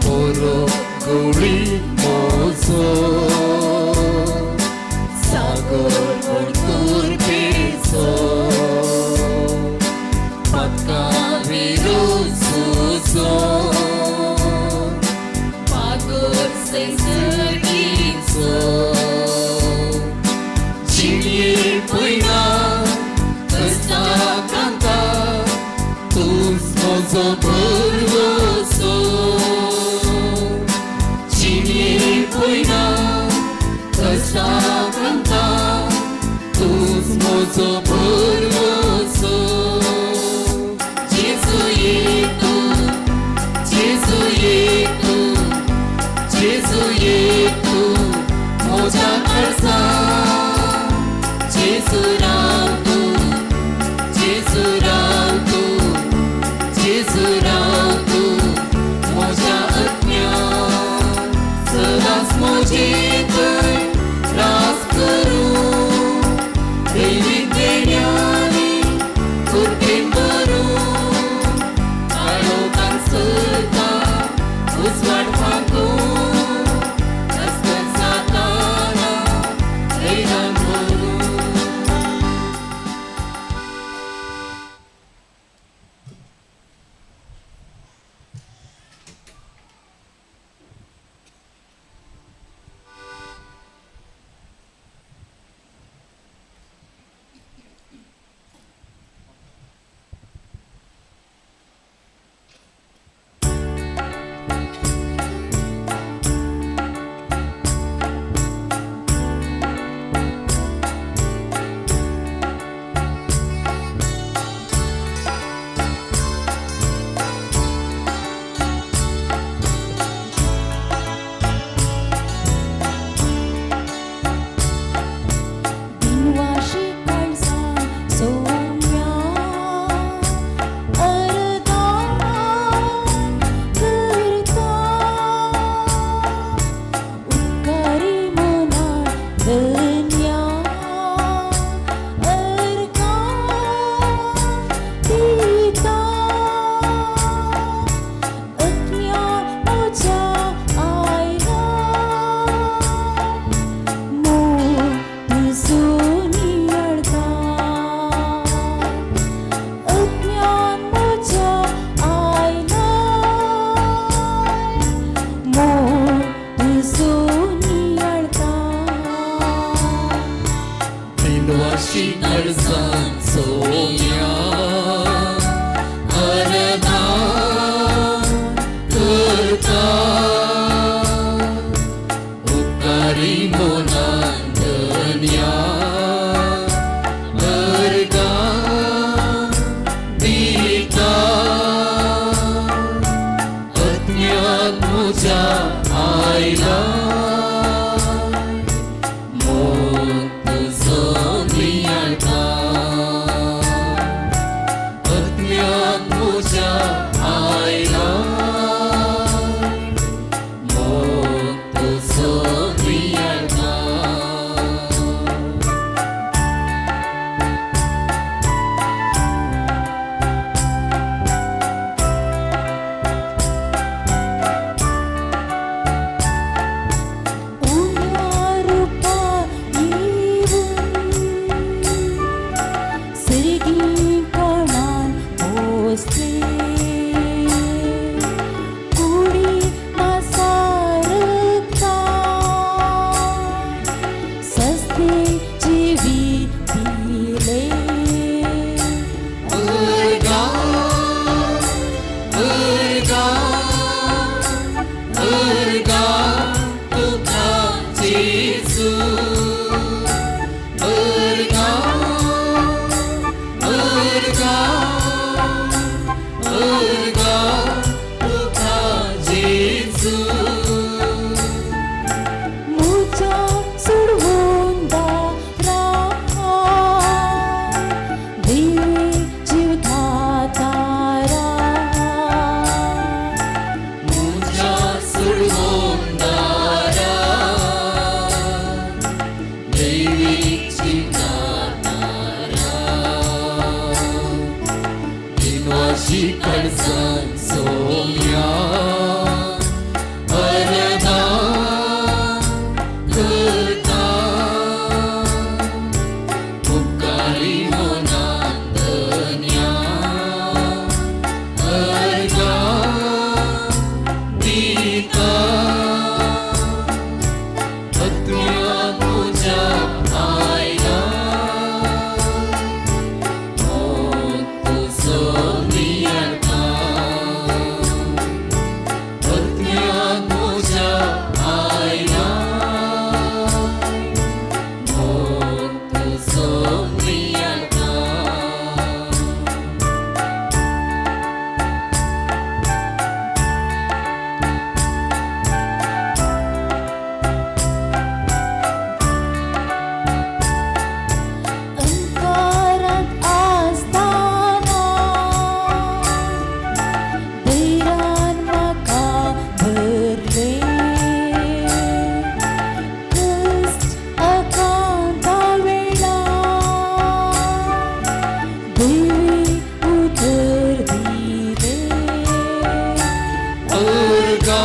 बरो गवळी म्हजो सागर भरपूर पेचो पातकां विरोचो पागोर सैसर्गीचो जिणये पयना कस्ता कांता तूंच म्हजो भरवसो जिणये पयना कस्ता कांता तूंच म्हजो भरवसो जेजू एक तूं जेजू एक तूं जेजू एक तूं म्हज्या कडसान जेजू राव तूं जेजू राव तूं जेजू राव तूं म्हज्या आत्म्यान सदांच म्हजे थंय रास करूं दैवीक देण्यांनी कृपेन भरूं काळोखान चलता उजवाड फांकूं आसल्या सातारा धैर्यान भरूं. दिनवाशी काळजां सोम्या अरदान करता उपकारी मना धन्या अर्घां दिता अज्ञान म्हज्या आयला मोग तुजो नियाळता अज्ञान म्हज्या आयला मोग तुजो नियाळता. दिनवाशी काळजान सोम्या अरदान करता उपकारी मनान धन्या अर्घां दिता अज्ञान म्हज्या आयला मोग तुजो नियाळता. दैवीक जिवनातारा दिनवाशी कडसान सोम्या अरदा करता उपकारी मनान धन्या अर्गा दिता आत्म्या तुज्या आयला मोग तुजो नियळता आत्म्या तुज्या आयला मोग तुजो नियळता. अंकारात आसताना धैर्यान म्हाका भरलें कश्ट आकांता वेळार देवी उतर दिलें. अर्गा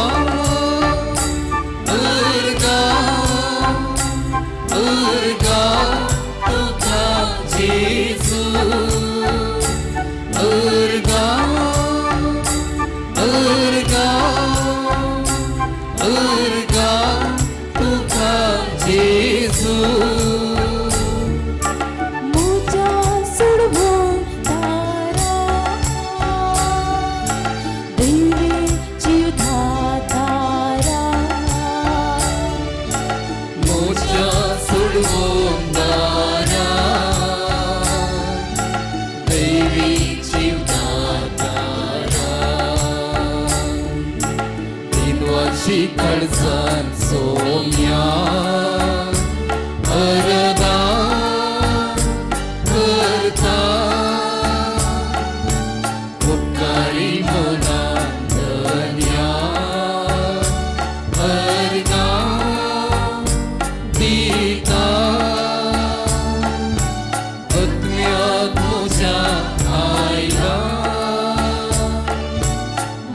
अर्गा अर्गा तुका जेजू अर्गा अर्गा अर्गा तुका जेजू. म्हज्या सोडवून तारा देवी जिवधातारा मोजा सोडवून दारा दैवी जिवनातारा दिनवाशी कडसान सोम्या अरदा करता उपकारी मनान धन्या अर्गा दिता आत्म्या तुज्या आयला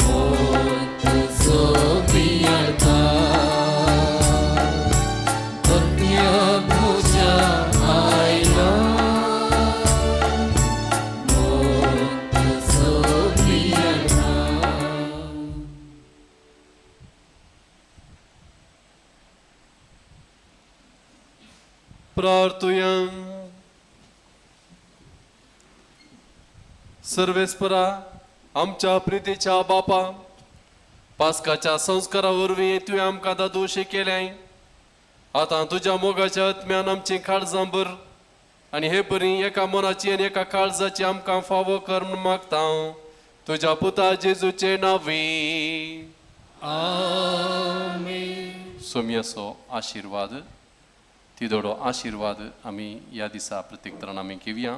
मोग तुजो पियळता आत्म्या तुज्या आयला मोग तुजो पियळता. प्रार्थुया. सर्वेस्परा आमच्या प्रितीच्या बापा, पास्काच्या संस्कारा वरवीं तुवें आमकां दादोशी केल्याय. आतां तुज्या मोगाच्या आत्म्यान आमची काळजां भर आनी हे परी एका मनाची आनी एका काळजाची आमकां फावो कर म्हूण मागता हांव तुज्या पुता जेजूचे नांवी. सोमयाचो आशिर्वाद तिदोडो आशिर्वाद आमी ह्या दिसा प्रत्येक तरान आमी घेवया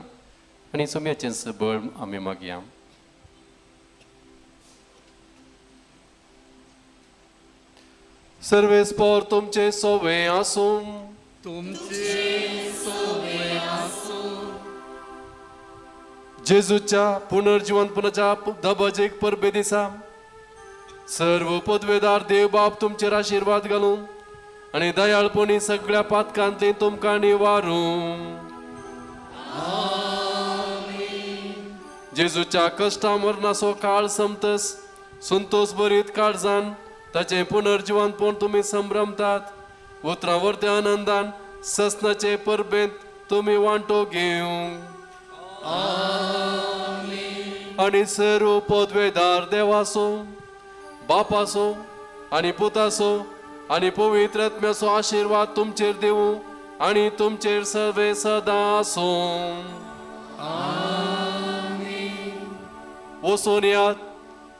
आनी सोमयाचेंच बळ आमी मागया. सर्वेस्पर तुमचे सोवे आसूं. तुमचे सोवे आसूं. जेजूच्या पुनर्जिवनपणाच्या दबाजेक परबे दिसा सर्व पदवेदार देव बाप तुमचेर आशिर्वाद घालूं आनी दयाळपणी सगळ्या पातकांतली तुमकां निवारूं. जेजूच्या कश्टा मरणाचो काळ समतस संतोष भरीत काळजान ताचें पुनर्जिवनपण तुमी संभ्रमतात. उतरां वरत्या आनंदान ससनाचे परबेंत तुमी वांटो घेवं आनी सर्व पदवेदार देवाचो बापाचो आनी पुताचो आनी पवित्र आत्म्याचो आशिर्वाद तुमचेर दिवं आनी तुमचेर सर्वे सदां आसूं. वचून यात,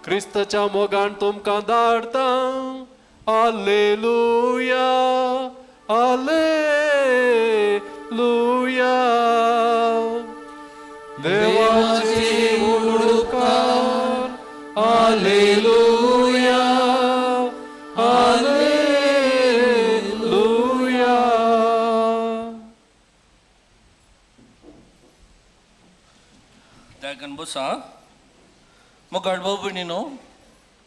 क्रिस्ताच्या मोगान तुमकां धाडटा. आलेलुया आलेलुया. देवाचे उपकार आलेलुया आलेलुया. दयाकन बसा. मोगाळ भाव भयणीनो,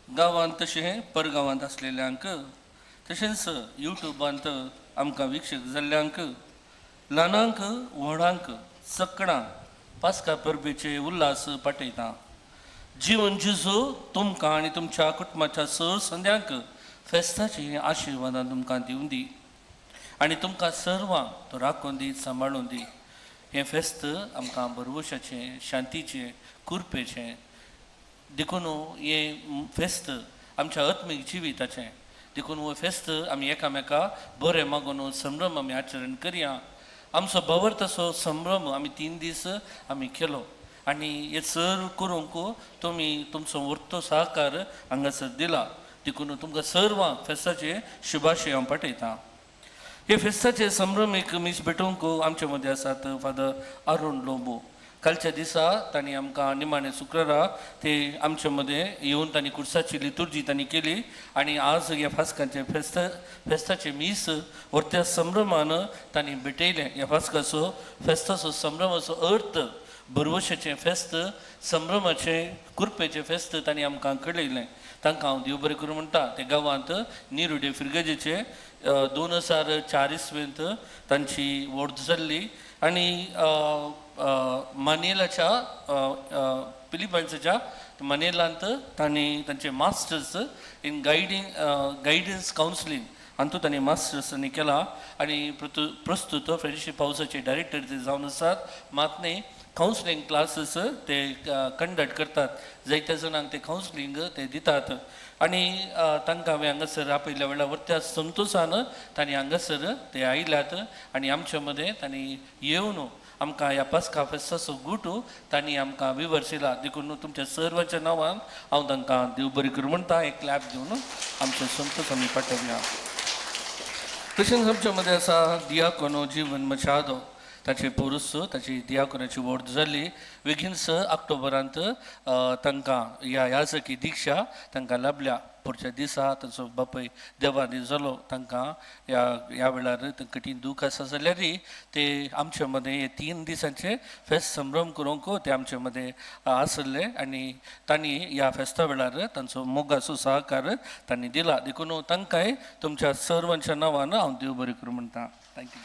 गांवांत तशें परगांवांत आसलेल्यांक तशेंच युट्यूबांत आमकां विक्षक जाल्ल्यांक, ल्हानांक व्हडांक सकडां पास्का परबेचे उल्हास पाठयता. जीवन जेजू तुमकां आनी तुमच्या कुटुंबाच्या सर संद्यांक फेस्ताची आशिर्वादां तुमकां दिवं दी आनी तुमकां सर्वांक तो राखून दी, सांबाळून दी. हें फेस्त आमकां भरवशाचें, शांतीचें, कुरपेचें देखून हें फेस्त आमच्या आत्मीक जिविताचें देखून हो फेस्त आमी एकामेका बरें मागून संभ्रम आमी आचरण करया. आमचो भवर तसो संभ्रम आमी 3 दीस आमी केलो आनी हे सर करूंक तुमी तुमचो वर्तो सहकार हांगासर दिला देखून तुमकां सर्वांक फेस्ताचे शुभाशय हांव पाठयतां. हे फेस्ताचे संभ्रम एक मीस भेटोवंक आमचे मदें आसात फादर अरुण लोबो. कालच्या दिसा तांणी आमकां निमाणे शुक्रारा ते आमचे मदें येवन तांणी कुर्साची लितुर्जी तांणी केली आनी आज ह्या फास्कांचे फेस्ताचे मीस व्हडत्या संभ्रमान तांणी भेटयलें. ह्या फास्काचो फेस्ताचो संभ्रमाचो अर्थ भरवशाचें फेस्त, संभ्रमाचें, कुरपेचें फेस्त तांणी आमकां कळयलें. तांकां हांव देव बरें करूं म्हणटा. ते गांवांत निरुडे फिरगजेचे 2004 इसवेंत तांची वोर्द जाल्ली आनी मनीलाच्या फिलिपायन्साच्या मनीलांत तांणी तांचे masters in guidance counselling हातूंत तांणी मास्टर्स तांणी केला आनी प्रस्तुत फ्रेंडशीप हावसाचे डायरेक्टर ते जावन आसात. मात न्ही कावन्सिलींग क्लासीस ते कंडक्ट करतात, जायत्या जाणांक ते कावन्सिलींग ते दितात आनी तांकां हांवें हांगासर आपयल्या वेळार व्हडत्या संतोशान तांणी हांगासर ते आयल्यात आनी आमचे मदें तांणी येवन आमकां ह्या पास्का फेस्ताचो गूट तांणी आमकां विवर्सिला देखून तुमच्या सर्वांच्या नांवान हांव तांकां देव बरी करूं म्हणटा. एक क्लॅप दिवन आमचो संतोश आमी पाठोवया. तशेंच आमच्या मदें आसा दियाकोनो जीवन मशादो. ताचे पोरूस ताची दियाकोनाची वोर्द जाल्ली. बेगीनच ऑक्टोबरांत तांकां ह्या याजकी दिक्षा तांकां लाभल्या. पुढच्या दिसा तांचो बापूय देवानी जालो. तांकां ह्या वेळार कठीण दूख आसा जाल्यारय ते आमचे मदें हे 3 दिसांचे फेस्त संभ्रम करूंक ते आमचे मदें आसले आनी तांणी ह्या फेस्ता वेळार तांचो मोगाचो सहकार तांणी दिला देखून तांकांय तुमच्या सर्वांच्या नांवान हांव देव बरें करूं म्हणटा. Thank you.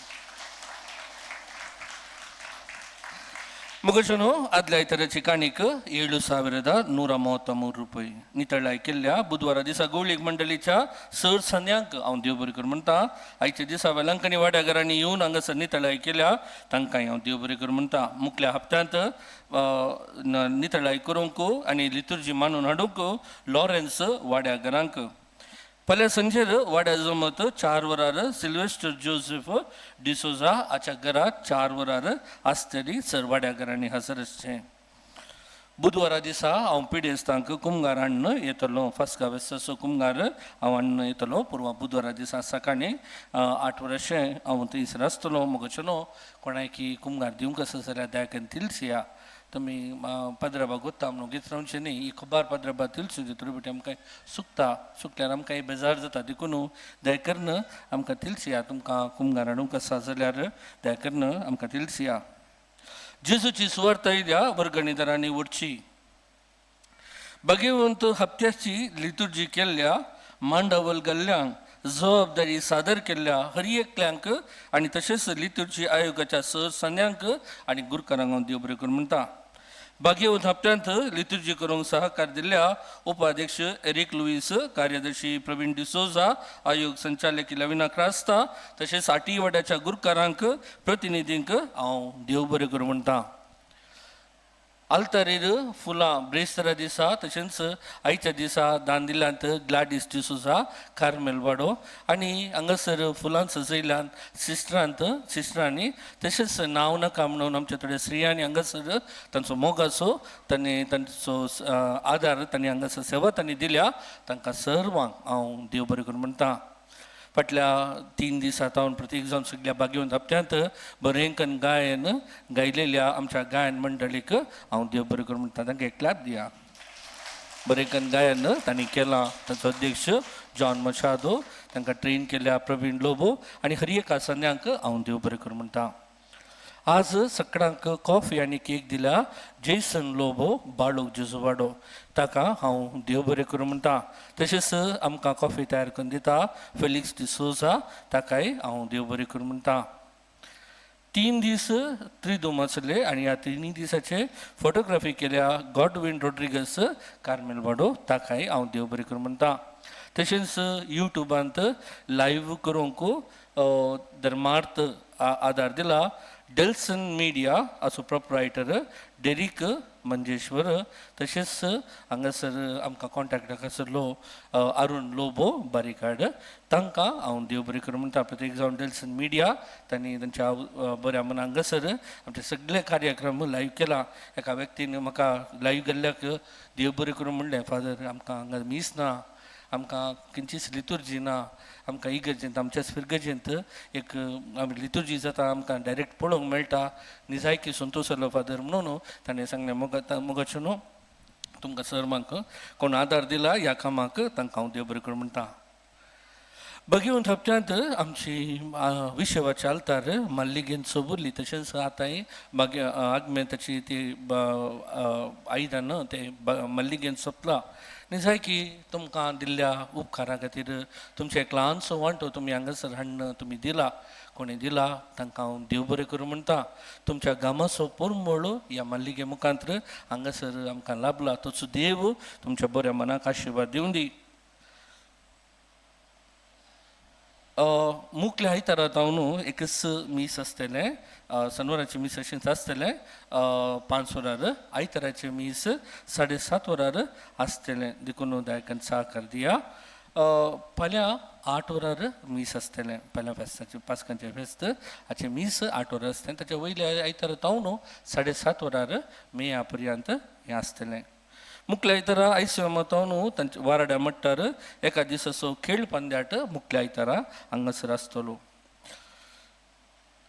मुगशನು आदल्या आयताराची काणीक 7133 रुपये नितळाय केल्ल्या. बुधवारा दिसा गोळीक मंडळीच्या सर संद्यांक हांव देव बरें करूं म्हणटा. आयच्या दिसा वेलांकणी वाड्या घरांनी येवन हांगासर नितळाय केल्या तांकां हांव देव बरें करूं म्हणटा. मुखल्या हप्त्यांत नितळाय करूंक आनी लितुर्जी मानून हाडूंक लॉरेन्स वाड्या घरांक. फाल्यां संजेर वाड्या जमत 4 वरार सिल्वेस्टर जोसेफ डिसोजा हाच्या घरात 4 वरार आसतली. सर वाड्या घरांनी हजर आसचें. बुधवारा दिसा हांव पिडेस्तांक कुमगार हाडून येतलो. फास्का फेस्ताचो कुमगार हांव हाडून येतलो. पुर्वा बुधवारा दिसा सकाळीं 8 वरांशें हांव थंयसर आसतलो. म्हगेलो न्हू कोणायकी कुमगार दिवंक आसा जाल्यार दयाकन तिलसिया तुमी पाद्राबा गोत्ता म्हणून घेत रावचें न्ही. ही खबर पाद्राबा तिलसू थोडी बेटी आमकां सुकता, सुकल्यार आमकां बेजार जाता देखून दया करून आमकां तिलसिया. तुमकां कुमगार हाडूंक आसा जाल्यार दया करून आमकां तिलसिया. जेजूची सुवार्ता येद्या वर्गणीदारांनी वडची. भगवंत हप्त्याची लितुर्जी केल्ल्या मांडावल गल्ल्यांक जबाबदारी सादर केल्ल्या हर एकल्यांक आनी तशेंच लितुर्जी आयोगाच्या सहसंद्यांक आनी गुरकारांक हांव देव बरें करूं म्हणटा. भाग्यवंत हप्त्यांत लितुर्जी करूंक सहकार दिल्ल्या उपाध्यक्ष एरिक लुईस, कार्यदर्शी प्रवीण डिसोजा, आयोग संचालक लविना क्रास्ता तशेंच आटी वाड्याच्या गुरकारांक प्रतिनिधींक हांव देव बरें करूं म्हणटा. आल्तारीर फुलां ब्रेस्तारा दिसा तशेंच आयच्या दिसा दांदिल्यांत ग्लाडीस डिसोजा कार्मेल वाडो आनी हांगासर फुलां सजयल्यान सिस्टरांनी तशेंच नांव नाका म्हणून आमच्या थोड्या स्त्रियांनी हांगासर तांचो मोगाचो तांणी तांचो आदार तांणी हांगासर सेवा तांणी दिल्या. तांकां सर्वांक हांव देव बरें करूं म्हणटा. फाटल्या 3 दिसां तावन प्रत्येक जावन सगळ्या भाग्यवंत हप्त्यांत बरेंकन गायन गायलेल्या आमच्या गायन मंडळीक हांव देव बरें करूं म्हणटा. तांकां एक क्लॅप दिया. बरेंकन गायन तांणी केलां. तांचो अध्यक्ष जॉन मशादो, तांकां ट्रेन केल्या प्रवीण लोबो आनी हर एका संद्यांक हांव देव बरें करूं म्हणटा. आज सगळ्यांक कॉफी आनी केक दिल्या जेसन लोबो बाळूक जेजुवाडो ताका हांव देव बरें करूं म्हणटा. तशेंच आमकां कॉफी तयार करून दिता फेलिक्स डिसोजा ताकाय हांव देव बरें करूं म्हणटा. 3 दीस त्रिदूम आसले आनी ह्या 3 दिसाचे फोटोग्राफी केल्या गॉडविन रोड्रिगस कार्मेल वाडो ताकाय हांव देव बरें करूं म्हणटा. तशेंच युट्यूबांत लायव्ह करूंक धर्मार्थ आदार दिला डेल्सन मिडिया हाचो प्रोपरायटर डेरीक मंजेश्वर. तशेंच हांगासर आमकां कॉन्टेक्टाक आसलो अरुण लोबो बारीकाड तांकां हांव देव बरें करूं म्हणटा. प्रत्येक जावन डेल्सन मिडिया तांणी तांच्या बऱ्या मनान हांगासर आमचे सगळे कार्यक्रम लायव्ह केला. एका व्यक्तीन म्हाका लायव्ह गेल्ल्याक देव बरें करूं म्हणलें, फादर आमकां हांगा मीस ना, आमकां खंयचीच लितुर्जी ना, आमकां इगर्जेंत आमच्याच फिरगर्जेंत एक आमी लितुर्जी जाता आमकां डायरेक्ट पळोवंक मेळटा, निजायकी संतोश जालो फादर म्हणून ताणें सांगलें. मोगाचें न्हू तुमकां सर्वांक कोण आदार दिला ह्या कामाक तांकां हांव देव बरें करूं म्हणटा. बगेवन हप्त्यांत आमची विशवाचे आल्तार माल्लिगेन सोबुरली. तशेंच आतांय मागीर आगमेंताची ती आयदन तें मल्लिगेन सोंपला. निजायकी तुमकां दिल्ल्या उपकारा खातीर तुमचें एक ल्हानसो वांटो तुमी हांगासर हाडून तुमी दिला, कोणी दिला तांकां हांव देव बरें करूं म्हणटा. तुमच्या गामाचो परमळ ह्या माल्लिगे मुखांत हांगासर आमकां लाभला, तोच देव तुमच्या बऱ्या मनाक आशिर्वाद दिवं दी. मुखल्या आयतारा जावन एकच मीस आसतलें, शनवाराचें मीस अशेंच आसतलें 5 वरार, आयताराचें मीस 7:30 वरार आसतलें. देखून दायकान साकार दिया. फाल्यां 8 वरार मीस आसतलें, फाल्यां फेस्ताचें पास्कांचें फेस्त हाचें मीस 8 वरार आसतलें. ताच्या वयल्या आयतारा जावन 7:30 वरार मेया पर्यंत हें आसतलें. मुखल्या आयतारा आयसो मतावन तांच्या वाराड्या मट्टार एका दिसाचो खेळ पंद्याट मुखल्या आयतारा हांगासर आसतलो.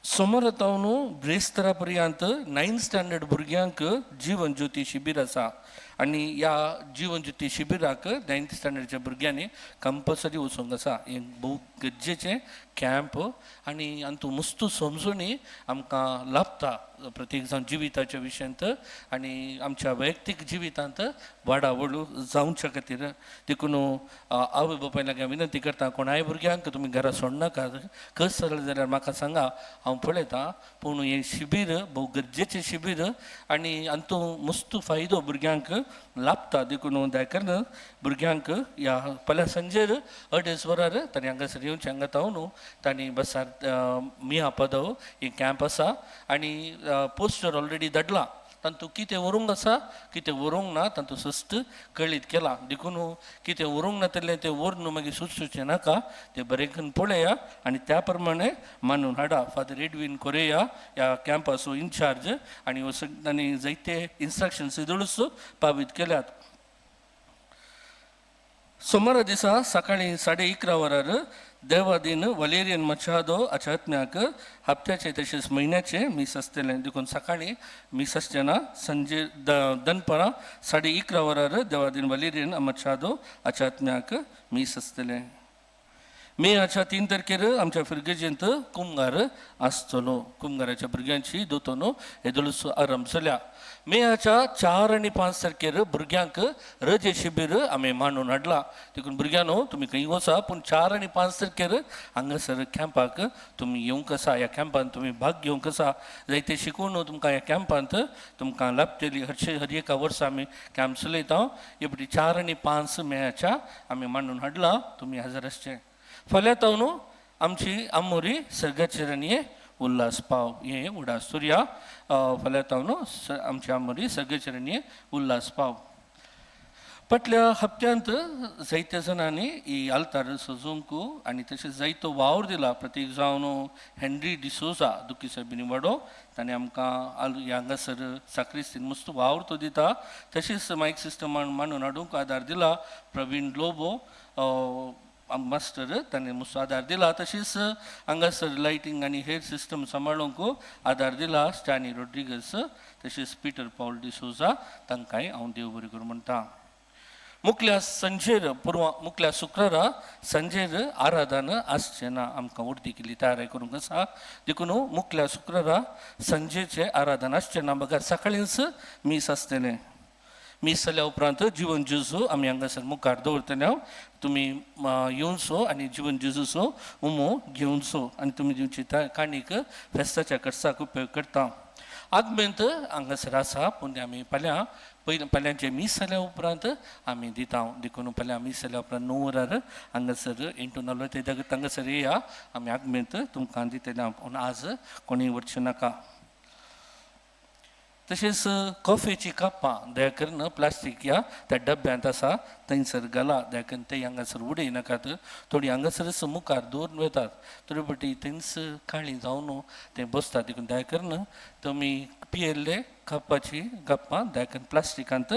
सोमारा तावन ब्रेस्तारा पर्यंत 9th standard भुरग्यांक जीवन ज्योती शिबीर आसा आनी ह्या जीवन ज्योती शिबिराक 9th स्टँडर्डच्या भुरग्यांनी कंपल्सरी वचूंक आसा. हें भोव गरजेचें कॅम्प आनी हातूंत मस्तू समजूनी आमकां लाभता प्रत्येक जावन जिविताच्या विशयांत आनी आमच्या वैयक्तीक जिवितांत वाडावळ जावच्या खातीर. देखून आवय बापाय लागीं विनंती करता, कोणाय भुरग्यांक तुमी घरा सोडनाका, कस जालें जाल्यार म्हाका सांगा, हांव पळयतां. पूण हें शिबीर भोव गरजेचें शिबीर आनी हातूंत मस्त फायदो भुरग्यांक लाभता. देखून दयाकरून भुरग्यांक ह्या फाल्यां सांजेर 2:30 वरार तांणी हांगासर येवचें. हांगा तावन तांणी बसार मिया पदव हे कॅम्प आसा आनी पोस्टर ऑलरेडी धाडला, तांतू कितें व्हरूंक आसा कितें व्हरूंक ना तांतू सस्त कळीत केला. देखून कितें व्हरूंक नातिल्लें तें व्हरून मागीर सुचचें नाका, तें बरें करून पळया आनी त्या प्रमाणे मानून हाडा. फादर एडवीन कोरेया ह्या कॅम्पाचो इन्चार्ज आनी हो तांणी जायते इन्स्ट्रक्शन्स सदळूच पावीत केल्यात. सोमारा दिसा सकाळीं 11:30 वरार देवादीन वलेरियन मचादो हाच्या आत्म्याक हप्त्याचे तशेंच म्हयन्याचे मीस आसतलें. देखून सकाळीं मीस आसचें ना, सांजे दनपारां 11:30 वरार देवादीन वलेरियन मचादो हाच्या आत्म्याक मीस आसतलें. मे हाच्या 3 तारखेर आमच्या फिरगर्जेंत कुमगार आसतलो. कुमगाराच्या भुरग्यांची दोतोनो हेदोळसो आरंभ जाल्या. मे हाच्या 4 आनी 5 तारखेर भुरग्यांक रजे शिबीर आमी मांडून हाडला. देखून भुरग्यांनो तुमी खंय वचा, पूण 4 आनी 5 तारखेर हांगासर कॅम्पाक तुमी येवंक आसा. ह्या कॅम्पांत तुमी भाग घेवंक आसा, जायते शिकून तुमकां ह्या कॅम्पांत तुमकां लाभतली. हर एका वर्सा आमी कॅम्प चलयता. हे फावटी 4 आनी 5 मेयाच्या आमी मांडून हाडला, तुमी हजर आसचें. फाल्यां तावन आमची आमोरी सर्गाचरणी उल्हास पाव हें उडास सुर्या. फाल्यां तावन आमची आमोरी सर्गाचरणी उल्हास पाव. फाटल्या हप्त्यांत जायत्या जाणांनी ही आल्तार सजोवंक आनी तशेंच जायतो वावर दिला. प्रतीक जावन हेनरी डिसोजा दुखी सायबिनी वाडो ताणें आमकां हांगासर साक्रिस्तीन मस्त वावर तो दिता. तशेंच मायक सिस्टमान मांडून हाडूंक आदार दिला प्रवीण लोबो मास्टर ताणें मस्त आदार दिला. तशीच हांगासर लायटींग आनी हेर सिस्टम सांबाळूंक आदार दिला स्टॅनी रोड्रिगस तशेंच पिटर पावल डिसोजा तांकांय हांव देव बरें करूं म्हणटा. मुखल्या संजेर पुर्वा मुखल्या शुक्रारा संजेर आराधन आसचें ना आमकां उर्दी केल्ली तयारी करूंक आसा देखून मुखल्या शुक्रारा संजेचें आराधन आसचें ना बगर सकाळींच मीस आसतलें. मीस जाल्या उपरांत जिवन जेजू आमी हांगासर मुखार दवरतले. तुमी येवचो आनी जिवन जेजूचो उमो घेवचो आनी तुमी दिवची काणीक फेस्ताच्या खर्चाक उपयोग करता. आगमेंत हांगासर आसा पूण आमी फाल्यां पयलीं फाल्यांचें मीस जाल्या उपरांत आमी दिता. देखून फाल्यां मीस जाल्या उपरांत 9 वरार हांगासर 8:45 हांगासर येया आमी आगमेंत तुमकां दितले. पूण आज कोणीय वचचें नाका. तशेंच कॉफेची कपां दया करून प्लास्टीक ह्या त्या डब्यांत आसा थंयसर घाला. दया करून ते हांगासर उडयनाकात. थोडी हांगासरच मुखार दवरून वतात थोडी फावटी थंयच काळी जावन ते बसतात. देखून दया करून तुमी पियेल्ले कपाची कपां दया करून प्लास्टिकांत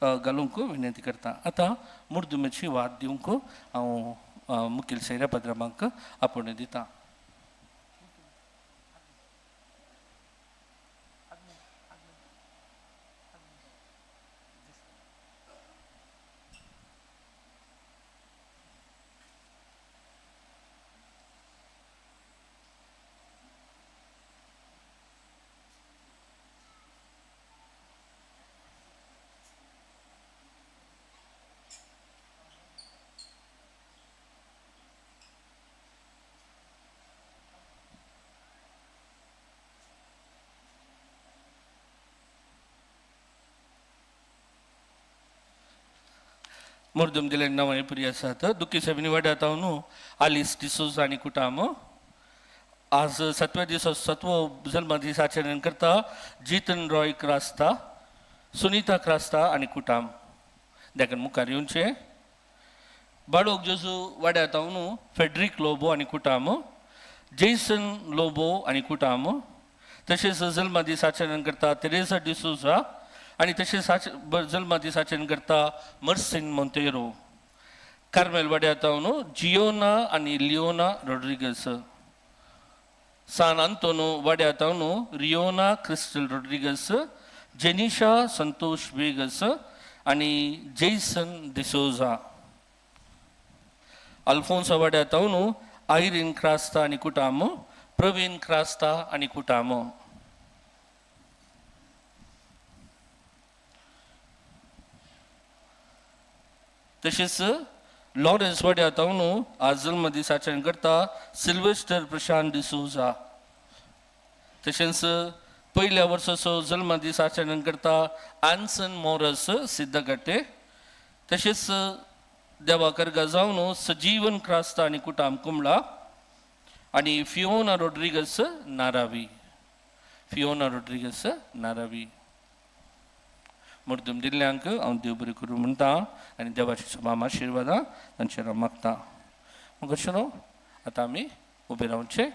घालूंक विनंती करता. आतां मुर्दुमेची वाद दिवंक हांव मुखेल सैऱ्या पद्रामांक आपोवणें दिता. मुर्दुम दिले नांवां पुरी आसात. दुखी सायबिणी वाड्यात हांव न्हू आलिस डिसोजा आनी कुटाम आज सातव्या दिसा सातवो जल्मदीस आचरण करता जितन रॉय क्रास्ता, सुनीता क्रास्ता आनी कुटाम. देखून मुखार येवचें. बाळोक जेजू वाड्यात हांव न्हू फेड्रीक लोबो आनी कुटाम, जेसन लोबो आनी कुटाम. तशेंच जल्मदीस आचरण करता तेरेसा डिसोजा आनी तशेंच जल्मदीस आचरण करता मर्सिन मोंतेरो. कार्मेल वाड्यात हांव न्हू जियोना आनी लियोना रॉड्रिगस. सान आंतोनो वाड्यात हांव न्हू रियोना क्रिस्टल रॉड्रिगस, जेनिशा संतोष वेगस आनी जेसन डिसोजा. अल्फोन्सा वाड्यात हांव न्हू आयरीन क्रास्ता आनी कुटाम, प्रवीण क्रास्ता आनी कुटाम. तशेंच लॉरेन्स वाड्यात हांव न्हू आज जल्मदीस आचरण करता सिल्वेस्टर प्रशांत डिसोजा. तशेंच पयल्या वर्साचो जल्मदीस आचरण करता आन्सन मोरस सिद्धगट्टे. तशेंच देवाकर गजाव न्हू सजीवन क्रास्ता आनी कुटाम कुमळा आनी फियोना रोड्रिगस नारावी, फियोना रोड्रिगस नारावी. मुर्दुम दिल्ल्यांक हांव देव बरें करूं म्हणटा आनी देवाची सभाम आशिर्वादां तांचेर हांव मागता. मग अशें न्हू आतां आमी उबें रावचें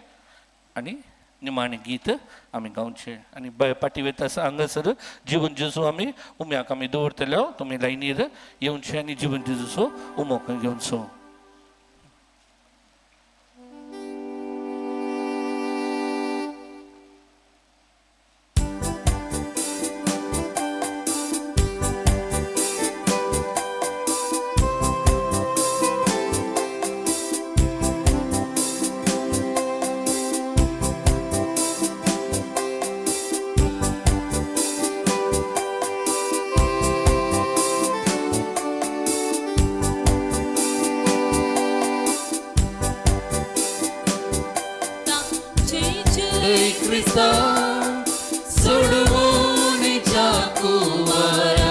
आनी निमाणें गीत आमी गावचें आनी पाटी वयता आसा हांगासर जिवन जेजू आमी उम्याक आमी दवरतले. तुमी लायनीर येवचें आनी जिवन जेजूचो उमो घेवचो. सोडवोनेच्या कुवरा.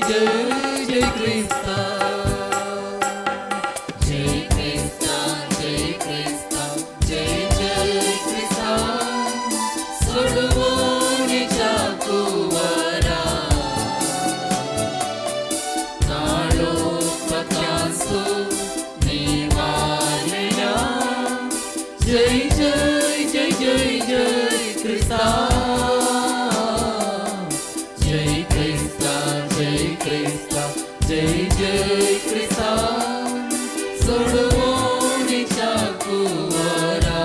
जय जय क्रिस्ता जय क्रिस्ता जय क्रिस्ता जय जय क्रिस्ता सोडवणीच्या कुवरा काळो पत्यांसो निवारल्या जय जय जय जय जय क्रिस्ता जय क्रिस्ता जय क्रिस्ता जय जय क्रिस्ता सोडवणीच्या कुवरा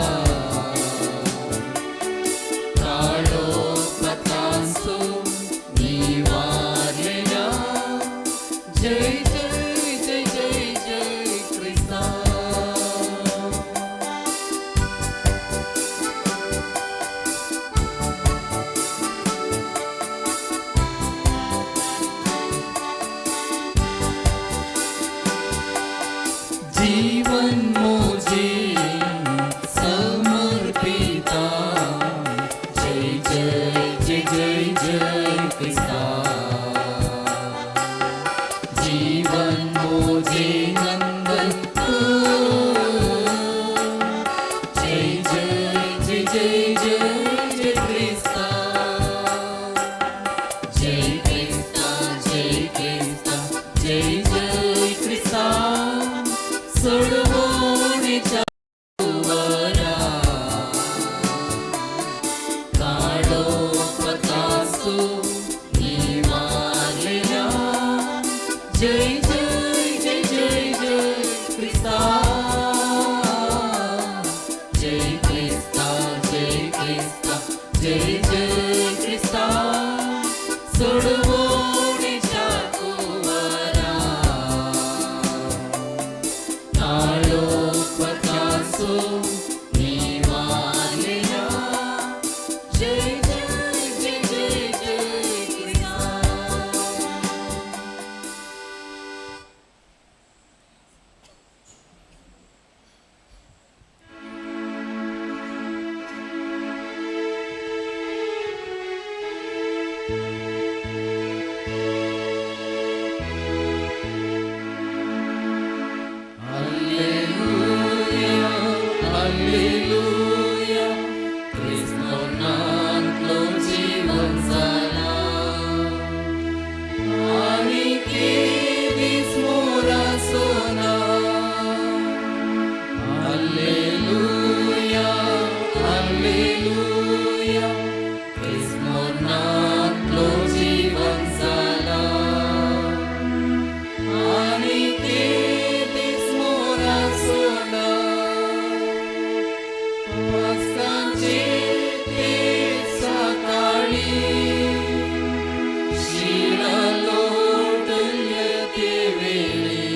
काळो पतासो निवारल्या जय जय जय जय जय क्रिस्ता जीवन मोजे समर्पिता जय जय जय जय जय क्रिस्ता जीवन मोजे नंदन जय जय जय जय जय जय क्रिस्ता जय क्रिस्ता जय क्रिस्ता जय जय क्रिस्ता सोडवणीच्या कुवरा काळो पतासो निवारल्या जय जय जय जय जय क्रिस्ता जय क्रिस्ता जय क्रिस्ता जय जय क्रिस्ता सोडवणीच्या कुवरा काळो पतासो निवारल्या जय जय जय जय जय क्रिस्ता Alleluia, Alleluia, Christ मरणांतलो जीवन जाला आनी केदीस मोरासो ना. Alleluia, Alleluia, Christ मरणांतलो जीवन जाला आनी केदीस मोरासो ना. पास्कांचे ते सकाळी शिळा लोटल्या ते वेळी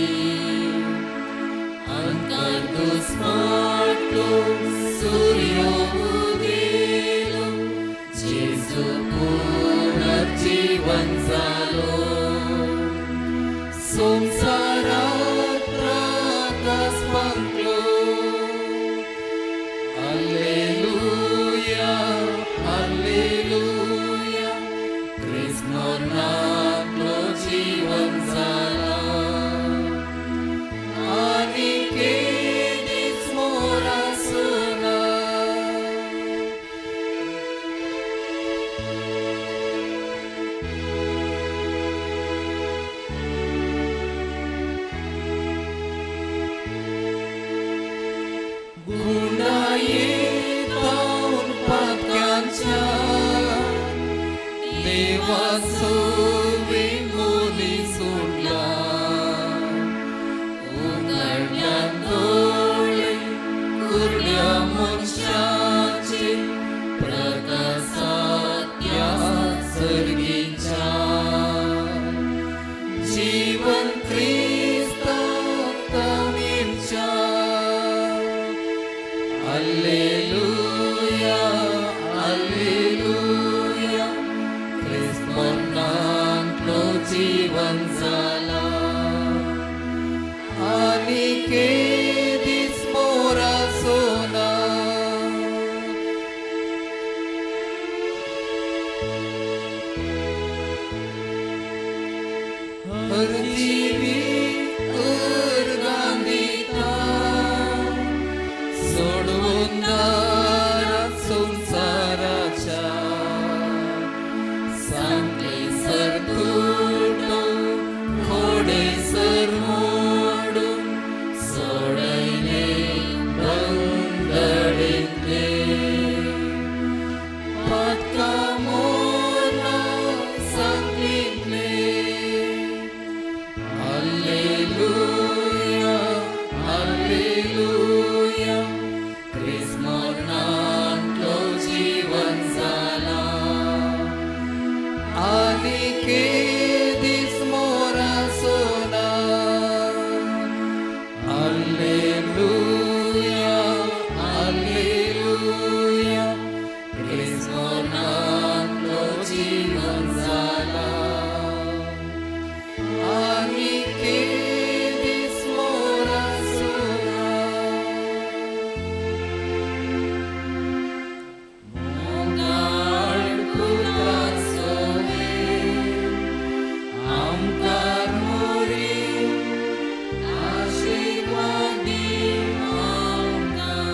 अंतर दुस्माटलो सूर्यो उदेलो जेजू पुनर्जीवन जालो संसारात प्रकाश पांगलो. Alleluia, Alleluia, Christ मरणांतलो जीवन जाला आनी केदीच मोरासो ना. गुणायेतावन पातक्यांच्या देवाचो विमोनी सोडला उगडल्या दोळे कुरड्या मनशाचे प्रकाशात त्या सर्गीच्या जीवन क्रिस्ताक मेळच्या. Alleluia, Alleluia, Christ मरणांतलो जीवन जाला आनी केदीच मोरासो ना. हरजीवी उर्गां दिता सोडून दारात संवसाराच्या सांगले सर तुटो खोडे सर मोडून सोडयले बंदडेंतले पातका मोरना सांगलींतले Alleluia, Alleluia, Christ मरणांतलो जीवन जाला आनीक दीस मोरासो ना Alleluia, Alleluia, Christ मरणांतलो जीवन जाला आनीक दीस मोरासो ना मोगाळ पुत्राचो आमकार मोरी आशिर्वाद दी आमकां.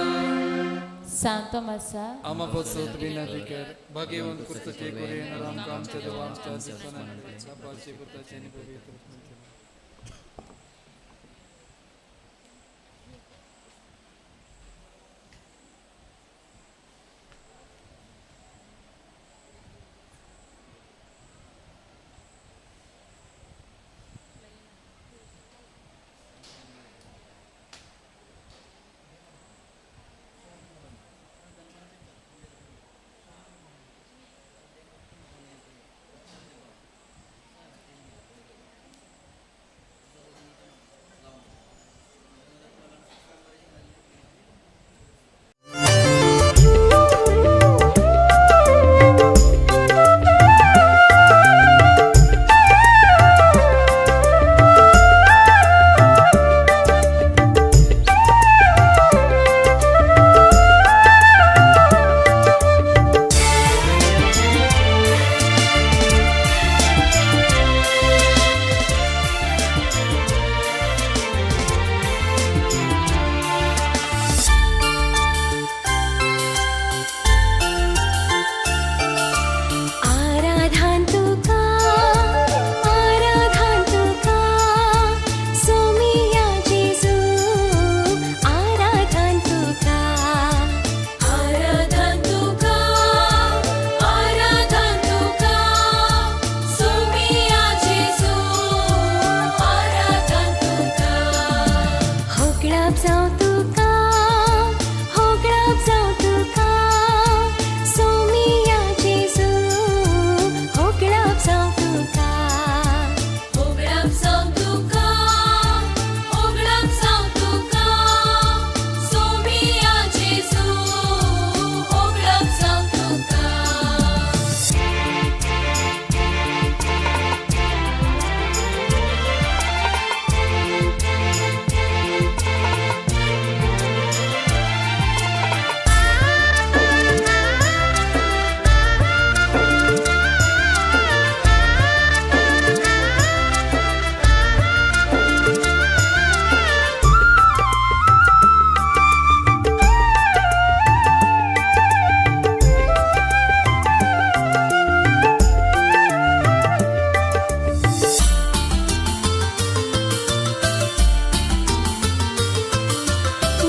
सांत तोमासा आमा पासत विनंती कर भाग्यवंत कुर्तचे कुरियन आमकां आमच्या देवा आमच्या दिसना बापाचे पुताचे आनी पवित्र आत्म्याचे.